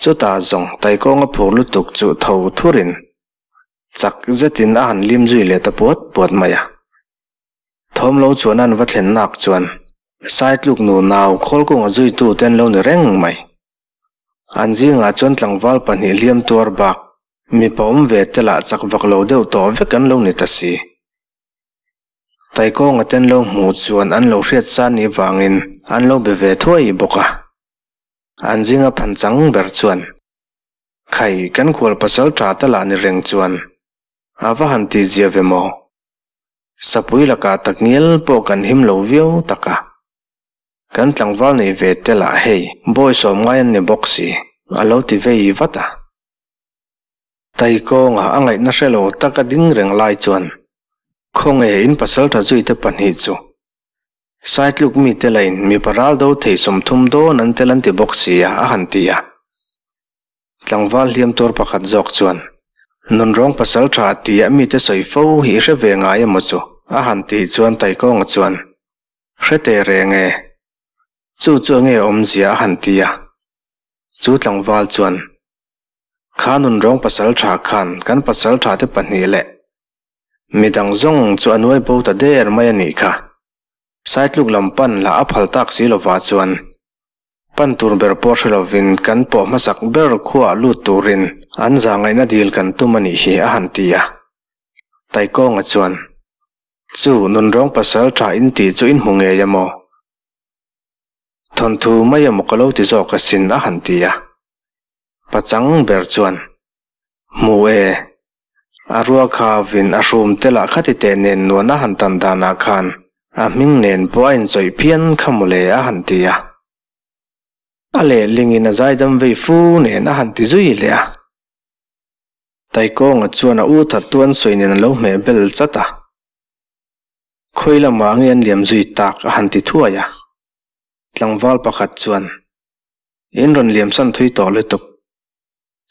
Chutah zawng Taikawnga phur lutuk chu tho thurin chak zetin a han lim zui leh ta puat puat mai a. Thawm lo chuan an va thlen nak chuan Saitluk nu nau Khawlkunga zuitu te an lo ni reng mai. An zingah chuan tlangval pahnih hliam tuar bak mipa awm ve te lah chak vak lo deuh tawh vek an lo ni ta si. Taikawnga te an lo hmuh chuan an lo hriat sa ni vangin an lo be ve thuai bawk a. An zinga phanchang ber chuan, Khai, kan khual pasal tha ta lah ni reng chuan a va han tih zia ve maw? Sapui lakah takngial pawh kan him lo viau tak a. Kan tlangval nei ve te lah hei bawi sawm ngai an ni bawk si, a lo ti vei vat a. Taikawnga a ngaihna hre lo taka ding reng lai chuan khawnge in pasaltha zuite pahnih chu Saitluk mite lain mipa ral do thei 30 dawn an tel an ti bawk si a, a han ti a. Tlangval hliam tuar pakhat zawk chuan, Nunrawng pasal tha tia mite sawi fo hi i hre ve ngai emaw chu? a han tih chuan Taikawnga chuan, Hre teh reng e. Chu chu enge awmzia a han ti a. Chu tlangval chuan, Kha nunrawng pasal tha khan kan pasal tha te pahnih leh Midang zawng chu a nuai bo ta der mai a nih kha. Saitluk lam pan lah a phal tak si lova chuan pan tur ber pawh hre lovin kan pawh hmasak ber khuaah lut turin an zahngaihna dil kan tum a nih hi a han ti a. Taikawnga chuan, Chu nunrawng pasal tha in tih chu in hmu ngei a maw? Thawnthu mai emaw ka lo ti zawk asin a han ti a. Pachang ber chuan, Hmu e. A rua kha vin a hrum te lah khati teh nen nuan a han tan danah khan a hming nen pawh a inchawih phian kha mawle a han ti a. A lehlingin a zaidam vei fu nen a han ti zui leh a. Taikawnga chuan a u thattu an sawi nen a lo hmeh bel chat a. Khawi lamah nge an liam zui tak a han ti thuai a. Tlangval pakhat chuan, In rawn liam san thui tawh lutuk.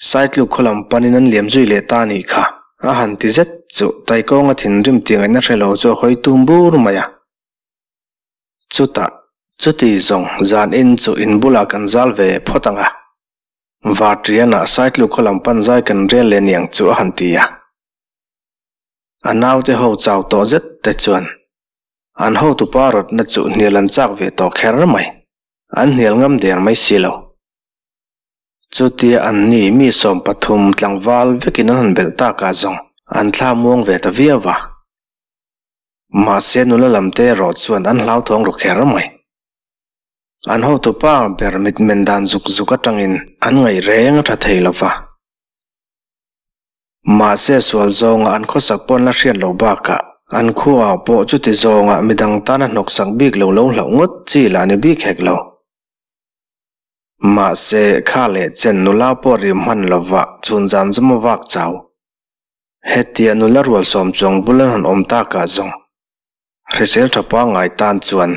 Saitluk khaw lam panin an liam zui leh ta a nih kha, a han ti zet chu Taikawnga thinrim tih ngaihna hre lo chu a hawi tum bur mai a. Chutah, chuti zawng zan in chu in bulah kan zal ve phawt ang a, Varṭianah Saitluk khaw lam pan zai kan rel leh niang chu a han ti a. A naute ho chau tawh zet te chuan an hotupa rawtna chu hnial an chak ve tawh kher mai, an hnial ngam der mai si lo. Chutia an ni mi 13 tlangval vekin an han belh takah zawng an thla muang ve ta viau va. Mahse nula lam te erawh chuan an hlauthawng ru kher mai. An hotupa ber mitmen dan zuk zuk atangin an ngaih reng a tha thei lo va. Mahse sual zawnga an khawsak pawn la hriat loh bakah an khuaah pawh chuti zawnga midang tana hnawksak bik lo lo hlauh ngawt chi lah ni bik hek lo. Mahse, kha leh chen nula pawh rim hman lova chhun zan zum a vak chau. Hetia nula rual sawm chuang bul an han awm takah zawng hrisel tha pangngai tan chuan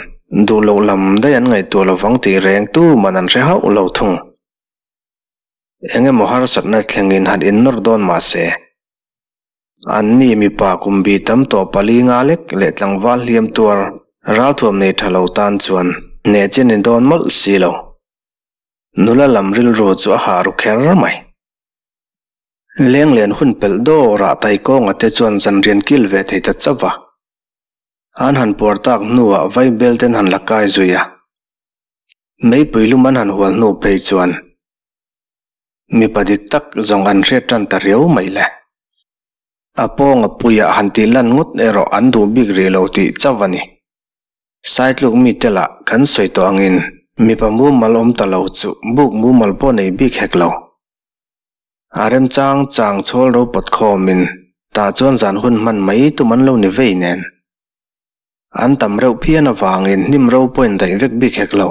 duh loh lam daih an ngaihtuah lovang tih reng tu man an hre hauh lo thung. Eng emaw harsatna thlengin han innawr dawn mahse, anni mipa kum bi tam tawh pali nga lek leh tlangval hliam tuar ralthuam nei tha lo tan chuan hneh chi ni dawn mawlh si lo. Nula lam rilru chu a hah ru kher mai. Lenglen hun pelh dawrah Taikawnga te chuan zanrian kil ve thei ta chauh va. An han puar tak hnuah vaibel ten han la kai zui a. Meipui lum an han hual hnu phei chuan mipa dik tak zawng an hriat tan ta riau mai le. A pawnga puia han tih lan ngawt erawh an duh bik rih lo tih chauh a ni. Saitluk mite lah kan sawi tawh angin mipa mumal awm ta lo chu buk mumal pawh nei bik hek lo. A remchang chang chhawl ro pawt khawmin tah chuan zan hun hman mai tum an lo ni vei nen. An tam reuh phian avangin hnim ro pawhin daih vek bik hek lo.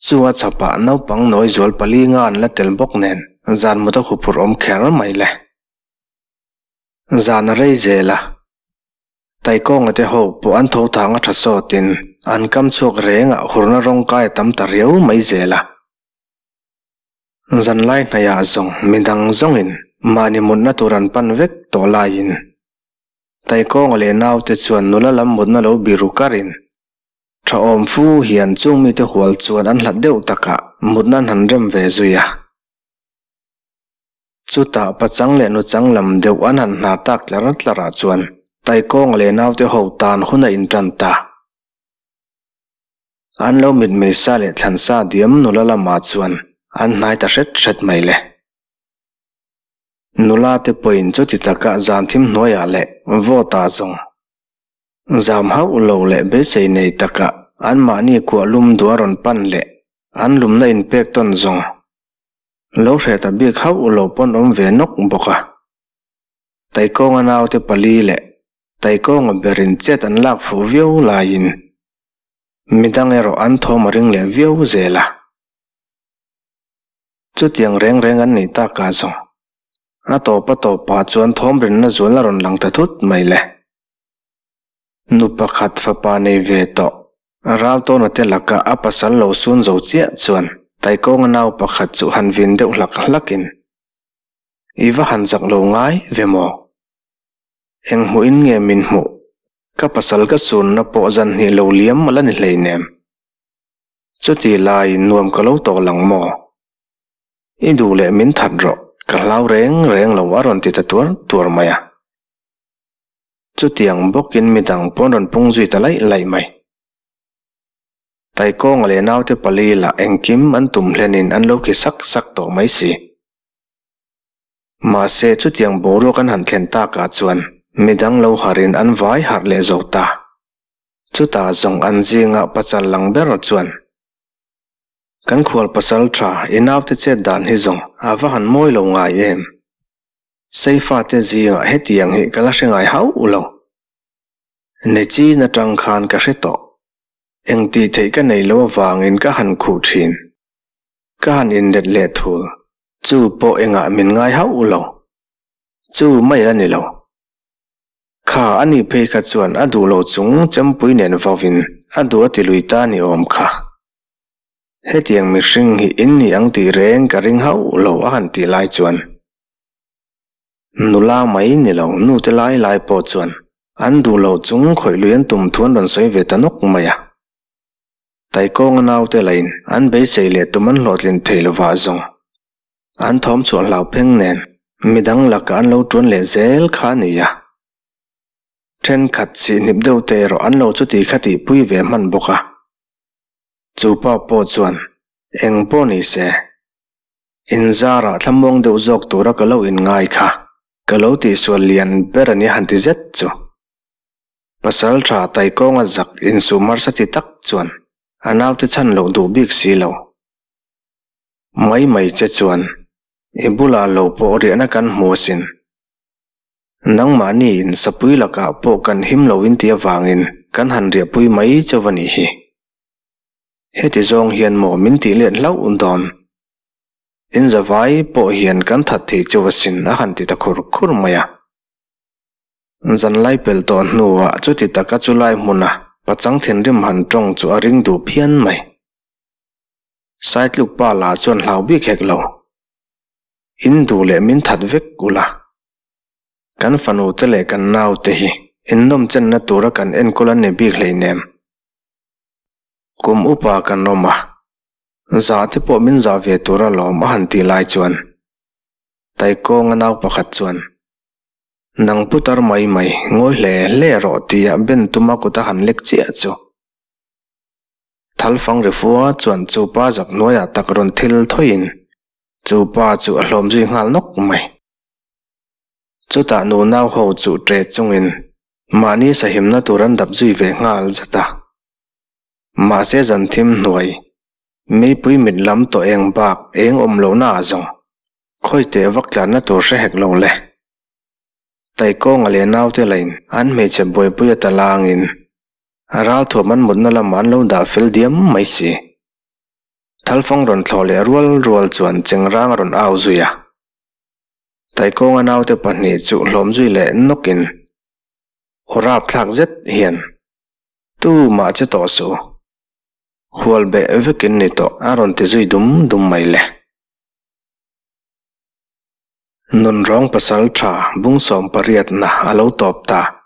Chu a chhapah naupang nawi zual pali nga an la tel bawk nen zan mut a huphurh awm kher mai le. Zan a rei zel a, Taikawnga te ho pawh an tho thang a tha sawtin an kam chhuak reng ah hurna rawng kai a tam ta riau mai zel a. Zanlai hnaihah zawng midang zawngin mahni mutna tur an pan vek tawh laiin Taikawnga leh naute chuan nula lam mutna lo biru karin tha awm fu hian chung mite hual chuan an hlat deuh takah mutna an han rem ve zui a. Chutah pachang leh nuchang lam deuh an han hnar tak tlar tlarah chuan Taikawnga leh naute ho tan hun a intan ta. An lo mitmei sa leh thlan sa diam nula lamah chuan an hnai ta hret hret mai le. Nula te pawhin chuti taka zan thim hnuaiah leh vawtah zawng zam hauh lo leh beisei nei taka anmahni kuah lum duh a rawn pan leh an lumna inpek tawn zawng Lo hre ta bik hauh lo pawn awm ve nawk bawk a. Taikawnga naute pali leh Taikawnga berin chet an lak fuh viau laiin midang erawh an thawm a ring leh viau zel a. Chutiang reng reng an nih takah zawng a tawp a tawpah chuan thawm rinna zual a rawn lang ta thut mai le. Nu pakhat fapa nei ve tawh Raltawna te laka a pasal lo sun zo chiah chuan Taikawnga nau pakhat chu han vin deuh hlak hlakin, I va han zak lo ngai ve maw? Eng hmuhin nge min hmuh? Ka pasal ka sunna pawh zan hnih lo liam a la ni hleinem. Chuti laiin nuam ka lo tawh lang maw? I duh leh min that rawh, ka hlau reng reng lo a rawn ti ta tuar tuar mai a. Chutiang bawkin midang pawn rawn pung zui ta laih laih mai. Taikawnga leh naute pali lah engkim an tum hlenin an lo khi sak sak tawh mai si. Mahse chutiang boruak an han thlen takah chuan midang lo harhin an vai harh leh zo ta. Chutah zawng an zingah pachal lang ber chuan, Kan khual pasal tha i naute chet dan hi zawng a va han mawi lo ngai em? Seifate zingah hetiang hi ka la hre ngai hauh lo. Nichin atang khan ka hre tawh. Eng tih theih ka nei lo avangin ka han khuh thin. Ka han inlet leh thul. Chu pawh engah min ngai hauh lo. Chu mai a ni lo. Kha a nih phei kha chuan a duh lo chung chempui nen vauin a duh a ti lui ta ni awm kha. Hetiang mihring hi in ni ang tih reng ka ring hauh lo a han tih lai chuan nula mai ni lo nute lai lai pawh chuan an duh loh chung khawih lui an tum thu an rawn sawi ve ta nawk mai a. Taikawnga naute lain an beisei leh tum an hlawhtlin thei lovah zawng an thawm chhuah hlau pheng nen midang lakah an lo tuan leh zel kha a ni a. Thenkhat sihhnip deuh te erawh an lo chuti kha tihpui ve hman bawk a. Chu pa pawh chuan, Eng pawh ni se, inzarah thlamuang deuh zawk tura ka lo inngai kha, ka lo tihsual lian ber a nia han ti zet chu. Pasal tha Taikawnga zak insuh marsa ti tak chuan a naute chhan loh duh bik si lo. Mai mai che chuan, I bulah lo pawh riahna kan hmu asin. Nangmahni in sapui lakah pawh kan him lo in ti avangin kan han riahpui mai chauh a nih hi. Heti zawng hian maw min tih let hlauh dawn. In zavai pawh hian kan that thei chauh asin a han ti ta khur khur mai a. Zanlai pel tawh hnuah chuti taka chulai hmuna pachang thinrim han tawng chu a ring duh phian mai. Saitluk pa lah chuan hlau bik hek lo. In duh leh min that vek ula. Kan fanu te leh kan nau te hi innawm chenna tura kan enkawl an ni bik hleinem. Kum upa kan awm a, zah te pawh min zah ve tur alawm a han tih lai chuan Taikawnga nau pakhat chuan, Nang putar mai mai, ngawi hle hle rawh tia ben tuma kut a han lek chiah chu. Thalfang rifua chuan chu pa zak hnuaiah tak rawn thil thawiin chu pa chu a hlawm zui nghal nawk mai. Chutah nu nau ho chu ṭe chungin mahni sahimna tur an dap zui ve nghal zat a. Mahse zan thim hnuai, meipui mit lam tawh eng bak eng awm lohna ah zawng khawi teh vak tlanna tur hre hek lo le. Taikawnga leh naute lain an hmeichhe buaipui ata langin ralthuam an mutna lamah an lo dah fel diam mai si. Thalfang rawn thlawh leh rual rual chuan chengrang a rawn au zui a. Taikawnga naute pahnih chu hlawm zui leh nawkin aw rapthlak zet hian, Tumah che tawh suh u, hual beh vekin ni tawh a rawn ti zui dum dum mai le. Nunrawng pasal tha bung sawm pariatna a lo tawp ta.